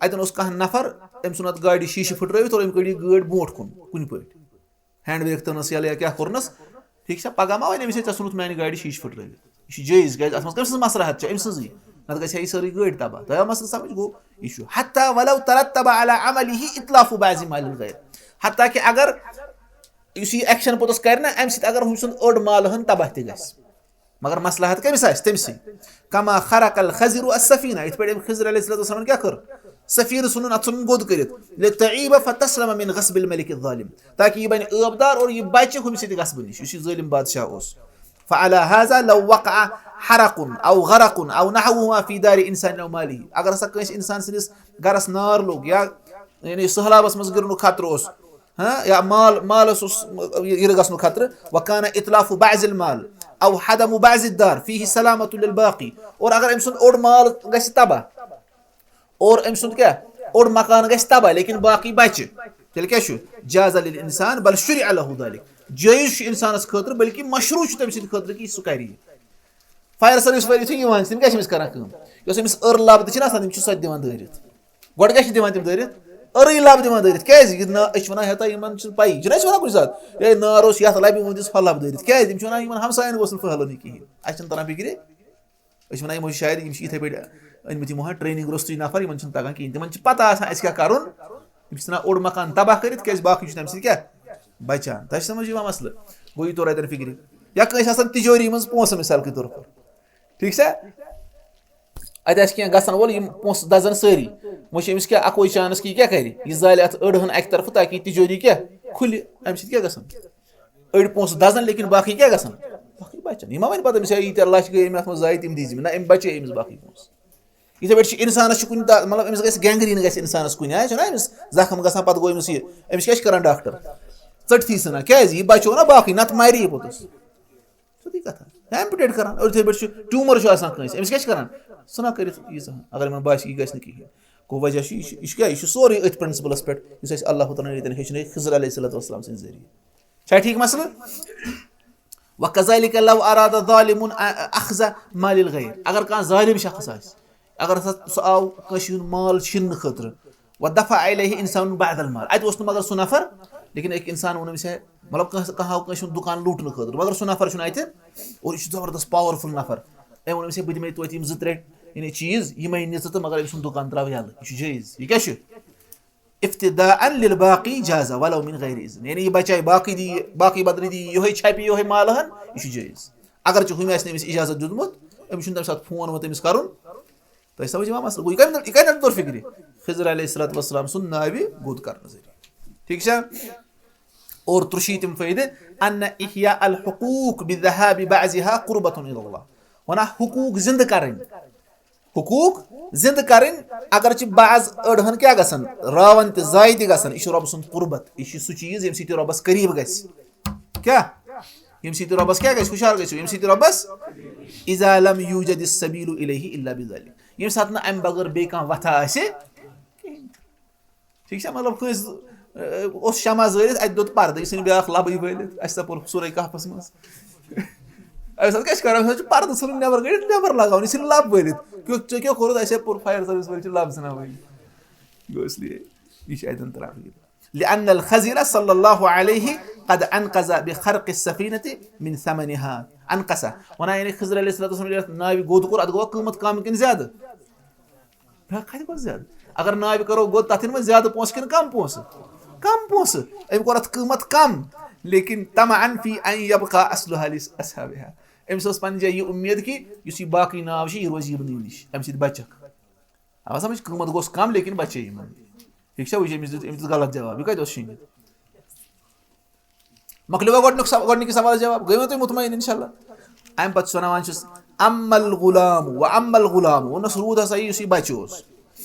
اَتٮ۪ن اوس کانٛہہ نفر، أمۍ ژھُن اَتھ گاڑِ شیٖشہٕ پھٕٹرٲوِتھ اور أمۍ کٔڑ یہِ گٲڑۍ برونٛٹھ کُن کُنہِ پٲٹھۍ۔ ہینڈ بریک تھٲونَس یَلہٕ یا کیٛاہ کوٚرنَس، ٹھیٖک چھا؟ پَگاہ ما وَنہِ أمِس، "ہے، ژےٚ ژھُنُتھ میٛانہِ گاڑِ شیٖشہٕ پھٕٹرٲوِتھ"؟ یہِ چھُ جٲیِز، کیٛازِ اَتھ منٛز کٔمۍ سٕنٛز مصلحت چھےٚ؟ أمۍ سٕنٛزٕے۔ نَتہٕ گژھِ ہا یہِ سٲرٕے گٲڑۍ تباہ۔ تۄہہِ آو مسلہٕ سمجھ؟ گوٚو، یہِ چھُ حتیٰ ولو ترتب علی عملہ اتلاف بعض مال الغیر۔ حتیٰ کہ اگر یُس یہِ ایکشن پوٚتُس کرِ نا، اَمہِ سۭتۍ اگر ہُمۍ سُنٛد اوٚڑ مال ہن تباہ تہِ گژھِ، مگر مصلحت کٔمِس آسہِ؟ تٔمۍ سٕے۔ کما خرق الخضر السفینہ، یِتھ پٲٹھۍ أمۍ خضر علیہ الصلوۃ والسلام کیٛاہ کٔر؟ سفینہٕ ژھُنُن، اَتھ ژھُنُن گوٚد کٔرِتھ۔ لتعیب فتسلم من غصب الملک الظالم، تاکہ یہِ بنہِ عٲبدار اور یہِ بچہِ ہُمہِ سۭتۍ غصبہٕ نِش، یُس یہِ ظٲلم بادشاہ اوس۔ فعلی ھذا لو وقع حرق او غرق او نحوہما فی دار انسان او مالہ، اگر ہسا کٲنٛسہِ انسان سٕنٛدِس گرس نار لوٚگ یا یعنی سہلابس منٛز گِرنُک خطرٕ اوس، ہاں، یا مال، مالس اوس یہِ، یِرٕ گژھنُک خطرٕ، وکان اتلاف بعض المال او ہدم بعض الدار فیہ سلامۃ للباقی، اور اگر أمۍ سُنٛد اوٚڑ مال گژھِ تباہ اور أمۍ سُنٛد کیٛاہ، اوٚڑ مکان گژھِ تباہ لیکن باقٕے بچہِ، تیٚلہِ کیٛاہ چھُ؟ جاز لِلانسان بل شُرِع لہُ ذالک۔ جٲیِز چھُ اِنسانَس خٲطرٕ، بلکہِ مشروٗع چھُ تٔمۍ سٕنٛدِ خٲطرٕ کہِ سُہ کَرِ یہِ۔ فایَر سٔروِس وٲلۍ یُتھُے یِوان چھِ، تِم کیٛاہ چھِ أمِس کَران کٲم؟ یۄس أمِس أر لَب تہِ چھِنہ آسان، تِم چھِ سۄ تہِ دِوان دٲرِتھ۔ گۄڈٕ کیٛاہ چھِ دِوان تِم دٲرِتھ؟ أرٕے لَب دِوان دٲرِتھ۔ کیٛازِ؟ یہِ نا-، أسۍ چھِ وَنان ہیٚتا یِمَن چھِنہٕ پَیی۔ چھِنہ أسۍ وَنان کُنہِ ساتہٕ، "ہے، نار اوس یَتھ لَبہِ، وۄنۍ دِژ ہۄ لَب دٲرِتھ۔" کیٛازِ؟ تِم چھِ وَنان، یِمَن ہمسایَن گوٚژھ نہٕ پھٔہلُن یہِ کِہیٖنۍ۔ اَسہِ چھِنہٕ تَران فِکرِ۔ أسۍ چھِ وَنان، یِمو چھِ شاید، یِم چھِ یِتھَے پٲٹھۍ أنۍ مٕتۍ یِمو ہا ٹرٛینِنٛگ روٚستُے نفر، یِمَن چھِنہٕ تَگان کِہیٖنۍ، تِمَن چھِ پَتہ آسان اَسہِ کیٛاہ کَرُن۔ یِم چھِ ژھٕنان اوٚڑ مکان تباہ کٔرِتھ، کیٛازِ باقٕے چھِ تَمہِ سۭتۍ کیٛاہ بَچان۔ تۄہہِ چھِ سَمٕجھ یِوان مسلہٕ؟ گوٚو یہِ توٚر اَتٮ۪ن فِکرِ۔ یا کٲنٛسہِ آسان تِجٲری منٛز پونٛسہٕ مِثال کے طور پر، ٹھیٖک چھا؟ اَتہِ آسہِ کینٛہہ گژھن وول، یِم پونٛسہٕ دَزَن سٲری۔ وۄنۍ چھِ أمِس کیٛاہ اَکوے چانس کہِ یہِ کیٛاہ کَرِ؟ یہِ زالہِ اَتھ أڑ ہن اَکہِ طرفہٕ تاکہِ یہِ تِجٲری کیٛاہ کھُلہِ۔ اَمہِ سۭتۍ کیٛاہ گژھان؟ أڑۍ پونٛسہٕ دَزَن، لیکن باقٕے کیٛاہ گژھان؟ باقٕے بَچَن۔ یہِ ما وَنہِ پَتہٕ أمِس، "ہے، ییٖتیٛاہ لَچھ گٔے أمۍ اَتھ منٛز ضایع، تِم دیٖزِ مےٚ۔" نہ، أمۍ بَچے أمِس باقٕے پونٛسہٕ۔ یِتھَے پٲٹھۍ چھِ اِنسانَس چھُ کُنہِ دۄہ، مطلب، أمِس گژھِ گینگریٖن گژھِ اِنسانَس کُنہِ، آے چھُنہ أمِس زَخٕم گژھان، پَتہٕ گوٚو أمِس یہِ، أمِس کیٛاہ چھِ کَران ڈاکٹر؟ ژٔٹتھٕے ژھٕنان۔ کیٛازِ؟ یہِ بَچو نہ باقٕے، نَتہٕ مَرِ یہِ پوٚتُس۔ سیوٚدُے کَتھا۔ ایمپوٹیٹ کَران۔ أتھۍ پٲٹھۍ چھُ ٹیوٗمَر چھُ آسان کٲنٛسہِ، أمِس کیٛاہ چھِ کَران؟ ژھٕنان کٔرِتھ ییٖژاہ ہن، اگر یِمَن باسہِ یہِ گژھِ نہٕ کِہیٖنۍ۔ گوٚو وجہ چھُ، یہِ چھُ، یہِ چھُ کیٛاہ؟ یہِ چھُ سورُے أتھۍ پرنسپلَس پٮ۪ٹھ، یُس اَسہِ اللہ تعالیٰ ہَن ییٚتٮ۪ن ہیٚچھنٲے خضر علیہ الصلوۃ والسلام سٕنٛدِ ذٔریعہٕ۔ چھا ٹھیٖک مسلہٕ؟ وَكَذَلِكَ لَوْ أَرَادَ ظَالِمٌ أَخْذَ مَالِ الْغَيْرِ۔ اگر کانٛہہ ظٲلِم شخص آسہِ، اگر ہسا سُہ آو کٲنٛسہِ ہُنٛد مال چھِننہٕ خٲطرٕ، وَدَفَعَ إِلَيْهِ إِنسَانٌ بَعْضَ الْمَالِ، اَتہِ اوس نہٕ مگر سُہ نفر، لیکن أکۍ اِنسان ووٚن أمِس، ہے، مطلب، کانٛہہ، کانٛہہ آو کٲنٛسہِ ہُنٛد دُکان لوٗٹنہٕ خٲطرٕ، مگر سُہ نفر چھُنہٕ اَتہِ، اور یہِ چھُ زبردست پاورفُل نفر۔ أمۍ ووٚن أمِس، ہے، بہٕ دِمے توتہِ یِم زٕ ترٛےٚ، یعنی، چیٖز، یِمے نِژٕ تہٕ مگر أمۍ سُنٛد دُکان ترٛاو یَلہٕ۔ یہِ چھُ جٲیِز۔ یہِ کیٛاہ چھُ؟ افتداء للباقی جاز ولو من غیر اذن، یعنی یہِ بچایہِ باقٕے دی، باقٕے بدلہٕ دی، یِہوٚے چھاپہِ یِہوٚے مالہٕ ہن، یہِ چھُ جٲیِز۔ اگرچہِ ہُمہِ آسہِ نہٕ أمِس اجازت دیُتمُت، أمِس چھُنہٕ تَمہِ ساتہٕ فون ووت أمِس کَرُن۔ تۄہہِ سمجھ یِوان مسلہٕ؟ گوٚو یہِ کَمہِ، یہِ کَتٮ۪ن توٚر فِکرِ؟ خضر علیہ الصلوۃ والسلام سُنٛد ناوِ گوٚد کرنہٕ ذٔریعہٕ۔ ٹھیٖک چھا؟ اور ترٛشی تِم فٲیدٕ، ان احیاء الحقوق بذهاب بعضها قربة الى الله۔ وَنان حقوٗق زِندٕ کَرٕنۍ۔ حقوٗق زِندٕ کَرٕنۍ، اگرچہِ بعض أڑہَن کیٛاہ گژھن؟ راوَن تہِ، ضایع تہِ گژھن۔ یہِ چھُ رۄبہٕ سُنٛد قُربت، یہِ چھُ سُہ چیٖز ییٚمہِ سۭتۍ یہِ رۄبَس قریٖب گژھِ۔ کیٛاہ؟ ییٚمہِ سۭتۍ یہِ رۄبَس کیٛاہ گژھِ؟ ہُشار گٔژھِو، ییٚمہِ سۭتۍ یہِ رۄبَس، اذا لم یوجد السبیل الیہ الا بذلک، ییٚمہِ ساتہٕ نہٕ اَمہِ بغٲر بیٚیہِ کانٛہہ وَتھا آسہِ۔ ٹھیٖک چھا؟ مطلب، کٲنٛسہِ، ٲ، اوس شمع زٲلِتھ، اَتہِ دوٚد پردٕ، یہِ ژھٕنہِ بیٛاکھ لبٕے وٲلِتھ، اَسہِ سا پوٚر سورہ کہفس منٛز۔ اَمہِ ساتہٕ کیٛاہ چھِ کران؟ أمِس چھُ پردٕ ژھٕنُن نٮ۪بر کٔڑِتھ، نٮ۪بر لگاوُن، یہِ ژھٕنہِ لب وٲلِتھ۔ کیُتھ ژےٚ کیٛاہ کوٚرُتھ؟ اَسہِ ہے پوٚر فایر سٔروِس وٲلۍ چھِ لب ژھٕنان وٲلِتھ۔ گوٚو اس لیے یہِ چھِ اَتٮ۪ن ترٛاوٕنۍ۔ لأن الخضر صلى الله عليه قد أنقذ بخرق السفينة من ثمنها۔ أنقذ۔ وَنان یعنی خضر علیہ الصلوۃ والسلام یَتھ ناوِ گوٚد کوٚر، اَتھ گوٚوا قۭمَتھ کَم کِنہٕ زیادٕ؟ نہ، کَتہِ گوٚو زیادٕ؟ اگر ناوِ کَرو گوٚد، تَتھ یِن وۄنۍ زیادٕ پونٛسہٕ کِنہٕ کَم پونٛسہٕ؟ کَم پونٛسہٕ۔ أمۍ کوٚر اَتھ قۭمَتھ کَم، لیکن طمعا في أن يبقى أصلها لأصحابها۔ أمِس ٲس پَنٕنۍ جایہِ یہِ اُمید کہِ یُس یہِ باقٕے ناو چھِ، یہِ روزِ یِمنٕے نِش، اَمہِ سۭتۍ بَچَکھ۔ آو سَمٕجھ؟ قۭمَتھ گوٚژھ کَم، لیکن بَچے یِمَن۔ ٹھیٖک چھا؟ وٕچھ، أمِس دیُت، أمِس دیُت غلط جواب۔ یہِ کَتہِ اوس شیٖنِتھ؟ مۄکلیو وۄنۍ گۄڈٕنیُک سوال، گۄڈٕنِکِس سوالَس جواب۔ گٔیوٕ تُہۍ مطمئن اِنشاءاللہ؟ اَمہِ پَتہٕ چھُ وَنان چھُس، "اما الغلام و اما الغلام"، ووٚنُس روٗد ہسا یہِ، یُس یہِ بَچہٕ اوس۔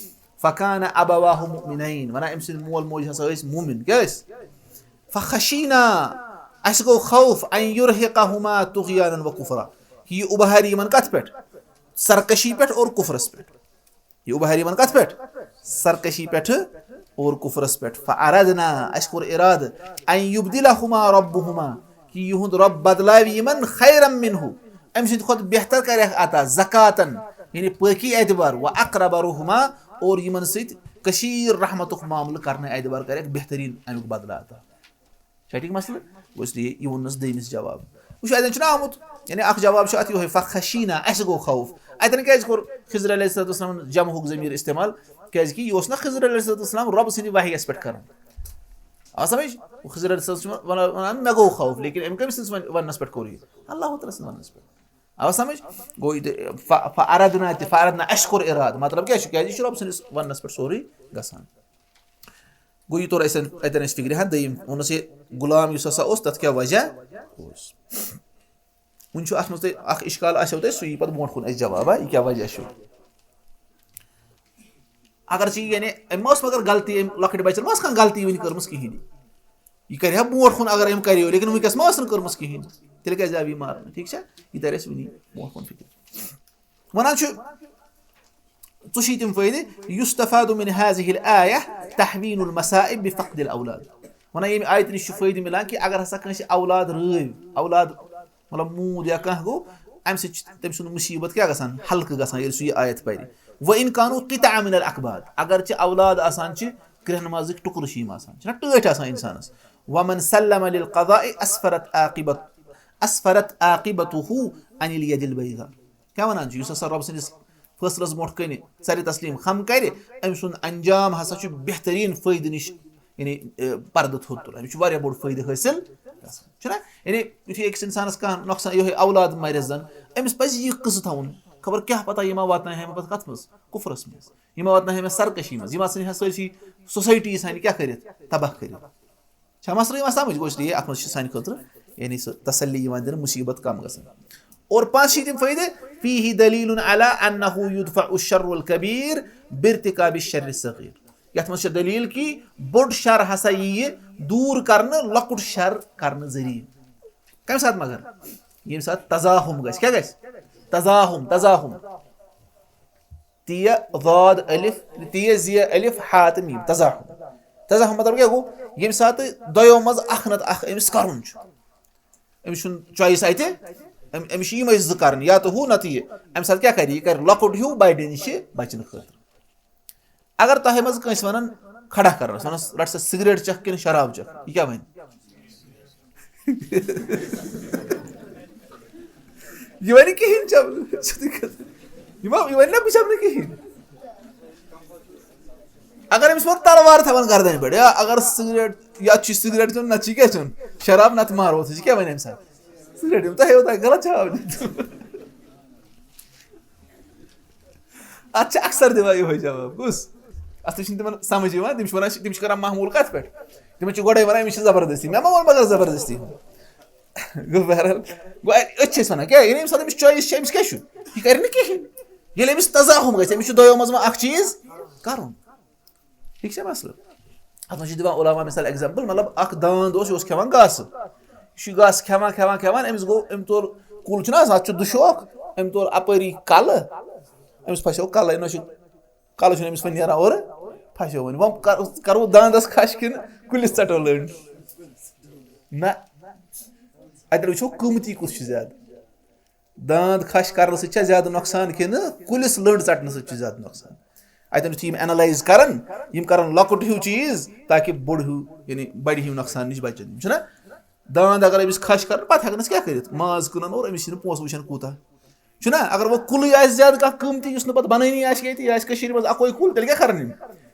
"فکان ابواہ مؤمنین"، وَنان أمۍ سٕنٛدۍ مول موج ہسا ٲسۍ مومِن۔ کیٛاہ ٲسۍ؟ "فخشینا"، اَسہِ گوٚو خوف، "ان یرہقہما طغیانا و کفرا"، کہِ یہِ اُبہارِ یِمَن کَتھ پٮ۪ٹھ؟ سرکشی پٮ۪ٹھ اور کُفرَس پٮ۪ٹھ۔ یہِ اُبہارِ یِمَن کَتھ پٮ۪ٹھ؟ سرکشی پٮ۪ٹھٕ اور کُفرَس پٮ۪ٹھ۔ فَأَرَدْنَا، اَسہِ کوٚر اِرادٕ، أَن يُبْدِلَهُمَا رَبُّهُمَا، کہِ یِہُنٛد رۄب بَدلاوِ یِمَن خَيْرًا مِنْهُ، أمۍ سٕنٛدِ کھۄتہٕ بہتر کَرٮ۪کھ عطا، زکاتن، یعنی پٲکی اعتبار، وَأَقْرَبَ رُحْمًا، اور یِمَن سۭتۍ کثیٖر رحمتُک معاملہٕ کَرنہٕ اعتبار کَرٮ۪کھ بہتریٖن اَمیُک بدلہٕ عطا۔ چھا ٹھیٖک مسلہٕ؟ گوٚو اس لیے یہِ ووٚننَس دوٚیمِس جواب۔ وٕچھ، اَتٮ۪ن چھُنہ آمُت، یعنی اَکھ جواب چھُ اَتھ یِہوٚے، "فخشینا"، اَسہِ گوٚو خوف۔ اَتٮ۪ن کیٛازِ کوٚر خضر علیہ الصلوۃ والسلام جمعُک ضمیٖر استعمال؟ کیٛازِکہِ یہِ اوس نہ خضر علیہ الصلوۃ والسلام رۄبہٕ سٕنٛدِ وحی یَس پٮ۪ٹھ کران۔ آ سَمٕجھ؟ خضر علیہ الصلوۃ والسلام چھُ وَنان، وَنان، "مےٚ گوٚو خوف"، لیکن أمۍ کٔمۍ سٕنٛدِس وَن-، وَننَس پٮ۪ٹھ کوٚر یہِ؟ اللہ تعالیٰ سٕنٛدِ وَننَس پٮ۪ٹھ۔ آ سَمٕجھ؟ گوٚو یہِ تہِ، ف-، فَأَرَدْنَا تہِ، فَأَرَدْنَا، اَسہِ کوٚر اِرادٕ، مطلب کیٛاہ چھُ؟ کیٛازِ یہِ چھُ رۄب سٕنٛدِس وَننَس پٮ۪ٹھ سورُے گژھان۔ گوٚو یہِ توٚر اَسہِ اَتٮ۪ن اَسہِ فِکرِ، ہا، دوٚیِم ووٚنُس یہِ غلام یُس ہسا اوس، تَتھ کیٛاہ وجہ اوس؟ وٕنہِ چھُ اَتھ منٛز تۄہہِ اَکھ اِشکال آسیو تۄہہِ، سُہ یی پَتہٕ برونٛٹھ کُن اَسہِ جواب، ہا، یہِ کیٛاہ وجہ چھُ؟ اگر ژٕ یہِ، یعنی، أمۍ ما ٲس مگر غلطی، أمۍ لۄکٕٹۍ بَچَن ما ٲس کانٛہہ غلطی وٕنہِ کٔرمٕژ کِہیٖنۍ؟ یہِ کَرِ ہا برونٛٹھ کُن اگر أمۍ کَریو، لیکن وٕنکٮ۪س ما ٲس نہٕ کٔرمٕژ کِہیٖنۍ، تیٚلہِ کیٛازِ آو یہِ مارنہٕ؟ ٹھیٖک چھا؟ یہِ تَرِ اَسہِ وٕنی برونٛٹھ کُن فِکرِ۔ وَنان چھُ، ژٕ چھُے تِم فٲیدٕ، یُستفاد من هذه الآية تهوين المصائب بفقد الأولاد۔ وَنان ییٚمہِ آیتہِ نِش چھُ فٲیدٕ مِلان کہِ اگر ہسا کٲنٛسہِ اولاد رٲوۍ، اولاد مطلب موٗد یا کانٛہہ گوٚو، اَمہِ سۭتۍ چھِ تٔمۍ سُنٛد مُصیٖبت کیٛاہ گژھان؟ ہلکہٕ گژھان ییٚلہِ سُہ یہِ آیت پَرِ۔ وَإِنْ كَانُوا قِطَعًا مِنَ الْأَكْبَادِ، اگر چھِ اولاد آسان چھِ کرٛٮ۪ہنہٕ مازٕکۍ ٹُکرٕ چھِ یِم آسان، چھِنہ ٹٲٹھۍ آسان اِنسانَس۔ وَمَنْ سَلَّمَ لِلْقَضَاءِ أَسْفَرَتْ عَاقِبَتُ أَسْفَرَتْ عَاقِبَتُهُ عَنِ الْيَدِ الْبَيْضَاءِ۔ کیٛاہ وَنان چھُ؟ یُس ہسا رۄب سٕنٛدِس فٲصلَس برونٛٹھ کَنہِ ژَرِ تسلیٖم خم کَرِ، أمۍ سُنٛد انجام ہسا چھُ بہتریٖن فٲیدٕ نِش، یعنی، اے، پردٕ تھوٚد تُلان۔ أمِس چھُ واریاہ بوٚڑ فٲیدٕ حٲصِل گژھان۔ چھُنہ؟ یعنی، یُتھُے أکِس اِنسانَس کانٛہہ نۄقصان، یِہوٚے اولاد مَرِ زَن، أمِس پَزِ یہِ قٕصہٕ تھاوُن۔ خبر کیٛاہ پَتہ یہِ ما واتناوِ ہے مےٚ پَتہٕ کَتھ منٛز؟ کُفرَس منٛز۔ یہِ ما واتناوِ ہے مےٚ سرکشی منٛز۔ یہِ ما ژھٕنہِ ہے سٲرسٕے سوسایٹی سانہِ کیٛاہ کٔرِتھ؟ تباہ کٔرِتھ۔ چھا مسلہٕ یِوان سمجھ؟ گوٚو، اس لیے اتھ منٛز چھِ سانہِ خٲطرٕ، یعنی، سُہ تسلی یِوان دِنہٕ، مُصیبت کم گژھان۔ اور پانٛژھ شیٖتِم فٲیدٕ، فیہ دلیل علی انہ یدفع الشر الکبیر بارتکاب الشر الصغیر۔ یتھ منٛز چھِ دلیل کہِ بوٚڑ شر ہسا یِیہِ دوٗر کرنہٕ لۄکُٹ شر کرنہٕ ذٔریعہٕ۔ کمہِ ساتہٕ مگر؟ ییٚمہِ ساتہٕ تزاحم گژھِ۔ کیٛاہ گژھِ؟ تزاحم، تزاحم۔ تیہ ضاد الف، تیہ زیہ الف ہا تہٕ میم، تزاحم۔ تزاحم مطلب کیٛاہ گوٚو؟ ییٚمہِ ساتہٕ دۄیو منٛز اکھ نتہٕ اکھ أمِس کرُن چھُ۔ أمِس چھُنہٕ choice اتہِ، أمۍ، أمِس چھِ یِمے زٕ کرٕنۍ، یا تہٕ ہُہ نتہٕ یہِ۔ اَمہِ ساتہٕ کیٛاہ کرِ؟ یہِ کرِ لۄکُٹ ہیوٗ بڑِ نِش بچنہٕ خٲطرٕ۔ اگر تۄہہِ منٛز کٲنٛسہِ ونان کھڑا کرنس، ونس، "رٹ سا سگریٹ چکھ کِنہٕ شراب چکھ؟" یہِ کیٛاہ ونہِ؟ یہِ ونہِ کِہیٖنۍ چٮ۪مہٕ نہٕ۔ یہِ ما، یہِ ونہِ نا بہٕ چٮ۪مہٕ نہٕ کِہیٖنۍ۔ اگر أمِس وۄنۍ تلوار تھاوان گردنہِ پٮ۪ٹھ، یا اگر سگریٹ، یا چھُ سگریٹ چیوٚن، نتہٕ چھُ کیٛاہ چیوٚن؟ شراب، نتہٕ مارو أسۍ، یہِ کیٛاہ ونہِ أمِس؟ سگریٹ، یِم تۄہہِ یوٗتاہ غلط جواب دیُت۔ اتھ چھِ اکثر دِوان یِہوٚے جواب، کُس؟ اتھ چھُنہٕ تِمن سمجھ یِوان، تِم چھِ ونان، تِم چھِ کران معموٗل کتھ پٮ۪ٹھ؟ تِمن چھِ گۄڈے ونان، أمِس چھِ زبردستی، مےٚ ما ووٚن مگر زبردستی؟ گوٚو بہرحال، گوٚو أتھۍ چھِ أسۍ ونان، کیٛاہ؟ ییٚلہِ ییٚمہِ ساتہٕ أمِس choice چھِ، أمِس کیٛاہ چھُ؟ یہِ کرِ نہٕ کِہیٖنۍ۔ ییٚلہِ أمِس تزاحم گژھِ، أمِس چھُ دۄیو منٛز وۄنۍ اکھ چیٖز کرُن۔ ٹھیٖک چھا مسلہٕ؟ اتھ منٛز چھِ دِوان علماء مثال example، مطلب، اکھ داند اوس، یہِ اوس کھٮ۪وان گاسہٕ۔ یہِ چھُ گاسہٕ کھٮ۪وان، کھٮ۪وان، کھٮ۪وان، أمِس گوٚو، أمۍ توٚر، کُل چھُنہ آسان، اتھ چھُ دُشوک، أمۍ توٚر اپٲری کلہٕ، أمِس پھسیو کلہٕ، أمۍ ما چھُ، کلہٕ چھُنہٕ أمِس وۄنۍ نیران اورٕ، پھسیو وۄنۍ۔ وۄنۍ کر-، کرو داندس کھش کِنہٕ کُلِس ژٹو لٔنڈ؟ نہ، اتٮ۪ن وٕچھو قۭمتی کُس چھُ زیادٕ۔ داند کھش کرنہٕ سۭتۍ چھا زیادٕ نۄقصان کِنہٕ کُلِس لٔنڈ ژٹنہٕ سۭتۍ چھُ زیادٕ نۄقصان؟ اتٮ۪ن چھِ یِم analyze کران، یِم کران لۄکُٹ ہیوٗ چیٖز تاکہِ بوٚڑ ہیوٗ، یعنی بڑِ ہیوٗ نۄقصان نِش بچن۔ یِم چھِنہ داند اگر أمِس کھش کرن، پتہٕ ہٮ۪کن أسۍ کیٛاہ کٔرِتھ؟ ماز کٕنن اور أمِس چھِنہٕ پونٛسہٕ وٕچھان کوٗتاہ۔ چھُنہ؟ اگر وۄنۍ کُلٕے آسہِ زیادٕ کانٛہہ قۭمتی، یُس نہٕ پتہٕ بنٲنی آسہِ کینٛہہ، تہِ آسہِ کٔشیٖرِ منٛز اکوے کُل، تیٚلہِ کیٛاہ کرن یِم؟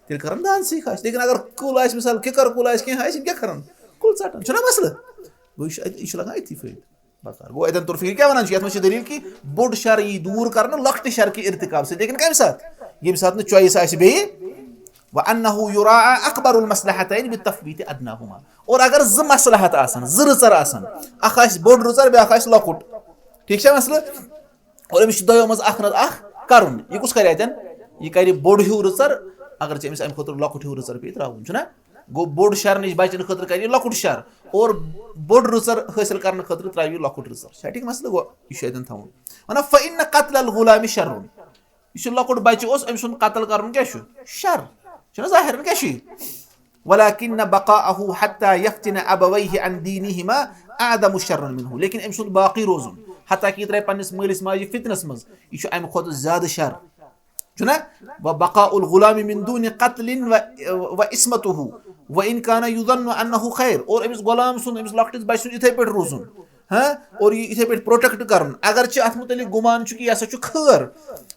تیٚلہِ کرن داندسٕے کھش۔ لیکن اگر کُل آسہِ، مثال، کِکر کُل آسہِ، کینٛہہ آسہِ، یِم کیٛاہ کرن؟ کُل ژٹن۔ چھُنہ مسلہٕ؟ گوٚو، یہِ چھُ اتہِ، یہِ چھُ لگان أتھی فٲیدٕ۔ بکار۔ گوٚو، اتٮ۪ن توٚر فِکرِ کیٛاہ ونان چھُ؟ یتھ منٛز چھِ دلیل کہِ بوٚڑ شر یی دوٗر کرنہٕ لۄکٹہِ شرکہِ ارتکاب سۭتۍ۔ لیکن کمہِ ساتہٕ؟ ییٚمہِ ساتہٕ نہٕ choice آسہِ بیٚیہِ۔ وَأَنَّهُ يُرَاعَىٰ أَكْبَرُ الْمَصْلَحَتَيْنِ بِالتَّفْوِيتِ أَدْنَاهُمَا۔ اور اگر زٕ مصلحت آسن، زٕ رٕژر آسن، اکھ آسہِ بوٚڑ رٕژر، بیٛاکھ آسہِ لۄکُٹ، ٹھیٖک چھا مسلہٕ؟ اور أمِس چھُ دۄیو منٛز اکھ نتہٕ اکھ کرُن۔ یہِ کُس کرِ اتٮ۪ن؟ یہِ کرِ بوٚڑ ہیوٗ رٕژر، اگر ژےٚ أمِس امہِ خٲطرٕ لۄکُٹ ہیوٗ رٕژر پیٚیہِ ترٛاوُن، چھُنہ؟ گوٚو، بوٚڑ شر نِش بچنہٕ خٲطرٕ کرِ یہِ لۄکُٹ شر، اور بوٚڑ رٕژر حٲصِل کرنہٕ خٲطرٕ ترٛاوِ یہِ لۄکُٹ رٕژر۔ چھا ٹھیٖک مسلہٕ؟ گوٚو، یہِ چھُ اتٮ۪ن تھاوُن۔ ونان، فَإِنَّ قَتْلَ الْغُلَامِ شَرٌّ۔ یُس یہِ لۄکُٹ بچہِ اوس، أمۍ سُنٛد قتل کرُن کیٛاہ چھُ؟ شر۔ چھُنہ ظٲہِرَن کیٛاہ چھُ یہِ؟ وَلَٰكِنَّ بَقَاءَهُ حَتَّىٰ يَفْتِنَ أَبَوَيْهِ عَن دِينِهِمَا أَعْظَمُ شَرًّا مِنْهُ۔ لیکن أمۍ سُنٛد باقٕے روزُن، حتیٰ کہ یہِ ترٛاوِ پننِس مٲلِس ماجہِ فتنس منٛز، یہِ چھُ امہِ کھۄتہٕ زیادٕ شر۔ چھُنہ؟ وَبَقَاءُ الْغُلَامِ مِنْ دُونِ قَتْلٍ و، وَعِصْمَتُهُ وَإِنْ كَانَ يُظَنُّ أَنَّهُ خَيْرٌ۔ اور أمِس غلام سُنٛد، أمِس لۄکٹِس بچہِ سُنٛد یِتھے پٲٹھۍ روزُن، ہاں، اور یہِ یِتھے پٲٹھۍ protect کرُن، اگرچہِ اتھ متعلق گُمان چھُ کہِ یہِ ہسا چھُ خٲر۔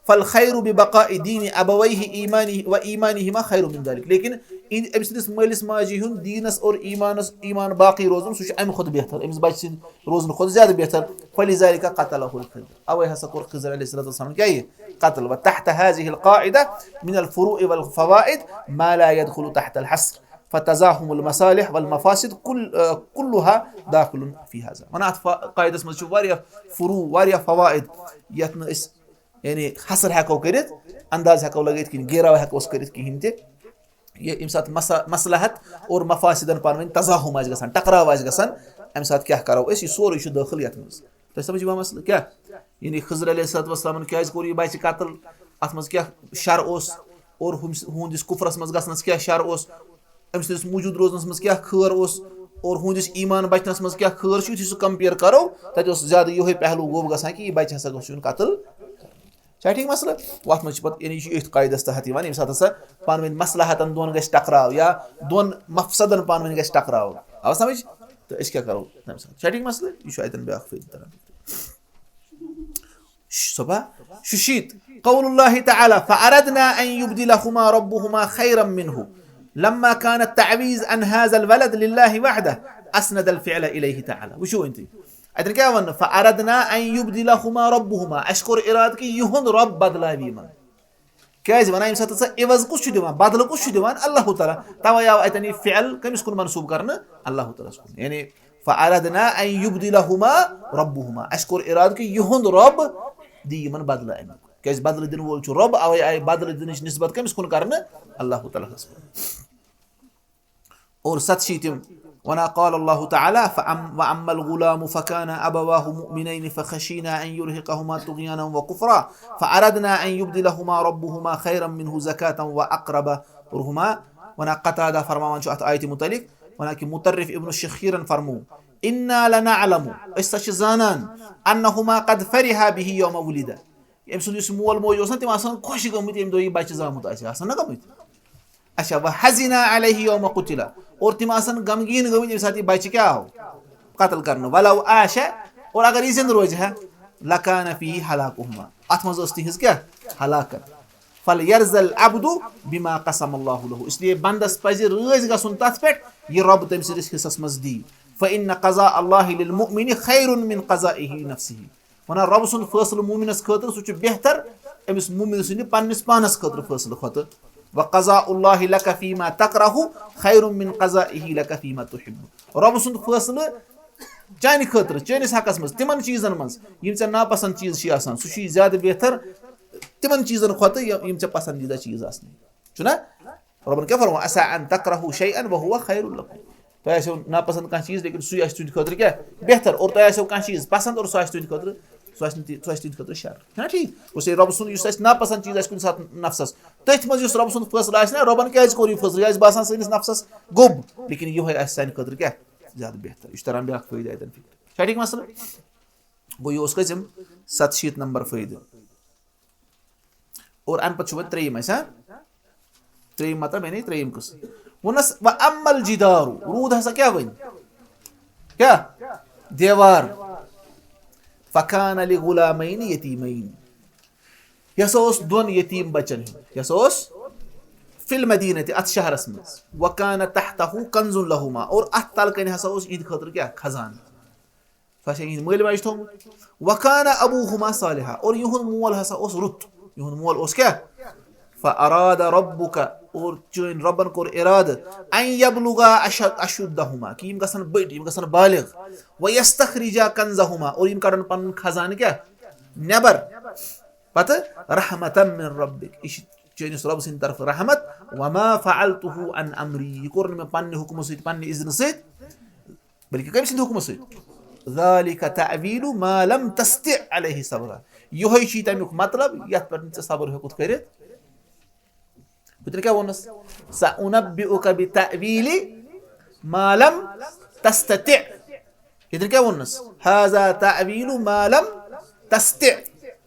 فَالْخَيْرُ بِبَقَاءِ دِينِ أَبَوَيْهِ إِيمَانِهِ وَإِيمَانِهِمَا خَيْرٌ مِنْ ذَٰلِكَ۔ لیکن یہِ، أمۍ سٕنٛدِس مٲلِس ماجہِ ہُنٛد دیٖنس اور ایٖمانس، ایٖمان باقٕے روزُن، سُہ چھُ امہِ کھۄتہٕ بہتر، أمِس بچہِ سٕنٛدِ روزنہٕ کھۄتہٕ زیادٕ بہتر۔ فَلِذَٰلِكَ قَتَلَهُ الْخِضْرُ۔ اوے ہسا کوٚر خضر علیہ الصلوۃ والسلام کیٛاہ یہِ؟ قتل۔ وَتَحْتَ هَٰذِهِ الْقَاعِدَةِ مِنَ الْفُرُوعِ وَالْفَوَائِدِ مَا لَا يَدْخُلُ تَحْتَ الْحَصْرِ، فَتَزَاحُمُ الْمَصَالِحِ وَالْمَفَاسِدِ كُلُّ، آ، كُلُّهَا دَاخِلٌ فِي هَٰذَا۔ ونان اتھ فا-، قاعدس منٛز چھُ واریاہ فروع، واریاہ فوائد، یتھ نہٕ أسۍ، یعنی، حصر ہٮ۪کو کٔرِتھ، انداز ہٮ۪کو لگٲیِتھ کِہیٖنۍ، گیراو ہٮ۪کوس کٔرِتھ کِہیٖنۍ تہِ۔ یہِ ییٚمہِ ساتہٕ مسا-، مصلحت اور مفاسدن پانہٕ ؤنۍ تزاحم آسہِ گژھان، ٹکراو آسہِ گژھان، امہِ ساتہٕ کیٛاہ کرو أسۍ؟ یہِ سورُے چھُ دٲخل یتھ منٛز۔ تۄہہِ سمجھ یِوان مسلہٕ کیٛاہ؟ یعنی خضر علیہ الصلوۃ والسلامن کیٛازِ کوٚر یہِ بچہِ قتل؟ اَتھ منٛز کیٛاہ شر اوس اور ہُمِس، ہُہُنٛدِس کُفرَس منٛز گژھنَس کیٛاہ شر اوس، أمۍ سٕنٛدِس موٗجوٗد روزنَس منٛز کیٛاہ خٲر اوس اور ہُہُنٛدِس ایٖمان بَچنَس منٛز کیٛاہ خٲر چھُ، یُتھُے سُہ کَمپِیَر کَرو، تَتہِ اوس زیادٕ یِہوٚے پہلوٗ غوب گژھان کہِ یہِ بَچہِ ہسا گوٚژھ یُن قتل۔ چھا ٹھیٖک مسلہٕ؟ وَتھ منٛز چھِ پَتہٕ، یعنی، یہِ چھُ أتھۍ قٲعدَس تحت یِوان، ییٚمہِ ساتہٕ ہسا پانہٕ ؤنۍ مصلحتَن دۄن گژھِ ٹکراو یا دۄن مفسدَن پانہٕ ؤنۍ گژھِ ٹکراو۔ آو سمجھ؟ تہٕ أسۍ کیٛاہ کَرو تَمہِ ساتہٕ؟ چھا ٹھیٖک مسلہٕ؟ یہِ چھُ اَتٮ۪ن بیٛاکھ فٲیدٕ تران۔ صفحہ شُشیٖت۔ قول اللہ تعالیٰ، فأردنا أن يبدلهما ربهما خيرا منه۔ لما كان التعويذ عن هذا الولد لله وحده، أسند الفعل إليه تعالى۔ وٕچھِو وۄنۍ تُہۍ۔ اَتٮ۪ن کیٛاہ وَننہٕ؟ فأردنا أن يبدلهما ربهما۔ اَسہِ کوٚر اِرادٕ کہِ یِہُنٛد رۄب بدلاوِ یِمَن۔ کیٛازِ وَنان، ییٚمہِ ساتہٕ ہسا عوض کُس چھُ دِوان، بدلہٕ کُس چھُ دِوان؟ اللہ تعالیٰ۔ تَوَے آو اَتٮ۪ن یہِ فعل کٔمِس کُن منسوٗب کرنہٕ؟ اللہ تعالیٰ ہَس کُن۔ یعنی، فأردنا أن يبدلهما ربهما۔ اَسہِ کوٚر اِرادٕ کہِ یِہُنٛد رۄب دی یِمَن بدلہٕ اَمیُک۔ کیٛازِ بدلہٕ دِنہٕ وول چھُ رۄب، اَوَے آیہِ بدلہٕ دِنٕچ نسبت کٔمِس کُن کرنہٕ؟ اللہ تعالیٰ ہَس کُن۔ اور ستشیٖتِم وَنان، قال اللہ تعالیٰ، فأم-، وأما الغلام فكان أبواه مؤمنين فخشينا أن يرهقهما طغيانا وكفرا فأردنا أن يبدلهما ربهما خيرا منه زكاة وأقرب رحما۔ وَنَا قتادہ فرماوان چھُ اَتھ آیتہِ مُتعلق، وَنان کہِ مُطرف ابن شخیرن فرموو، إنا لنعلم، أسۍ سا چھِ زانان، أنهما قد فرحا به يوم ولد، أمۍ سُنٛد یُس مول موج اوس نا، تِم آسان خۄش گٔمٕتۍ ییٚمہِ دۄہ یہِ بَچہِ زامُت آسہِ، آسان نہ گٔمٕتۍ؟ اچھا، وحزنا عليه يوم قتل، اور تِم آسان غمگیٖن گٔمٕتۍ ییٚمہِ ساتہٕ یہِ بَچہِ کیٛاہ آو؟ قتل کرنہٕ۔ ولو عاش، اور اگر یہِ زِندٕ روزِ ہا، لکان فیہ ہلاکہما، اتھ منٛز ٲس تِہنٛز کیٛاہ؟ ہلاکت۔ فلیرض العبد بما قسم اللہ لہ، اس لیے بندس پزِ رٲضۍ گژھُن تتھ پٮ۪ٹھ، یہِ رۄب تٔمۍ سٕنٛدِس حصس منٛز دی۔ فإن قضاء الله للمؤمن خير من قضائه لنفسه۔ ونان، رۄب سُنٛد فٲصلہٕ مومنس خٲطرٕ، سُہ چھُ بہتر أمِس مومن سٕنٛدِ پننِس پانس خٲطرٕ فٲصلہٕ کھۄتہٕ۔ وقضاء الله لك فيما تكره خير من قضائه لك فيما تحب۔ رۄب سُنٛد فٲصلہٕ چانہِ خٲطرٕ، چٲنِس حقس منٛز، تِمن چیٖزن منٛز یِم ژےٚ ناپسنٛد چیٖز چھِ آسان، سُہ چھُے زیادٕ بہتر تِمن چیٖزن کھۄتہٕ یِم، یِم ژےٚ پسنٛدیٖدہ چیٖز آسنٕے۔ چھُنہ؟ رۄبن کیٛاہ فرموو؟ عسى أن تكرهوا شيئا وهو خير لكم۔ تۄہہِ آسیو ناپسنٛد کانٛہہ چیٖز، لیکن سُے آسہِ تُہنٛدِ خٲطرٕ کیٛاہ؟ بہتر۔ اور تۄہہِ آسیو کانٛہہ چیٖز پسنٛد، اور سُہ آسہِ تُہنٛدِ خٲطرٕ، سُہ آسہِ نہٕ تہِ-، سُہ آسہِ تُہنٛدِ خٲطرٕ شر۔ چھُنہ ٹھیٖک؟ گوٚو سُہ رۄب سُنٛد، یُس اَسہِ ناپسنٛد چیٖز آسہِ کُنہِ ساتہٕ نفسس، تٔتھۍ منٛز یُس رۄب سُنٛد فٲصلہٕ آسہِ نہ، رۄبن کیٛازِ کوٚر یہِ فٲصلہٕ؟ یہِ آسہِ باسان سٲنِس نفسس گوٚب، لیکن یِہوٚے آسہِ سانہِ خٲطرٕ کیٛاہ؟ زیادٕ بہتر۔ یہِ چھُ تران بیٛاکھ فٲیدٕ اَتٮ۪ن فِکرِ۔ چھا ٹھیٖک مسلہٕ؟ گوٚو، یہِ اوس کٔژِم؟ ستشیٖتھ نمبر فٲیدٕ۔ اور اَمہِ پتہٕ چھُ وۄنۍ ترٛیٚیِم اَسہِ، ہا؟ ترٛیٚیِم مطلب، یعنی ترٛیٚیِم قٕسٕم۔ ووٚنُس، وَأَمَّا الْجِدَارُ، روٗد ہسا کیٛاہ وۄنۍ؟ کیٛاہ؟ دیوار۔ فَكَانَ لِغُلَامَيْنِ يَتِيمَيْنِ۔ یہِ ہسا اوس دۄن یتیٖم بچن ہُنٛد۔ یہِ ہسا اوس فِی الْمَدِینَةِ، اَتھ شہرس منٛز۔ وَكَانَ تَحْتَهُ كَنْزٌ لَهُمَا، اور اَتھ تل کنہِ ہسا اوس یِہنٛدِ خٲطرٕ کیٛاہ؟ خزانہٕ۔ سُہ آسہِ یِہنٛدِ مٲلۍ ماجہِ تھوٚومُت۔ وَكَانَ أَبُوهُمَا صَالِحًا، اور یِہُنٛد مول ہسا اوس رُت، یِہُنٛد مول اوس کیٛاہ؟ فَأَرَادَ رَبُّكَ، اور چٲنۍ رۄبن کوٚر اِرادٕ، أَنْ يَبْلُغَا أَشَ-، أَشُدَّهُمَا، کہِ یِم گژھن بٔڑۍ، یِم گژھن بالغ، وَيَسْتَخْرِجَا كَنْزَهُمَا، اور یِم کَڑن پَنُن خزانہٕ کیٛاہ؟ نٮ۪بر۔ پتہٕ رَحْمَةً مِنْ رَبِّكَ، یہِ چھِ چٲنِس رۄبہٕ سٕنٛدِ طرفہٕ رحمت، وَمَا فَعَلْتُهُ عَنْ أَمْرِي، یہِ کوٚر نہٕ مےٚ پننہِ حُکمہٕ سۭتۍ، پننہِ اِذنہٕ سۭتۍ، بلکہِ کٔمۍ سٕنٛدِ حُکمہٕ سۭتۍ؟ ذَلِكَ تَأْوِيلُ مَا لَمْ تَسْتَطِع عَلَيْهِ صَبْرًا، یِہوٚے چھُے تَمیُک مطلب یَتھ پٮ۪ٹھ نہٕ ژےٚ صبر ہیوٚکُتھ کٔرِتھ۔ بہٕ تہِ کیٛاہ ووٚنُس؟ سَأُنَبِّئُكَ بِتَأْوِيلِ مَا لَمْ تَسْتَطِع۔ ییٚتٮ۪ن کیٛاہ ووٚنُس؟ هَذَا تَأْوِيلُ مَا لَمْ تَسْتَطِع۔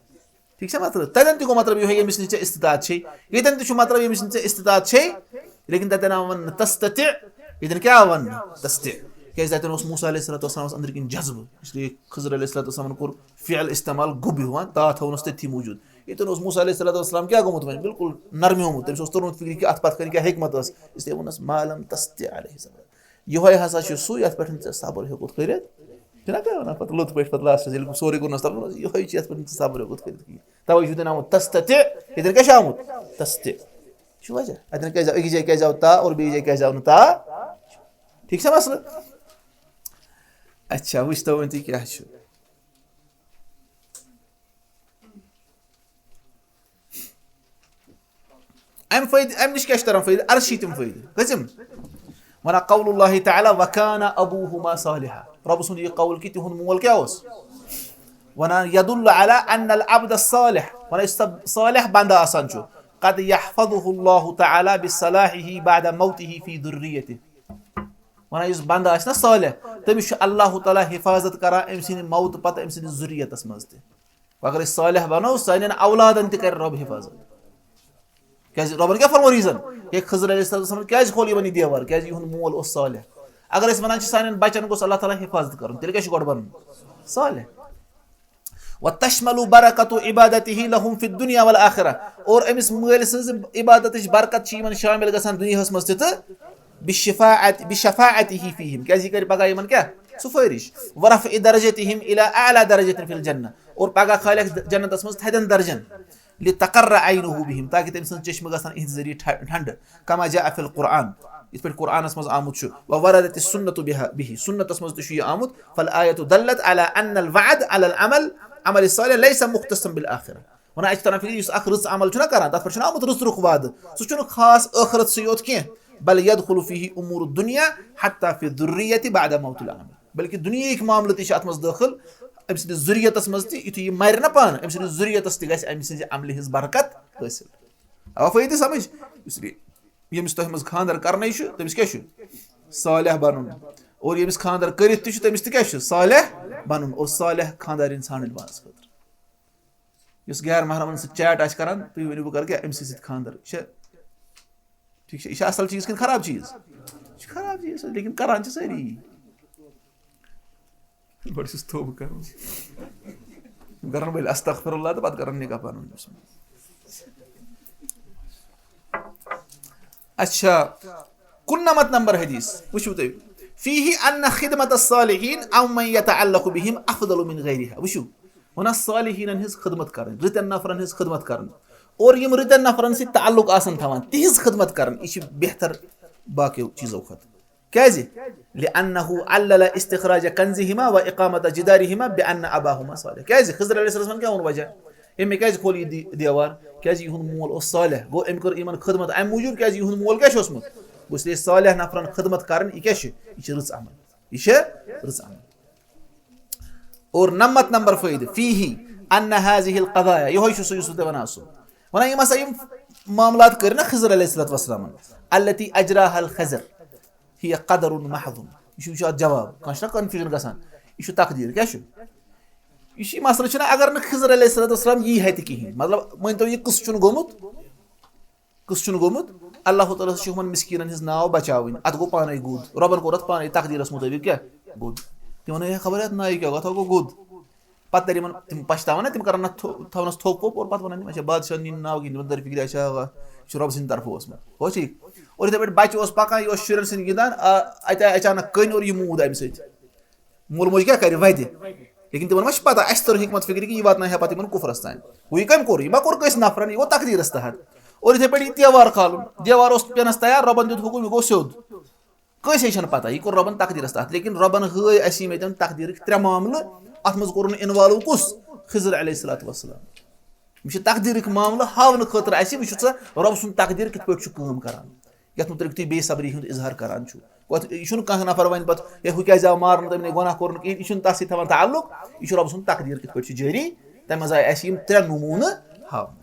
ٹھیٖک چھا مطلب؟ تَتٮ۪ن تہِ گوٚو مطلب یِہوٚے، ییٚمِس نِش ژےٚ استطاعت چھے۔ ییٚتٮ۪ن تہِ چھُ مطلب ییٚمِس نِش ژےٚ استطاعت چھے، لیکن تَتٮ۪ن آو وَننہٕ تَسْتَطِع، ییٚتٮ۪ن کیٛاہ آو وَننہٕ؟ تَسْتَطِع۔ کیٛازِ تَتٮ۪ن اوس موسیٰ علیہ الصلوۃ والسلامَس أنٛدرٕ کِنۍ جذبہٕ، اس لیے خضر علیہ الصلوۃ والسلامَن کوٚر فعل استعمال گوٚب ہیوٗ، تا تھوٚونَس تٔتھی موٗجوٗد۔ ییٚتٮ۪ن اوس موسیٰ علیہ الصلوۃ والسلام کیٛاہ گوٚمُت وۄنۍ؟ بالکل نرمیومُت۔ تٔمِس اوس توٚرمُت فِکرِ کہِ اَتھ پَتہٕ کَنہِ کیٛاہ حکمت ٲس، اس لیے ووٚننَس، ما لم تستطع علیہ صبرا۔ یِہوٚے ہسا چھُ سُہ یَتھ پٮ۪ٹھ نہٕ ژےٚ صبر ہیوٚکُتھ کٔرِتھ۔ چھُنہ کران نہ پَتہٕ لوٚت پٲٹھۍ پَتہٕ لاسٹَس ییٚلہِ سورُے کوٚرنَس تَتھ منٛز، یِہوٚے چھُ یَتھ پٮ۪ٹھ نہٕ ژےٚ صبر ہیوٚکُتھ کٔرِتھ کِہیٖنۍ۔ تَوَے چھُ تۄہہِ ناو تستطع، ییٚتٮ۪ن کیٛاہ چھُ آمُت؟ تستطع۔ چھُ وجہ؟ اَتٮ۪ن کیٛازِ آو، أکِس جایہِ کیٛازِ آو تا اور بیٚیِس جایہِ کیٛازِ آو نہٕ تا؟ ٹھیٖک چھا مسلہٕ؟ اچھا، وٕچھ تو وۄنۍ تُہۍ کیٛاہ چھُ۔ اَمہِ فٲیدٕ، اَمہِ نِش کیٛاہ چھِ تَران فٲیدٕ؟ عرض چھِ تِم فٲیدٕ۔ کٔژِم؟ وَنان قول اللہ تعالیٰ، وَكَانَ أَبُوهُمَا صَالِحًا۔ رۄب سُنٛد یہِ قول کہِ تِہُنٛد مول کیٛاہ اوس؟ وَنَا يَدُلُّ عَلَىٰ أَنَّ الْعَبْدَ الصَّالِحَ، وَنَا یُس سا صالح بنٛدٕ آسان چھُ، قَدْ يَحْفَظُهُ اللَّهُ تَعَالَىٰ بِصَلَاحِهِ بَعْدَ مَوْتِهِ فِي ذُرِّيَّتِهِ۔ وَنَا یُس بنٛدٕ آسہِ نا صالح، تٔمِس چھُ اللہ تعالیٰ حفاظت کران أمۍ سٕنٛدِ موتہٕ پتہٕ أمۍ سٕنٛدِس ذُرِّیَّتَس منٛز تہِ۔ اگر أسۍ صالح بنو، سانٮ۪ن اولادن تہِ کرِ رۄب حفاظت۔ کیازِ رۄبن کیٛاہ فرمو ریٖزن؟ ہے خضر علیہ السلام کیازِ کھول یِمن یہِ دیوار؟ کیازِ یِہُنٛد مول اوس صالح۔ اگر أسۍ ونان چھِ سانٮ۪ن بچن گوٚژھ اللہ تعالیٰ حفاظت کرُن، تیٚلہِ کیٛاہ چھُ گۄڈٕ بنُن؟ صالح۔ وَتَشْمَلُ بَرَكَةُ عِبَادَتِهِ لَهُمْ فِي الدُّنْيَا وَالْآخِرَةِ، اور أمِس مٲلۍ سٕنٛز عبادتٕچ برکت چھِ یِمن شامل گژھان دُنیاہس منٛز تہِ تہٕ بِشَفَاعَتِ، بِشَفَاعَتِهِ فِيهِمْ، کیازِ یہِ کرِ پگاہ یِمن کیٛاہ؟ سُفٲرِش۔ وَرَفْعِ دَرَجَتِهِمْ إِلَىٰ أَعْلَىٰ دَرَجَةٍ فِي الْجَنَّةِ، اور پگاہ کھالٮ۪کھ جنتس منٛز تھدٮ۪ن درجن۔ لِتَقَرَّ عَيْنُهُ بِهِمْ، تاکہِ تٔمۍ سٕنٛز چشمہٕ گژھن اِہِنٛدِ ذٔریعہٕ ٹھَ-، ٹھنٛڈٕ۔ كَمَا جَاءَ فِي الْقُرْآنِ، یِتھ پٲٹھۍ قرآنَس منٛز آمُت چھُ، وَوَرَدَتِ السُّنَّةُ بِهَا، بِهِ، سُنتَس منٛز تہِ چھُ یہِ آمُت۔ فَالْآيَةُ دَلَّتْ عَلَىٰ أَنَّ الْوَعْدَ عَلَى الْعَمَلِ، عَمَلِ الصَّالِحِ لَيْسَ مُخْتَصًّا بِالْآخِرَةِ۔ وَنَا اَتہِ چھِ تَران فِکرِ، یُس اَکھ رٕژ عمل چھُنہ کَران، تَتھ پٮ۪ٹھ چھُنہ آمُت رٕژ رُخ وعدٕ، سُہ چھُنہٕ خاص ٲخرَتسٕے یوت کینٛہہ، بَلْ يَدْخُلُ فِيهِ أُمُورُ الدُّنْيَا حَتَّىٰ فِي الذُّرِّيَّةِ بَعْدَ مَوْتِ الْعَمَلِ۔ بلکہِ دُنیاہٕکۍ معاملہٕ تہِ چھِ اَتھ منٛز دٲخٕل۔ أمۍ سٕنٛدِس ذُرِیَتَس منٛز تہِ، یُتھُے یہِ مَرِ نہ پانہٕ، أمۍ سٕنٛدِس ذُرِیَتَس تہِ گژھِ أمۍ سٕنٛزِ عملہِ ہٕنٛز برکت حٲصِل۔ آوا فٲیدٕ سمجھ؟ اس لیے ییٚمِس تۄہہِ منٛز خانٛدر کرنَے چھُ، تٔمِس کیٛاہ چھُ؟ صالح بنُن۔ اور ییٚمِس خانٛدر کٔرِتھ تہِ چھُ، تٔمِس تہِ کیٛاہ چھُ؟ صالح بنُن۔ اور صالح خانٛدارِنۍ ژھانٛڈٕنۍ پانَس خٲطرٕ۔ یُس غیر محرمن سۭتۍ چیٹ آسہِ کران، تُہۍ ؤنِو، بہٕ کرٕ کیٛاہ أمۍ سٕنٛدِ سۭتۍ خانٛدر؟ یہِ چھا ٹھیٖک چھا؟ یہِ چھا اصل چیٖز کِنہٕ خراب چیٖز؟ یہِ چھُ خراب چیٖز، لیکن کران چھِ سٲری یی۔ گۄڈٕ چھُس توبہٕ کران۔ کران ؤلۍ استغفر اللہ تہٕ پتہٕ کران نکاح پنُن۔ اچھا، کُننمتھ نمبر حدیث وٕچھِو تُہۍ۔ فیہ ان خدمت الصالحین او من یتعلق بہم افضل من غیرہا۔ وٕچھِو، وَنان صالحیٖنَن ہٕنٛز خدمت کَرٕنۍ، رٕتٮ۪ن نفرَن ہٕنٛز خدمت کَرٕنۍ، اور یِم رٕتٮ۪ن نفرَن سۭتۍ تعلق آسَن تھاوان، تِہِنٛز خدمت کَرٕنۍ، یہِ چھِ بہتر باقیو چیٖزو کھۄتہٕ۔ کیٛازِ؟ لِأَنَّهُ عَلَّلَ اسْتِخْرَاجَ كَنْزِهِمَا وَإِقَامَةَ جِدَارِهِمَا بِأَنَّ أَبَاهُمَا صَالِحٌ۔ کیٛازِ؟ خضر علیہ السلام کیٛاہ ووٚن وجہ؟ أمۍ مےٚ کیٛازِ کھول یہِ دی-، دیوار؟ کیٛازِ یِہُنٛد مول اوس صالح، گوٚو أمۍ کٔر یِمَن خدمت اَمہِ موٗجوٗب، کیٛازِ یِہُنٛد مول کیٛاہ چھُ اوسمُت؟ گوٚو اس لیے صالح نفرَن خدمت کَرٕنۍ، یہِ کیٛاہ چھِ؟ یہِ چھِ رٕژ عمل۔ یہِ چھِ رٕژ عمل۔ اور نَمَتھ نمبر فٲیدٕ، فیہ ان ہذہ القضایا، یہوے چھُ سُہ یُس بہٕ تۄہہِ وَنان اوسُس۔ وَنان یِم ہسا یِم معاملات کٔرۍ نہ خضر علیہ الصلوۃ والسلام، التی اجراها الخضر، هي قدر محض۔ یہِ چھُ، یہِ چھُ اَتھ جواب، کانٛہہ چھُنہ confusion گژھان، یہِ چھُ تقدیٖر، کیٛاہ چھُ؟ یہِ چھُ یہِ مسلہٕ چھُنہ، اگر نہٕ خضر علیہ الصلوۃ والسلام یی ہا تہِ کِہیٖنۍ، مطلب مٲنۍ تو یہِ قٕصہٕ چھُنہٕ گوٚمُت، قٕصہٕ چھُنہٕ گوٚمُت، اللہ تعالیٰ ہَس چھُ یِمَن مِسکیٖنَن ہٕنٛز ناو بچاوٕنۍ۔ اَتھ گوٚو پانَے گوٚد۔ رۄبَن کوٚر اَتھ پانَے تقدیٖرَس مُطٲبِق کیٛاہ؟ گوٚد۔ تِمَن ہے خبر اَتھ ناوِ کیٛاہ گوٚو، اَتھ ہا گوٚو گوٚد۔ پَتہٕ تَرِ یِمَن، تِم پَشتاوَن نا، تِم کَرَن اَتھ تھو-، تھاوَن اَتھ تھوٚپ ووٚپ اور پَتہٕ وَنَن یِم، اچھا، بادشاہ نِنۍ ناو کِہیٖنۍ، تِمَن تَرِ فِکرِ، اچھا، آ، یہِ چھُ رۄب سٕنٛدِ طرفہٕ اوسمُت۔ گوٚو ٹھیٖک؟ اور یِتھَے پٲٹھۍ بَچہٕ اوس پَکان، یہِ اوس شُرٮ۪ن سۭتۍ گِنٛدان، آ، اَتہِ آے اچانک کٔنۍ اور یہِ موٗد اَمہِ سۭتۍ۔ مول موج کیٛاہ کَرِ؟ وَدِ۔ لیکن تِمَن ما چھِ پَتہ، اَسہِ توٚر حکمت فِکرِ کہِ یہِ واتناوِ ہا پَتہٕ یِمَن کُفرَس تام۔ گوٚو یہِ کَمہِ کوٚر؟ یہِ ما کوٚر کٲنٛسہِ نفرَن، یہِ گوٚو تقدیٖرَس تحت۔ اور یِتھَے پٲٹھۍ یہِ دیوار کھالُن، دیوار اوس پٮ۪نَس تیار، رۄبَن دیُت حُکُم، یہِ گوٚو سیوٚد۔ کٲنٛسے چھَنہٕ پَتہ، یہِ کوٚر رۄبَن تقدیٖرَس تحت۔ لیکن رۄبَن ہٲے اَسہِ یِم ییٚتٮ۪ن تقدیٖرٕکۍ ترٛےٚ معاملہٕ، اَتھ منٛز کوٚرُن involve کُس؟ خضر علیہ الصلوۃ والسلام۔ یِم چھِ تقدیٖرٕکۍ معاملہٕ ہاونہٕ خٲطرٕ اَسہِ، وٕچھِو سا رۄب سُنٛد تقدیٖر کِتھ پٲٹھۍ چھُ کٲم کَران۔ یَتھ مُتعلِق تُہۍ بے صبری ہُنٛد اظہار کَران چھُو۔ گوٚو اَتھ، یہِ چھُنہٕ کانٛہہ نفر وَنہِ پَتہٕ، "ہے، ہُہ کیٛازِ آو مارنہٕ؟ تٔمۍ نے گۄناہ کوٚر نہٕ کِہیٖنۍ"، یہِ چھُنہٕ تَس سۭتۍ تھاوان تعلق، یہِ چھُ رۄب سُنٛد تقدیٖر کِتھ پٲٹھۍ چھُ جٲری۔ تَمہِ منٛز آے اَسہِ یِم ترٛےٚ نموٗنہٕ ہاونہٕ۔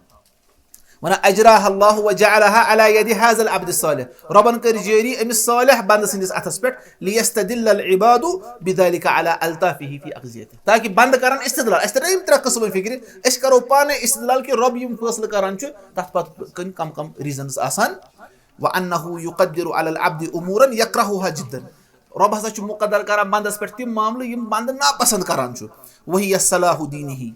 وَنان، "أَجْرَاهَا اللَّهُ وَجَعَلَهَا عَلَى يَدِ هَذَا الْعَبْدِ الصَّالِحِ"، رۄبَن کٔرۍ جٲری أمِس صالح بندٕ سٕنٛدِس اَتھَس پٮ۪ٹھ، "لِيَسْتَدِلَّ الْعِبَادُ بِذَٰلِكَ عَلَى أَلْطَافِهِ فِي أَقْضِيَتِهِ"، تاکہِ بندٕ کَرَن استدلال۔ اَسہِ تَرِ یِم ترٛےٚ قٕسمٕے فِکرِ، أسۍ کَرو پانَے استدلال کہِ رۄب یِم فٲصلہٕ کَران چھُ، تَتھ پَتہٕ کَنہِ کَم کَم reasons آسان۔ وَأَنَّهُ يُقَدِّرُ عَلَى الْعَبْدِ أُمُورًا يَكْرَهُهَا جِدًّا۔ رۄب ہسا چھُ مُقدر کران بندس پٮ۪ٹھ تِم معاملہٕ یِم بندٕ ناپسند کران چھُ۔ وَهِيَ صَلَاحُ دِينِهِ۔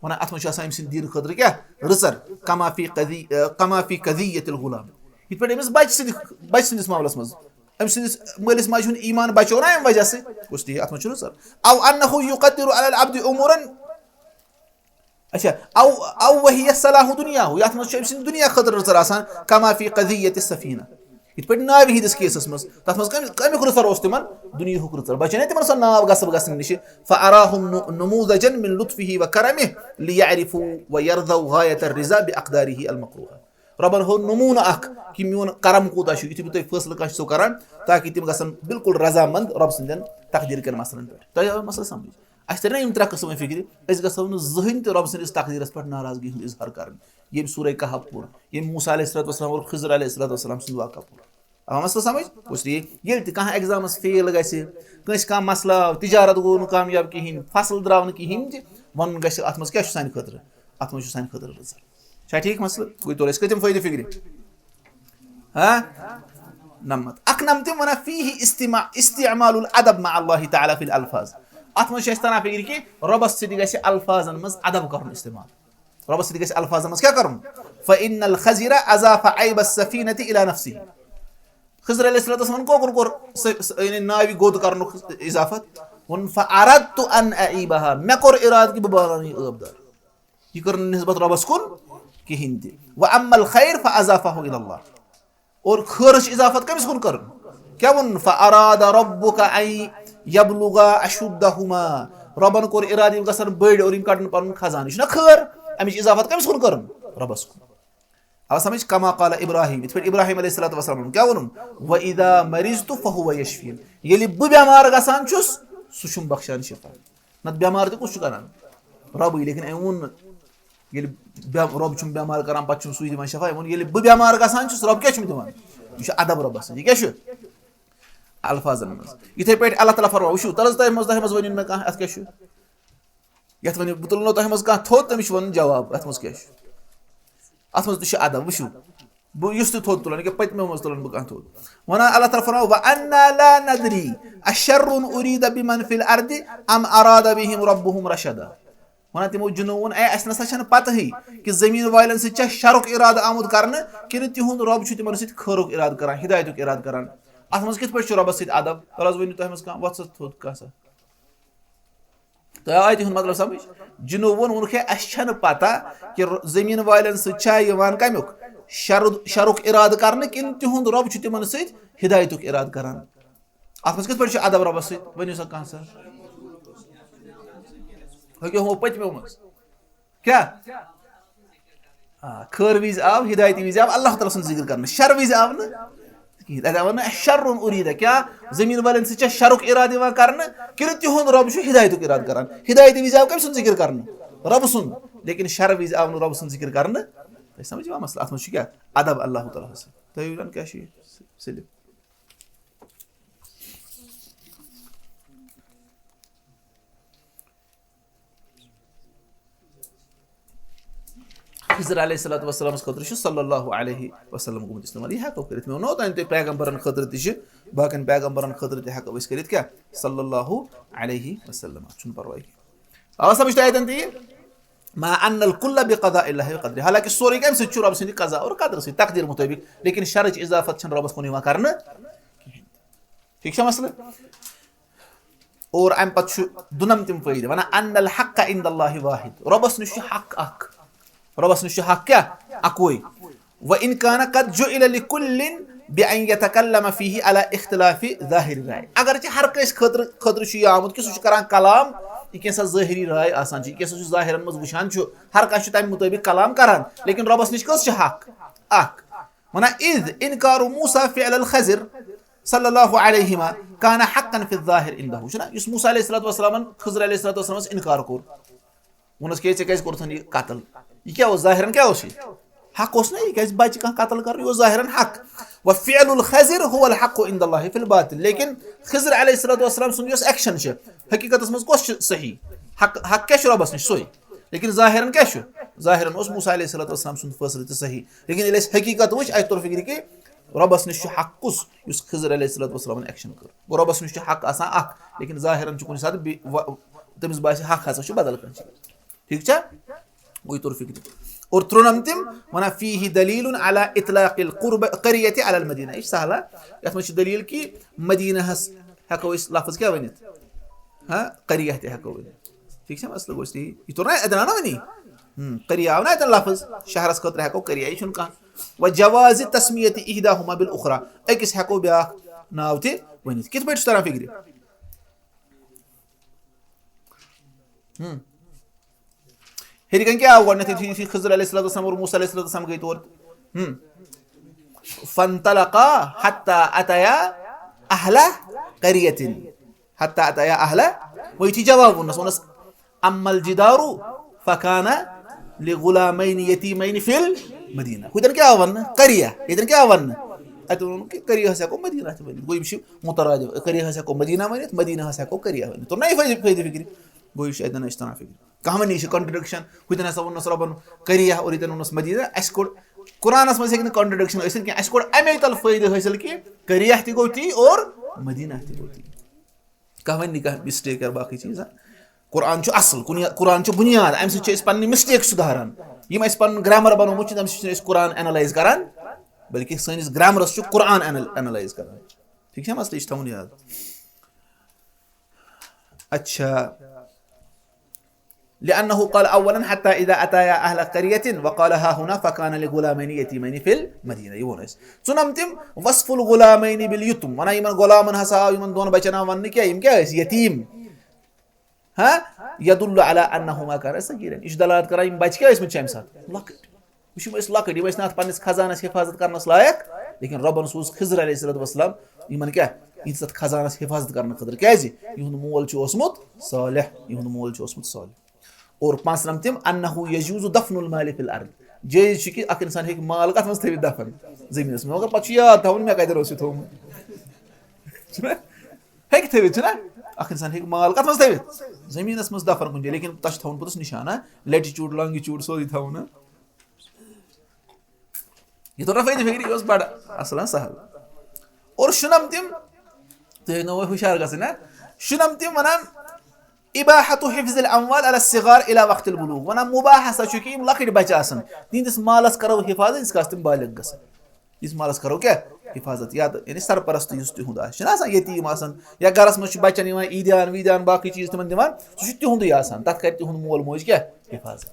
وَنان اَتھ منٛز چھُ آسان أمۍ سٕنٛدِ دیٖنہٕ خٲطرٕ کیٛاہ؟ رٕژر۔ كَمَا فِي قَضِي-، كَمَا فِي قَضِيَّةِ الْغُلَامِ۔ یِتھ پٲٹھۍ أمِس بچہِ سٕنٛدِ، بچہِ سٕنٛدِس معاملس منٛز أمۍ سٕنٛدِس مٲلِس ماجہِ ہُنٛد ایٖمان بچو نا اَمہِ وجہ سۭتۍ، گوٚو تہِ اَتھ منٛز چھُ رٕژر۔ أَوْ أَنَّهُ يُقَدِّرُ عَلَى الْعَبْدِ أُمُورًا اچھا، او، او وہی صلاح دنیا ہو، یتھ منٛز چھُ أمۍ سٕنٛدِ دُنیا خٲطرٕ رٕژر آسان، کما فی قضیت السفینہ۔ یِتھ پٲٹھۍ ناوِ ہٕنٛدِس کیسس منٛز، تتھ منٛز کَمہِ، کَمیُک رٕژر اوس تِمن؟ دُنیاہُک رٕژر۔ بچے نا تِمن سۄ ناو غصب گژھنہٕ نِشہِ؟ فأراهم نموذجا من لطفه وكرمه ليعرفوا ويرضوا غاية الرضا بأقداره المكروهة۔ رۄبن ہو نموٗنہٕ اکھ کہِ میون کرم کوٗتاہ چھُ، یُتھُے بہٕ تۄہہِ فٲصلہٕ کانٛہہ چھُسو کران، تاکہِ تِم گژھن بالکل رضامند رۄب سٕنٛدٮ۪ن تقدیٖر کٮ۪ن مسلن پٮ۪ٹھ۔ تۄہہِ آو مسلہٕ سمجھ؟ اَسہِ تَرِ نا یِم ترٛےٚ قٕسم فِکرِ؟ أسۍ گژھو نہٕ زٕہٕنۍ تہِ رۄب سٕنٛدِس تقدیٖرَس پٮ۪ٹھ ناراضگی ہُنٛد اظہار کَرٕنۍ، ییٚمۍ سورہ کہف پوٚر، ییٚمۍ موسیٰ علیہ الصلوۃ والسلام اور خضر علیہ الصلوۃ والسلام سُنٛد واقعہ پوٚر۔ آ، مسلہٕ سمجھ؟ اس لیے ییٚلہِ تہِ کانٛہہ ایگزامَس فیل گژھِ، کٲنٛسہِ کانٛہہ مسلہٕ آو، تجارت گوٚو نہٕ کامیاب کِہیٖنۍ، فصل درٛاو نہٕ کِہیٖنۍ تہِ، وَنُن گژھِ، اَتھ منٛز کیٛاہ چھُ سانہِ خٲطرٕ؟ اَتھ منٛز چھُ سانہِ خٲطرٕ رٕژَر۔ چھا ٹھیٖک مسلہٕ؟ گوٚو توٚر اَسہِ کٔتِم فٲیدٕ فِکرِ؟ ہاں؟ نَمَتھ۔ اَکھ نَمَتھ تِم وَنان، فیہ استماع، استعمال الادب مع اللہ تعالیٰ فی الالفاظ۔ اَتھ منٛز چھِ اَسہِ تَران فِکرِ کہِ رۄبَس سۭتۍ گژھِ الفاظَن منٛز ادب کَرُن استعمال۔ رۄبَس سۭتۍ گژھِ الفاظَن منٛز کیٛاہ کَرُن؟ فإن الخضر أضاف عیب السفینة إلی نفسہ۔ خضر علیہ الصلوۃ والسلام کوکُن کوٚر سہ-، سہ-، یعنی ناوِ گوٚد کرنُک اضافت؟ ووٚن، فأردت أن أعیبها، مےٚ کوٚر ارادٕ کہِ بہٕ بناوٕ یہِ عٲبدار۔ یہِ کٔر نہٕ نسبت رۄبس کُن کِہینۍ تہِ۔ وأما الخیر فأضافه إلی اللہ۔ اور خٲرٕچ اضافت کٔمِس کُن کٔرٕن؟ کیٛاہ ووٚنُن؟ فأراد ربک أن یبلغا أشدہما۔ رۄبن کوٚر ارادٕ، یِم گژھن بٔڑۍ اور یِم کڑن پنُن خزانہٕ۔ یہِ چھُنہ خٲر؟ امِچ اضافت کٔمِس کُن کٔرٕن؟ رۄبس کُن۔ آو سمجھ؟ کما قال ابراہیم، یِتھ پٲٹھۍ ابراہیم علیہ الصلوۃ والسلام ووٚن۔ کیٛاہ ووٚنُن؟ وَإِذَا مَرِضْتُ فَهُوَ يَشْفِينِ۔ ییٚلہِ بہٕ بٮ۪مار گژھان چھُس، سُہ چھُم بخشان شفا۔ نتہٕ بٮ۪مار تہِ کُس چھُ کران؟ رۄبٕے، لیکن أمۍ ووٚن نہٕ۔ ییٚلہِ بٮ۪م-، رۄب چھُم بٮ۪مار کران، پتہٕ چھُم سُے دِوان شفا۔ أمۍ ووٚن، ییٚلہِ بہٕ بٮ۪مار گژھان چھُس، رۄب کیٛاہ چھُم دِوان؟ یہِ چھُ ادب رۄبس سۭتۍ۔ یہِ کیٛاہ چھُ؟ الفاظن منٛز۔ یِتھے پٲٹھۍ اللہ تعالیٰ فرماوان، وٕچھِو، تَلہٕ حظ تۄہہِ منٛز، تۄہہِ منٛز ؤنِو مےٚ کانٛہہ، اَتھ کیٛاہ چھُ؟ یَتھ ؤنِو، بہٕ تُلنو تۄہہِ منٛز کانٛہہ تھوٚد، تٔمِس چھُ وَنُن جواب۔ اَتھ منٛز کیٛاہ چھُ؟ اَتھ منٛز تہِ چھُ ادب۔ وٕچھِو، بہٕ یُس تہِ تھوٚد تُلان، ییٚکیٛاہ پٔتمیو منٛز تُلان بہٕ کانٛہہ تھوٚد۔ وَنان اللہ تعالیٰ فرماوان، وَأَنَّا لَا نَدْرِي أَشَرٌّ أُرِيدَ بِمَنْ فِي الْأَرْضِ أَمْ أَرَادَ بِهِمْ رَبُّهُمْ رَشَدًا۔ وَنان تِمو جِنو ووٚن، اے، اَسہِ نَسا چھَنہٕ پَتہٕے کہِ زٔمیٖن والٮ۪ن سۭتۍ چھا شَرُک اِرادٕ آمُت کَرنہٕ کِنہٕ تِہُنٛد رۄب چھُ تِمَن سۭتۍ خٲرُک اِرادٕ کَران، ہِدایتُک اِرادٕ کَران۔ اَتھ منٛز کِتھ پٲٹھۍ چھُ رۄبَس سۭتۍ ادب؟ تَلہٕ حظ ؤنِو تۄہہِ منٛز کانٛہہ، وۄتھ سا تھوٚد کانٛہہ سا۔ تۄہہِ آیہِ تِہُنٛد مطلب سمجھ؟ جِنو ووٚن، ووٚنُکھ، ہے، اَسہِ چھَنہٕ پَتہ کہِ رو-، زٔمیٖن والٮ۪ن سۭتۍ چھا یِوان کَمیُک شَرُ-، شَرُک اِرادٕ کَرنہٕ کِنہٕ تِہُنٛد رۄب چھُ تِمَن سۭتۍ ہِدایتُک اِرادٕ کَران۔ اَتھ منٛز کِتھ پٲٹھۍ چھُ ادب رۄبَس سۭتۍ؟ ؤنِو سا کانٛہہ سا۔ ہُہ کیٛاہ ہُہ پٔتمیو منٛز؟ کیٛاہ؟ آ، خٲر وِزِ آو، ہِدایتہِ وِزِ آو اللہ تعالیٰ سُنٛد ذِکِر کرنہٕ، شر وِزِ آو نہٕ کِہیٖنۍ۔ تَتہِ آو وَننہٕ، "شرٌ أُریٖدَ"، کیٛاہ زٔمیٖن والٮ۪ن سۭتۍ چھا شرُک اِرادٕ یِوان کرنہٕ کِنہٕ تِہُنٛد رۄب چھُ ہِدایتُک اِرادٕ کران؟ ہِدایتہِ وِزِ آو کٔمۍ سُنٛد ذِکِر کرنہٕ؟ رۄبہٕ سُنٛد۔ لیکِن شر وِزِ آو نہٕ رۄبہٕ سُنٛد ذِکِر کرنہٕ۔ تۄہہِ سمجھ یِوان مسلہٕ؟ اَتھ منٛز چھُ کیٛاہ؟ ادب اللہ تعالیٰ ہَس سۭتۍ۔ تُہۍ ؤنِو کیٛاہ چھُ یہِ سِلِپ؟ خضر علیہ الصلوۃ والسلامس خٲطرٕ چھُ صلی اللہ علیہ وسلم گوٚمُت استعمال۔ یہِ ہٮ۪کو کٔرِتھ۔ مےٚ ووٚنو تۄہہِ، تۄہہِ پیغمبرن خٲطرٕ تہِ چھِ، باقین پیغمبرن خٲطرٕ تہِ ہٮ۪کو أسۍ کٔرِتھ کیٛاہ؟ صلی اللہ علیہ وسلم۔ اَتھ چھُنہٕ پرواے کینٛہہ۔ آو سمجھ تۄہہِ اَتٮ۪ن تہِ یہِ؟ ما ان الکل بقضاء اللہ و قدرہ۔ حالانکہ سورُے کَمہِ سۭتۍ چھُ؟ رۄبہٕ سٕنٛدِ قضا اور قدرٕ سۭتۍ، تقدیٖر مُطٲبِق۔ لیکن شرٕچ اضافت چھَنہٕ رۄبَس کُن یِوان کرنہٕ کِہیٖنۍ تہِ۔ ٹھیٖک چھا مسلہٕ؟ اور امہِ پتہٕ چھُ دُنمتِم فٲیدٕ، ونان، ان الحق عند اللہ واحد، رۄبس نِش چھُ حق اکھ۔ رۄبس نِش چھُ حق کیٛاہ؟ اکوے۔ وان کان قد جعل لکل بان یتکلم فیہ علی اختلاف ظاہر رائے۔ اگرچہ ہر کٲنٛسہِ خٲطرٕ، خٲطرٕ چھُ یہِ آمُت کہِ سُہ چھُ کران کلام، یہِ کینٛژھا ظٲہری راے آسان چھِ، یہِ کینٛژھا سُہ ظاہرن منٛز وٕچھان چھُ، ہر کانٛہہ چھُ تمہِ مُطٲبِق کلام کران، لیکن رۄبس نِش کٔژ چھِ حق؟ اکھ۔ ونان، اذ انکار موسیٰ فعل الخضر صلی اللہ علیہما کان حقا فی الظاہر عندہ۔ چھُنہ، یُس موسیٰ علیہ الصلوۃ والسلامن خضر علیہ الصلوۃ والسلامس انکار کوٚر، ووٚنُس، "کیٛازِ، ژےٚ کیٛازِ کوٚرُتھ یہِ قتل؟" یہِ کیٛاہ اوس؟ ظاہرن کیٛاہ اوس یہِ؟ حق اوس نہ یہِ، کیٛازِ بچہِ کانٛہہ قتل کرُن؟ یہِ اوس ظاہرن حق۔ وفعل الخضر هو الحق عند اللہ فی الباطن۔ لیکن خضر علیہ الصلوۃ والسلام سُنٛد یُس ایکشن چھُ، حقیقتس منٛز کۄس چھِ صحیح؟ حق، حق کیٛاہ چھُ رۄبس نِش؟ سُے۔ لیکن ظاہرن کیٛاہ چھُ؟ ظاہرن اوس موسیٰ علیہ الصلوۃ والسلام سُنٛد فٲصلہٕ تہِ صحیح۔ لیکن ییٚلہِ أسۍ حقیقت وٕچھ، اَتہِ توٚر فِکرِ کہِ رۄبَس نِش چھُ حق کُس، یُس خضر علیہ الصلوۃ والسلامن ایکشن کٔر۔ گوٚو، رۄبَس نِش چھُ حق آسان اکھ، لیکن ظاہرن چھُ کُنہِ ساتہٕ بیٚیہِ و-، تٔمِس باسہِ حق ہسا چھُ بدل کانٛہہ چیٖز۔ ٹھیٖک چھا؟ وۄنۍ توٚر فِکرِ۔ اور ترٛنَمتِم وَنان، فیہ دلیل علی اطلاق القرب، قریۃ علی المدینہ۔ یہِ چھِ سہلہ۔ یَتھ منٛز چھِ دلیل کہِ مدینہَس ہٮ۪کو أسۍ لفظ کیٛاہ ؤنِتھ؟ ہاں، قریہ تہِ ہٮ۪کو ؤنِتھ۔ ٹھیٖک چھا مسلہٕ؟ گوٚو ٹھیٖک۔ یہِ توٚر نا اَتٮ۪ن، آو نا وۄنی؟ ہم، قریہ آو نا اَتٮ۪ن لفظ؟ شہرَس خٲطرٕ ہٮ۪کو قریہ، یہِ چھُنہٕ کانٛہہ۔ وجواز تسمیت احداہما بالاخری، أکِس ہٮ۪کو بیٛاکھ ناو تہِ ؤنِتھ۔ کِتھ پٲٹھۍ چھُ تران فِکرِ؟ ہم۔ ہیٚرِ کَنۍ کیٛاہ آو گۄڈٕنٮ۪تھ؟ یُتھُے، یُتھُے خضر علیہ الصلوۃ والسلام اور موسیٰ علیہ الصلوۃ والسلام گٔے تور۔ ہم۔ فانطلقا حتی اتیا اہل قریۃ۔ حتی اتیا اہل پٔتھی جواب ووٚننَس، ووٚننَس، اما الجدار فکان لغلامین یتیمین فی المدینہ۔ ہُتٮ۪ن کیٛاہ آو وَننہٕ؟ قریہ۔ ییٚتٮ۪ن کیٛاہ آو وَننہٕ؟ اَتہِ ووٚنُن کہِ قریہ ہَس ہٮ۪کو مدینہ تہِ ؤنِتھ۔ گوٚو یِم چھِ مترادف۔ قریہ ہَس ہٮ۪کو مدینہ ؤنِتھ، مدینہ ہَس ہٮ۪کو قریہ ؤنِتھ۔ توٚر نہ یہِ فٲیدٕ، فٲیدٕ فِکرِ؟ گوٚو یہِ چھُ اَتٮ۪ن اَسہِ تران فِکرِ۔ کہانی چھِ contradiction۔ ہُتٮ۪ن ہسا ووٚننَس رۄبَن قریہ اور ییٚتٮ۪ن ووٚننَس مدینہ۔ اَسہِ کوٚر، قرآنَس منٛز ہیٚکہِ نہٕ contradiction ٲسِتھ کینٛہہ۔ اَسہِ کوٚر اَمے تَل فٲیدٕ حٲصِل کہِ قریہ تہِ گوٚو تی اور مدینہ تہِ گوٚو تی۔ کانٛہہ وَنہِ نہٕ کانٛہہ mistake یا باقٕے چیٖز۔ قرآن چھُ اَصٕل، کُنہِ، قرآن چھُ بُنیاد، اَمہِ سۭتۍ چھِ أسۍ پَنٕنہِ mistake سُدھاران۔ یِم اَسہِ پَنُن grammar بَنومُت چھُ، تَمہِ سۭتۍ چھِنہٕ أسۍ قرآن analyse کَران، بلکہِ سٲنِس grammarَس چھُ قرآن anal-، analyse کَران۔ ٹھیٖک چھا مسلہٕ؟ یہِ چھُ تھاوُن یاد۔ اچھا۔ لأنه قال أولا حتى إذا أتيا أهل قرية وقال ها هنا فكان لغلامين يتيمين في المدينة۔ یہِ ووٚن اَسہِ۔ ژٕ نَم تِم وصف الغلامين باليتم، وَنان یِمَن غلامَن ہسا آو یِمَن دۄن بَچَن آو وَننہٕ کیٛاہ، یِم کیٛاہ ٲسۍ؟ یتیٖم۔ ہاں؟ يدل على أنهما كانا صغيرين۔ یہِ چھُ دلالت کران یِم بَچہٕ کیٛاہ ٲسۍ مٕتۍ چھِ اَمہِ ساتہٕ؟ لۄکٕٹۍ۔ وٕچھ، یِم ٲسۍ لۄکٕٹۍ، یِم ٲسۍ نہٕ اَتھ پنٛنِس خزانَس حفاظت کرنَس لایق، لیکن رۄبَن سوٗز خضر علیہ الصلوۃ والسلام یِمَن کیٛاہ؟ یِہِنٛدِس اَتھ خزانَس حفاظت کرنہٕ خٲطرٕ۔ کیٛازِ؟ یِہُنٛد مول چھُ اوسمُت صالح، یِہُنٛد مول چھُ اوسمُت صالح۔ اور پانٛژھ نَمتِم، أنه يجوز دفن المال في الأرض۔ جٲیِز چھُ کہِ اَکھ اِنسان ہیٚکہِ مال کَتھ منٛز تھٲوِتھ دفن؟ زٔمیٖنَس منٛز۔ مگر پَتہٕ چھُ یاد تھاوُن مےٚ کَتٮ۪ن اوس یہِ تھوٚومُت۔ چھُنہ؟ ہیٚکہِ تھٲوِتھ، چھُنہ؟ اَکھ اِنسان ہیٚکہِ مال کَتھ منٛز تھٲوِتھ؟ زٔمیٖنَس منٛز دفن کُنہِ جایہِ، لیکن تَتھ چھُ تھاوُن پوٚتُس نِشانہ، latitude، longitude سورُے تھاوُن۔ یہِ توٚر نہ فٲیدٕ فِکرِ، یہِ اوس بڑٕ اَصٕل، سہل۔ اور شُنَمتِم، تُہۍ ہیٚکِو نہٕ وۄنۍ ہُشار گژھٕنۍ، نہ؟ شُنَمتِم وَنان، إباحة حفظ الأموال على الصغار إلى وقت البلوغ۔ وَنان مُباح ہسا چھُ کہِ یِم لۄکٕٹۍ بَچہٕ آسَن، تِہِنٛدِس مالَس کَرو حِفاظت، ییٖتِس کالَس تِم بالغ گژھن۔ یِہِنٛدِس مالَس کَرو کیٛاہ؟ حِفاظت۔ یا تہٕ یعنی سرپرست یُس تِہُنٛد آسہِ، چھُنہ آسان یتیٖم آسان، یا گَرَس منٛز چھُ بَچَن یِوان عیٖدیان ویٖدیان باقٕے چیٖز تِمَن دِوان، سُہ چھُ تِہُنٛدُے آسان، تَتھ کَرِ تِہُنٛد مول موج کیٛاہ؟ حِفاظت۔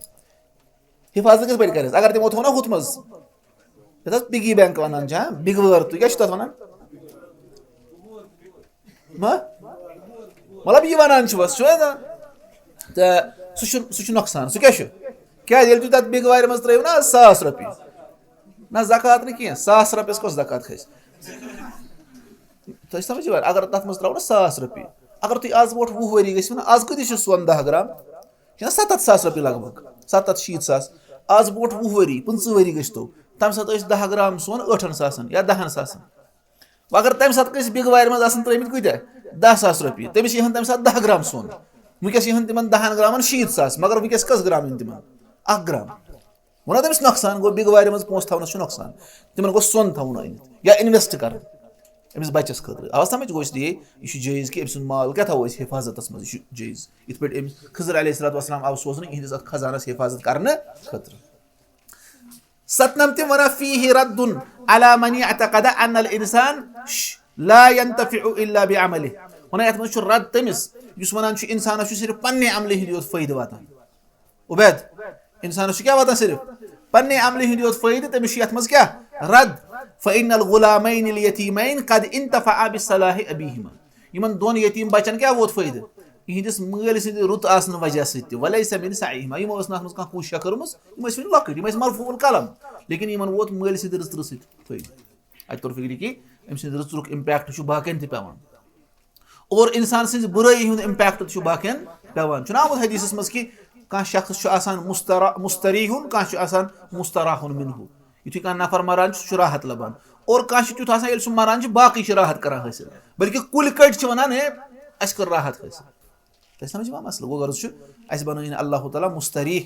حِفاظت کِتھ پٲٹھۍ کَرٮ۪س؟ اگر تِمو تھوٚو نا ہُتھ منٛز، یَتھ حظ piggy bank وَنان چھِ، ہاں، بِگہٕ وٲر، تُہۍ کیٛاہ چھِو تَتھ وَنان؟ ما؟ مطلب، یہِ وَنان چھِوَس، چھُ حظ؟ تہٕ سُہ چھُ، سُہ چھُ نۄقصان۔ سُہ کیٛاہ چھُ؟ کیٛازِ ییٚلہِ تُہۍ تَتھ بِگہٕ وارِ منٛز ترٛٲیِو نا آز ساس رۄپیہِ، نہ زکوٰۃ نہٕ کینٛہہ، ساس رۄپیَس کۄس زکوٰۃ کھسہِ؟ تۄہہِ چھِ سَمٕجھ یِوان؟ اگر تَتھ منٛز ترٛاوو نا ساس رۄپیہِ، اگر تُہۍ آز برونٛٹھ وُہ ؤری گٔژھِو نا، آز کۭتِس چھُ سۄن دَہ گرام؟ چھِنہ ستتھ ساس رۄپیہِ لگ بگ، ستتھ شیٖتھ ساس۔ آز برونٛٹھ وُہ ؤری، پٕنٛژٕہ ؤری گٔژھتو، تَمہِ ساتہٕ ٲسۍ دَہ گرام سۄن ٲٹھن ساسَن یا دَہَن ساسَن۔ وۄنۍ اگر تَمہِ ساتہٕ کٲنٛسہِ بِگہٕ وارِ منٛز آسَن ترٛٲومٕتۍ کۭتیٛاہ؟ دَہ ساس رۄپیہِ، تٔمِس یِہَن تَمہِ ساتہٕ دَہ گرام سۄن۔ وٕنکیٚس یِہَن تِمَن دَہَن گرامَن شیٖتھ ساس، مگر وٕنکیٚس کٔژ گرام یِن تِمَن؟ اَکھ گرام۔ ووٚننا تٔمِس نۄقصان گوٚو، بِگہٕ وارِ منٛز پونٛسہٕ تھاونَس چھُ نۄقصان۔ تِمَن گوٚو سۄن تھاوُن أنِتھ یا invest کَرُن أمِس بَچَس خٲطرٕ۔ آواز سَمٕجھ؟ گوٚو، اس لیے یہِ چھُ جٲیِز کہِ أمۍ سُنٛد مال کیٛاہ تھاوو أسۍ حِفاظتَس منٛز، یہِ چھُ جٲیِز۔ یِتھ پٲٹھۍ أمِس خضر علیہ الصلوۃ والسلام آو سوزنہٕ یِہِنٛدِس اَتھ خزانَس حِفاظت کَرنہٕ خٲطرٕ۔ ستنمتم ونان فيه رد على من اعتقد ان الانسان لا ينتفع الا بعمله۔ وَنان یَتھ منٛز چھُ رد تٔمِس یُس وَنان چھُ اِنسانَس چھُ صرف پننہِ عملہِ ہِنٛدِ یوت فٲیدٕ واتان۔ عبید، اِنسانَس چھُ کیٛاہ واتان؟ صرف پننہِ عملہِ ہِنٛدِ یوت فٲیدٕ، تٔمِس چھُ یَتھ منٛز کیٛاہ؟ رد۔ فإن الغلامين اليتيمين قد انتفعا بصلاح أبيهما۔ یِمَن دۄن یتیٖم بَچَن کیٛاہ ووت فٲیدٕ؟ یِہِنٛدِس مٲلۍ سٕنٛدِ رُت آسنہٕ وجہ سۭتۍ تہِ۔ وليس من سعيهما، یِمو ٲس نہٕ اَتھ منٛز کانٛہہ کوٗشِشا کٔرمٕژ، یِم ٲسۍ وٕنہِ لۄکٕٹۍ، یِم ٲسۍ مرفوع القلم، لیکن یِمَن ووت مٲلۍ سٕنٛدِ رٕژرٕ سۭتۍ فٲیدٕ۔ اَتہِ توٚر فِکرِ کہِ أمۍ سٕنٛدِ رٕژرُک impact چھُ باقیَن تہِ پٮ۪وان۔ اور اِنسان سٕنٛزِ بُرٲیی ہُنٛد impact تہِ چھُ باقیَن پٮ۪وان۔ چھُنہ آمُت حدیثَس منٛز کہِ کانٛہہ شخص چھُ آسان مسترا-، مستریحُن، کانٛہہ چھُ آسان مستراحُن منہ۔ یُتھُے کانٛہہ نفر مران چھُ، سُہ چھُ راحت لبان۔ اور کانٛہہ چھُ تیُتھ آسان، ییٚلہِ سُہ مران چھُ، باقٕے چھِ راحت کران حٲصِل۔ بلکہِ کُلۍ کٔٹۍ چھِ وَنان، ہے، اَسہِ کٔر راحت حٲصِل۔ تۄہہِ سَمجھ یِوان مسلہٕ؟ گوٚو غرض چھُ، اَسہِ بَنٲیِن اللہ تعالیٰ مستریح،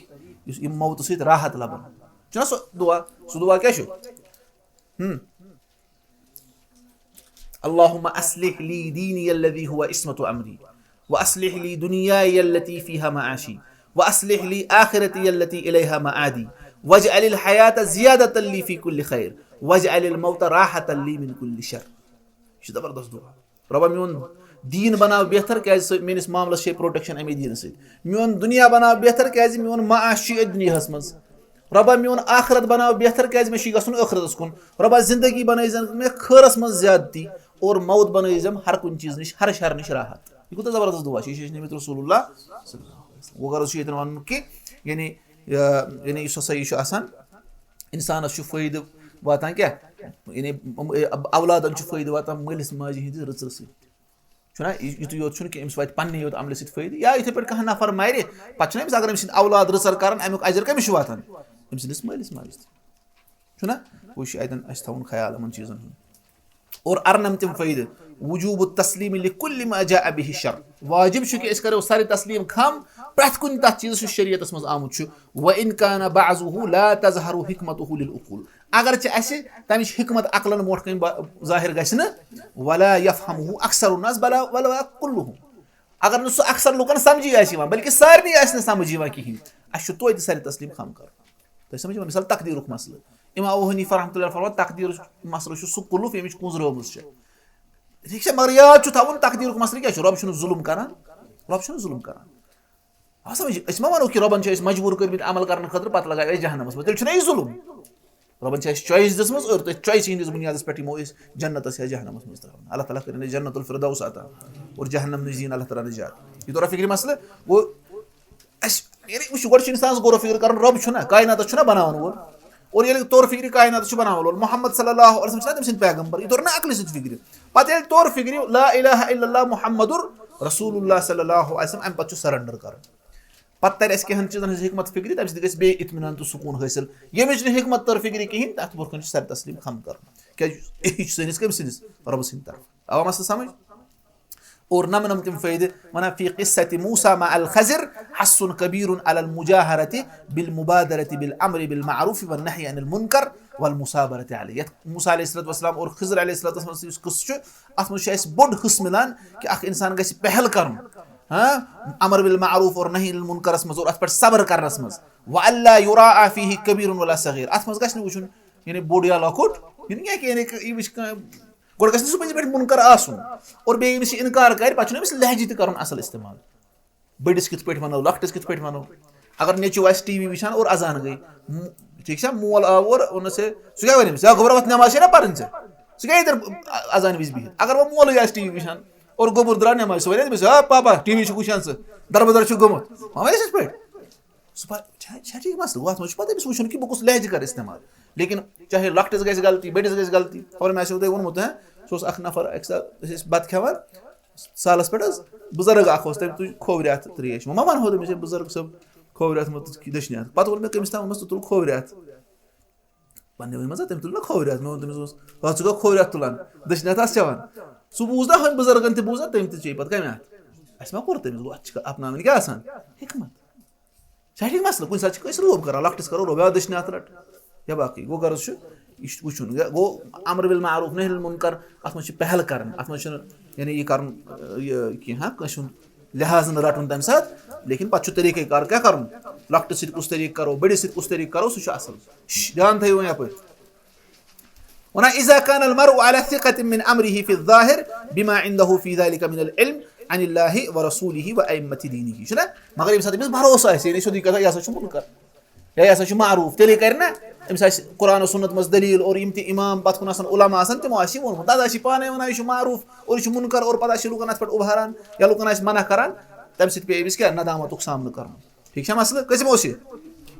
یُس یِم موتہٕ سۭتۍ راحت لبان۔ چھُنہ سُہ دُعا؟ سُہ دُعا کیٛاہ چھُ؟ ہُم۔ اللهم أصلح لي ديني الذي هو عصمة أمري، وأصلح لي دنياي التي فيها معاشي، وأصلح لي آخرتي التي إليها معادي، واجعل الحياة زيادة لي في كل خير، واجعل الموت راحة لي من كل شر۔ یہِ چھُ زبردست دُعا۔ رۄبا، میون دیٖن بناو بہتر، کیٛازِ سُہ میٲنِس معاملس چھے protection اَمے دیٖنہٕ سۭتۍ۔ میون دُنیا بناو بہتر، کیٛازِ میون معاش چھُ أتھۍ دُنیاہس منٛز۔ رۄبا، میون آخرت بناو بہتر، کیٛازِ مےٚ چھُے گژھُن ٲخرتس کُن۔ رۄبا، زندگی بنٲیزٮ۪ن مےٚ خٲرس منٛز زیادتی، اور موت بنٲیزٮ۪م ہر کُنہِ چیٖز نِش، ہر شر نِش راحت۔ یہِ کوٗتاہ زبردست دُعا چھُ، یہِ چھُ اَسہِ نبی رسول اللہ صلی اللہ علیہ وسلم۔ وۄنۍ غرض چھُ ییٚتٮ۪ن وَنُن کہِ یعنی، یہِ، یعنی یُس ہسا یہِ چھُ آسان، اِنسانَس چھُ فٲیدٕ واتان کیٛاہ؟ یعنی اولادَن چھُ فٲیدٕ واتان مٲلِس ماجہِ ہِنٛدِ رٕژرٕ سۭتۍ۔ چھُنہ، یہِ-، یُتُے یوت چھُنہٕ کہِ أمِس واتہِ پننہِ یوت عملہِ سۭتۍ فٲیدٕ، یا یِتھے پٲٹھۍ کانٛہہ نفر مرِ، پتہٕ چھُنہ أمِس، اگر أمۍ سٕنٛدۍ اولاد رٕژر کرن، امیُک اجر کٔمِس چھُ واتان؟ أمۍ سٕنٛدِس مٲلِس ماجہِ تہِ۔ چھُنہ؟ وۄنۍ چھُ اتٮ۪ن اسہِ تھاوُن خیال یِمن چیٖزن ہُنٛد۔ اور ارنم تِم فٲیدٕ، وجوب التسلیم لکل ما جاء به الشرع، واجب چھُ کہِ أسۍ کرو سارے تسلیم خام پرٛٮ۪تھ کُنہِ تتھ چیٖزس یُس شریعتس منٛز آمُت چھُ، وان کان بعضه لا تظهر حکمته للعقول، اگرچہِ اسہِ تمِچ حکمت عقلن برونٛٹھ کنہِ با-، ظاہر گژھِ نہٕ، ولا یفهمه اکثر الناس بلا ولا کلهم۔ اگر نہٕ سُہ اکثر لُکن سمجھی آسہِ یِوان، بلکہِ سارنٕے آسہِ نہٕ سمجھ یِوان کِہینۍ، اسہِ چھُ توتہِ سارے تسلیم خام کرُن۔ تُہۍ سمجھو، مثال تقدیٖرُک مسلہٕ، امام ابو حنیفہ رحمۃ اللہ فرمان، تقدیٖرُک مسلہٕ چھُ سُہ قُلُف ییٚمِچ کُنٛز رٲومٕژ چھےٚ۔ ٹھیٖک چھا؟ مگر یاد چھُ تھاوُن، تقدیٖرُک مسلہٕ کیٛاہ چھُ؟ رۄب چھُنہٕ ظُلُم کران، رۄب چھُنہٕ ظُلُم کران۔ آ سمجھ، أسۍ ما ونو کہِ رۄبن چھِ أسۍ مجبوٗر کٔرمٕتۍ عمل کرنہٕ خٲطرٕ، پتہٕ لگایو أسۍ جہنمس منٛز، تیٚلہِ چھُنہ یہِ ظُلُم۔ رۄبن چھِ اَسہِ choice دِژمٕژ اور تٔتھۍ choice ہٕنٛدِس بُنیادس پٮ۪ٹھ یِمو أسۍ جنتس یا جہنمس منٛز ترٛاونہٕ۔ اللہ تعالیٰ کٔرِنۍ أسۍ جنت الفردوس عطا اور جہنم نِش دِیِن اللہ تعالیٰ نجات۔ یہِ توٚرا فِکرِ مسلہٕ؟ گوٚو اَسہِ، یعنی وٕچھ، گۄڈٕ چھُ اِنسانس غور و فِکر کرُن، رۄب چھُنہ کایناتس چھُنہ بناون وول، اور ییٚلہِ توٚر فِکرِ کایناتس چھُ بناون وول، محمد صلی اللہ علیہ وسلم چھُنہ تٔمۍ سٕنٛدۍ پیغمبر، یہِ توٚر نہ عقلہِ سۭتۍ فِکرِ۔ پتہٕ ییٚلہِ توٚر فِکرِ لا الہ الا اللہ محمد رسول اللہ صلی اللہ علیہ وسلم، اَمہِ پتہٕ چھُ surrender کرُن۔ پتہٕ ترِ اَسہِ کینٛہَن چیٖزَن ہٕنٛز حکمت فِکرِ، تَمہِ سۭتۍ گژھِ بیٚیہِ اطمینان تہٕ سکوٗن حٲصِل۔ ییٚمِچ نہٕ حکمت تٔر فِکرِ کِہیٖنۍ، تَتھ برونٛہہ کَنہِ چھُ سر تسلیٖم خم کَرُن، کیٛازِ یہِ چھُ سٲنِس کٔمۍ سٕنٛدِس؟ رۄبہٕ سٕنٛدِ طرفہٕ۔ آوا مسلہٕ سمجھ؟ اور نَمہٕ نَمہٕ تِم فٲیدٕ، وَنان فی قصة موسیٰ مع الخضر حث کبیر علی المجاہرة بالمبادرة بالامر بالمعروف والنہی عن المنکر والمثابرة علیہ۔ یَتھ موسیٰ علیہ الصلوۃ والسلام اور خضر علیہ الصلوۃ والسلام سۭتۍ یُس قصہٕ چھُ، اَتھ منٛز چھُ اَسہِ بوٚڑ حصہٕ مِلان کہِ اَکھ اِنسان گژھِ پہل کَرُن۔ ہاں، امر بالمعروف اور نہی عن المنکرس منٛز اور اتھ پٮ۪ٹھ صبر کرنس منٛز۔ وَأَلَّا يُرَاعَ فِيهِ كَبِيرٌ وَلَا صَغِيرٌ۔ اتھ منٛز گژھِ نہٕ وٕچھُن، یعنی بوٚڑ یا لۄکُٹ، یعنی کیٛاہ کہِ، یعنی کہِ یہِ وٕچھ کانٛہہ، گۄڈٕ گژھِ نہٕ سُہ پٔزۍ پٲٹھۍ مُنکر آسُن، اور بیٚیہِ ییٚمِس یہِ انکار کرِ، پتہٕ چھُنہٕ أمِس لہجہِ تہِ کرُن اصل استعمال۔ بٔڑِس کِتھ پٲٹھۍ ونو، لۄکٹِس کِتھ پٲٹھۍ ونو؟ اگر نیٚچوٗ آسہِ ٹی وی وٕچھان اور اذان گٔے، م-، ٹھیٖک چھا، مول آو اور ووٚنُس ہے، سُہ کیٛاہ وَنہِ أمِس؟ یا گوٚبرا، وۄتھ، نٮ۪ماز چھے نا پَرٕنۍ ژےٚ؟ سُہ کیٛاہ ییٚتٮ۪ن اذانہِ وِزِ بِہِتھ؟ اگر وۄنۍ مولٕے آسہِ ٹی وی وٕچھان اور گوٚبُر درٛاو نٮ۪مازِ، سُہ وَنہِ أمِس، "آ پاپا، ٹی وی چھُ وٕچھان ژٕ، دربٕدر چھُ گوٚمُت"، ما وَنٮ۪س یِتھ پٲٹھۍ؟ سُہ پَتہٕ چھا، چھا ٹھیٖک مسلہٕ؟ گوٚو، اَتھ منٛز چھُ پَتہٕ أمِس وٕچھُن کہِ بہٕ کُس لہجہٕ کَرٕ استعمال۔ لیکن چاہے لۄکٹِس گژھِ غلطی، بٔڑِس گژھِ غلطی، خبر مےٚ آسیو تۄہہِ ووٚنمُت، ہہ؟ سُہ اوس اَکھ نفر، اَکہِ ساتہٕ أسۍ ٲسۍ بَتہٕ کھٮ۪وان، سالَس پٮ۪ٹھ حظ، بُزرٕگ اَکھ اوس، تٔمۍ تُج کھوورِ اَتھٕ ترٛیش۔ وۄنۍ ما وَنہو تٔمِس، "ہے بُزرٕگ صٲب، کھوورِ اَتھٕ مہٕ تُج دٔچھنہِ اَتھٕ"؟ پَتہٕ ووٚن مےٚ، "کٔمِس تام ووٚنمَس، ژٕ تُل کھوورِ اَتھٕ"۔ پننہِ وۄنۍ ما ژٕ، تٔمۍ تُل نہ کھوورِ اَتھٕ، مےٚ ووٚن تٔمِس، اوس، "ہَتھ ژٕ گوٚو کھوورِ اَتھٕ تُلان، دٔچھنہِ اَتھٕ آسہٕ چٮ۪وان"۔ سُہ بوٗز نہ، ہُمۍ بُزرگَن تہِ بوٗز نہ، تٔمۍ تہِ چیٚیہِ پَتہٕ کَمہِ اَتھٕ؟ اَسہِ ما کوٚر تٔمِس، گوٚو اَتھ چھِ اَپناوٕنۍ کیٛاہ آسان؟ حِکمت۔ چھا ٹھیٖک مسلہٕ؟ کُنہِ ساتہٕ چھِ کٲنٛسہِ روب کران، لۄکٹِس کرو روب، یا دٔچھنہِ اَتھٕ رَٹ، یا باقٕے۔ گوٚو غرض چھُ، یہِ چھُ وٕچھُن، گوٚو امر بالمعروف نہی عن المنکر، اَتھ منٛز چھِ پہل کرٕنۍ، اَتھ منٛز چھُنہٕ یعنی یہِ کرُن، یہِ کینٛہہ، ہاں، کٲنٛسہِ ہُنٛد لحاظ نہٕ رَٹُن تَمہِ ساتہٕ، لیکن پَتہٕ چھُ طریٖقہٕ کار کیٛاہ کَرُن، لۄکٹِس سۭتۍ کُس طریٖقہٕ کَرو، بٔڑِس سۭتۍ کُس طریٖقہٕ کَرو، سُہ چھُ اَصٕل۔ شش، دھیان تھٲیِو وۄنۍ یَپٲرۍ۔ وَنان، "إذا كان المرء على ثقة من أمره في الظاهر بما عنده في ذلك من العلم عن الله ورسوله وأئمة دينه"، چھُنہ؟ مگر ییٚمہِ ساتہٕ أمِس بھروسہٕ آسہِ، یعنی سیوٚدُے کَتھا، یہِ ہسا چھُ مُنکر۔ یا یہِ ہسا چھُ معروٗف، تیٚلے کرِ نہ أمِس آسہِ قرآن و سُنت منٛز دٔلیٖل، اور یِم تہِ اِمام پتھ کُن آسن، علماء آسن، تِمو آسہِ یہِ ووٚنمُت۔ تَتھ آسہِ یہِ پانے وَنان، یہِ چھُ معروٗف اور یہِ چھُ مُنکر، اور پتہٕ آسہِ یہِ لُکن اَتھ پٮ۪ٹھ اُبھاران یا لُکن آسہِ منع کران، تَمہِ سۭتۍ پیٚیہِ أمِس کیٛاہ؟ ندامتُک سامنہٕ کرُن۔ ٹھیٖک چھا مسلہٕ؟ کٔژِم اوس یہِ؟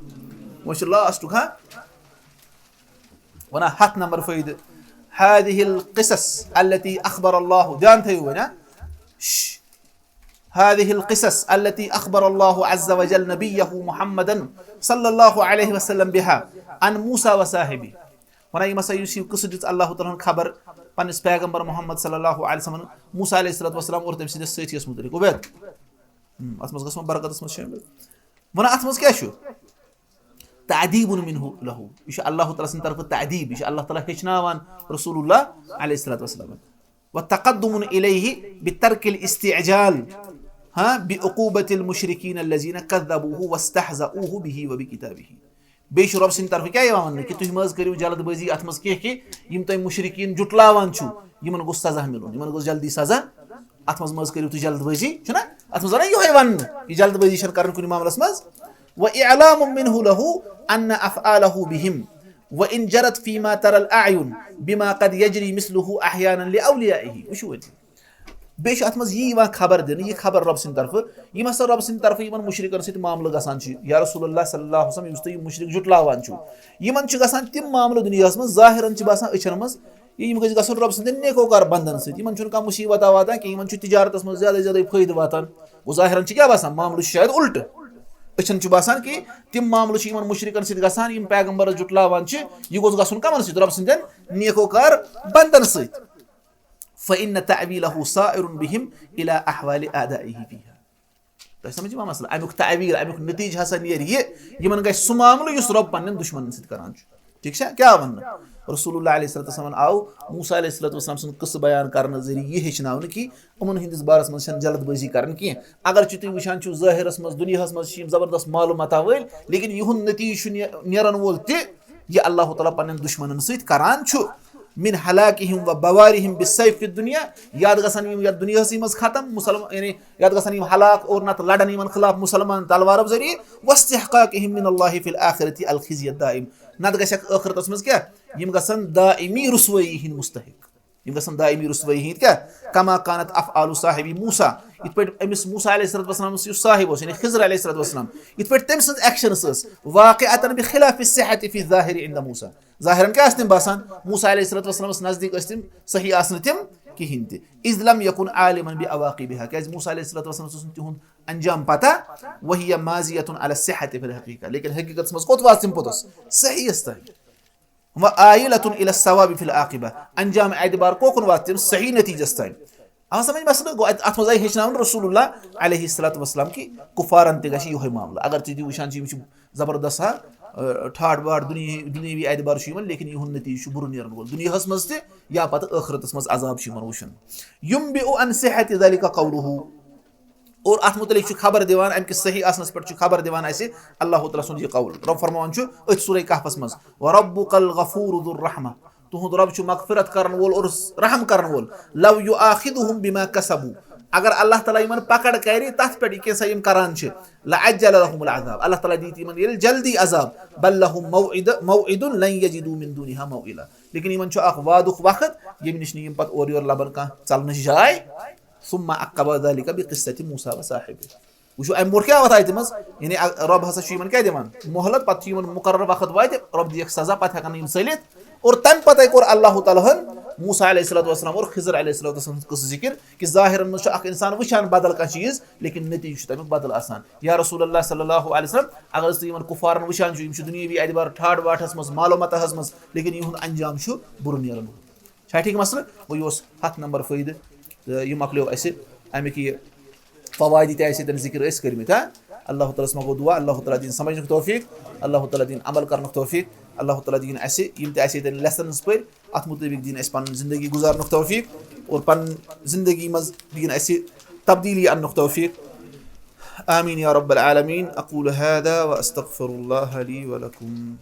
وۄنۍ چھُ لاسٹُک، ہا؟ وَنان ہَتھ نمبر فٲیدٕ۔ هذه القصص التي أخبر الله، دھیان تھٲیِو وۄنۍ، ہا؟ شش۔ هذه القصص التي أخبر الله عز وجل نبيه محمدا صلى الله عليه وسلم بها عن موسى وصاحبه۔ وَنان، یِم ہسا، یُس یہِ قصہٕ دِژ اللہ تعالیٰ ہن خبر پننِس پیغمبر محمد صلی اللہ علیہ وسلم، موسیٰ علیہ الصلوۃ والسلام اور تٔمۍ سٕنٛدِس سٲتھیَس مُتعلِق۔ عُبید، ہم، اَتھ منٛز گژھو برکتَس منٛز شٲمِل۔ وَنان، اَتھ منٛز کیٛاہ چھُ؟ تعدیب منہ لہ، یہِ چھُ اللہ تعالیٰ سٕنٛدِ طرفہٕ تعدیب، یہِ چھُ اللہ تعالیٰ ہیٚچھناوان رسول اللہ علیہ الصلوۃ والسلام۔ وتقدم الیہ بترک الاستعجال، ہاں، بعقوبۃ المشرکین الذین کذبوہ واستہزؤہ بہ وبکتابہ۔ بیٚیہِ چھُ رۄب سٕنٛدِ طرفہٕ کیٛاہ یِوان وَننہٕ کہِ تُہۍ مہ حظ کٔرِو جلد بٲزی اَتھ منٛز کینٛہہ کہِ یِم تۄہہِ مُشرِکیٖن جُٹلاوان چھُو، یِمَن گوٚژھ سزا مِلُن، یِمَن گوٚژھ جلدی سزا۔ اَتھ منٛز مہ حظ کٔرِو تُہۍ جلد بٲزی، چھُنہ؟ اَتھ منٛز آو نہ یِہوٚے وَننہٕ، یہِ جلد بٲزی چھَنہٕ کَرٕنۍ کُنہِ معاملَس منٛز۔ وإعلام منہ لہ أن أفعالہ بہم وإن جرت فيما ترى الأعين بما قد يجري مثله أحيانا لأوليائه۔ وٕچھِو وۄنۍ۔ بیٚیہِ چھُ اَتھ منٛز یی یِوان خبر دِنہٕ، یہِ خبر رۄب سٕنٛدِ طرفہٕ، یِم ہسا رۄب سٕنٛدِ طرفہٕ یِمن مُشرِکن سۭتۍ معاملہٕ گژھان چھِ، یا رسول اللہ صلی اللہ علیہ وسلم، یُس تُہۍ یِم مُشرِک جُٹلاوان چھِو، یِمن چھِ گژھان تِم معاملہٕ دُنیاہَس منٛز، ظٲہِرَن چھِ باسان أچھَن منٛز یِم گٔژھۍ گژھُن رۄب سٕنٛدٮ۪ن نیکوکار بندن سۭتۍ۔ یِمن چھُنہٕ کانٛہہ مُصیٖبت واتان کینٛہہ، یِمن چھُ تجارتس منٛز زیادے زیادے فٲیدٕ واتان۔ گوٚو، ظٲہِرن چھُ کیٛاہ باسان؟ معاملہٕ چھُ شاید اُلٹہٕ۔ أچھن چھُ باسان کہِ تِم معاملہٕ چھِ یِمن مُشرِکن سۭتۍ گژھان، یِم پیغمبرس جُٹلاوان چھِ۔ یہِ گوٚژھ گژھُن کمن سۭتۍ؟ رۄب سٕنٛدٮ۪ن نیکوکار بندن سۭتۍ۔ فإن تأويله سائر بهم إلى أحوال أعدائه فيها۔ تۄہہِ سمجھ یِوان مسلہٕ؟ امیُک تعویل، امیُک نتیجہٕ ہسا نیرِ یہِ، یِمن گژھِ سُہ معاملہٕ یُس رۄب پننٮ۪ن دُشمنن سۭتۍ کران چھُ۔ ٹھیٖک چھا؟ کیٛاہ وننہٕ؟ رسول اللہ علیہ الصلوۃ والسلام آو موسیٰ علیہ الصلوۃ والسلام سُنٛد قصہٕ بیان کرنہٕ ذٔریعہٕ یہِ ہیٚچھناونہٕ کہِ یِمن ہٕنٛدِس بارس منٛز چھنہٕ جلد بٲزی کرٕنۍ کینٛہہ۔ اگر چھُ تُہۍ وٕچھان چھُو ظٲہرس منٛز، دُنیاہس منٛز چھِ یِم زبردست مال و متاع وٲلۍ، لیکن یِہُنٛد نتیجہٕ چھُ نیر-، نیرن وول تہِ، یہِ اللہ تعالیٰ پننٮ۪ن دُشمنن سۭتۍ کران چھُ۔ من هلاكهم وبوارهم بالسيف في الدنيا، یا تہِ گژھن یِم یتھ دُنیاہسٕے منٛز ختم، مسلمان، یعنی یا تہِ گژھن یِم ہلاک اور نتہٕ لڑن یِمن خلاف مسلمان تلوارو ذٔریعہٕ۔ واستحقاقهم من الله في الآخرة الخزي الدائم، نتہٕ گژھکھ ٲخرتس منٛز کیٛاہ؟ یِم گژھن دائمی رسوٲیی ہٕنٛدۍ مستحق۔ یِم گژھن دائمی رسوٲیی ہٕنٛدۍ کیٛاہ؟ كما كانت أفعال صاحب موسى، یِتھ پٲٹھۍ أمِس موسیٰ علیہ الصلوۃ والسلام یُس صاحب اوس، یعنی خضر علیہ الصلوۃ والسلام، یِتھ پٲٹھۍ تٔمۍ سٕنٛز actions ٲس، واقعة بخلاف الصحة في الظاهر عند موسى۔ ظٲہرن کیٛاہ ٲسۍ تِم باسان؟ موسیٰ علیہ الصلوۃ والسلامس نزدیٖک ٲسۍ تِم صحیح آسنہٕ تِم کِہیٖنۍ تہِ۔ إذ لم يكن عالما بأواقبها، کیٛازِ موسیٰ علیہ الصلوۃ والسلامس اوس نہٕ تِہُنٛد انجام پتہ۔ وهي ماضية على الصحة في الحقيقة، لیکن حقیقتس منٛز کوٚت واتہِ تِم پوٚتُس؟ صحیحس تام۔ وآئلة إلى الثواب في العاقبة، انجام اعتبار کوکُن واتہِ تِم؟ صحیح نتیجس تام۔ آو سمجھ مسلہٕ؟ گوٚو اتہِ، اتھ منٛز آیہِ ہیٚچھناونہٕ رسول اللہ علیہ الصلوۃ والسلام کہِ کفارن تہِ گژھِ یِہوٚے معاملہٕ۔ اگر تُہۍ تہِ وٕچھان چھِو، یِم چھِ زبردست ہا، اَ، ٹھاٹھ باٹھ دُنیا-، دُنیاوی اعتبار چھُ یِمن، لیکن یِہُنٛد نتیجہٕ چھُ بُرٕ نیرن وول دُنیاہس منٛز تہِ یا پتہٕ ٲخرتس منٛز عذاب چھُ یِمن وٕچھُن۔ ينبئ عن صحة ذلك قوله، اور اتھ متعلق چھُ خبر دِوان، امہِ کِس صحیح آسنس پٮ۪ٹھ چھُ خبر دِوان اسہِ اللہ تعالیٰ سُنٛد یہِ قول۔ رۄب فرماوان چھُ أتھۍ سورہ کہفس منٛز، وربك الغفور ذو الرحمة، تُہُنٛد رۄب چھُ مغفرت کرن وول اور رحم کرن وول۔ لو يؤاخذهم بما كسبوا، اگر اللہ تعالیٰ یِمن پکڑ کرِ تتھ پٮ۪ٹھ، یہِ کینٛژھا یِم کران چھِ، لعجل لهم العذاب، اللہ تعالیٰ دِیہِ یِمن ییٚلہِ جلدی عذاب۔ بل لهم موعد، موعد لن يجدوا من دونها موئلا، لیکن یِمن چھُ اکھ وعدُک وقت، ییٚمہِ نِش نہٕ یِم پتہٕ اورٕ یورٕ لبن کانٛہہ ژلنٕچ جاے۔ ثم عقب ذلك بقصة موسى وصاحبه۔ وٕچھِو، اَمہِ برونٛٹھ کیٛاہ وَتھ آیہِ تِمَن؟ یعنی، اَ-، رۄب ہسا چھُ یِمَن کیٛاہ دِوان؟ مۄہلت، پَتہٕ چھُ یِمَن مُقرر وقت واتہِ، رۄب دِیَکھ سزا، پَتہٕ ہٮ۪کَن نہٕ یِم ژٔلِتھ۔ اور تَمہِ پَتَے کوٚر اللہ تعالیٰ ہَن موسیٰ علیہ الصلوۃ والسلام اور خضر علیہ الصلوۃ والسلام ہٕنٛز قصہٕ ذِکِر کہِ ظٲہِرَن منٛز چھُ اَکھ اِنسان وٕچھان بدل کانٛہہ چیٖز، لیکن نتیٖجہٕ چھُ تَمیُک بدل آسان۔ یا رسول اللہ صلی اللہ علیہ وسلم، اگر أسۍ تُہۍ یِمَن کُفارَن وٕچھان چھِو، یِم چھِ دُنیٲوی اعتبار ٹھاٹھ واٹھَس منٛز، مال و متاحَس منٛز، لیکن یِہُنٛد انجام چھُ بُرٕ نیرَن وول۔ چھا ٹھیٖک مسلہٕ؟ وۄنۍ یہِ اوس ہَتھ نمبر فٲیدٕ، تہٕ یہِ مۄکلیو اَسہِ اَمیُک یہِ فوائد تہِ اَسہِ ییٚتٮ۪ن ذِکر ٲسۍ کٔرمٕتۍ، ہا؟ اللہ تعالیٰ ہَس منٛگو دُعا، اللہ تعالیٰ دِیِن سمجھنُک توفیٖق، اللہ تعالیٰ دِیِن عمل کرنُک توفیٖق، اللہ تعالیٰ دِیِن اَسہِ یِم تہِ اَسہِ ییٚتٮ۪ن lessons پٔرۍ، اَتھ مُطٲبِق دِیِن اَسہِ پَنٕنۍ زندگی گُزارنُک توفیٖق اور پَنٕنۍ زندگی منٛز دِیِن اَسہِ تبدیٖلی اَننُک توفیٖق۔ آمین یا رب العالمین۔ اقول هذا واستغفر الله لي ولكم۔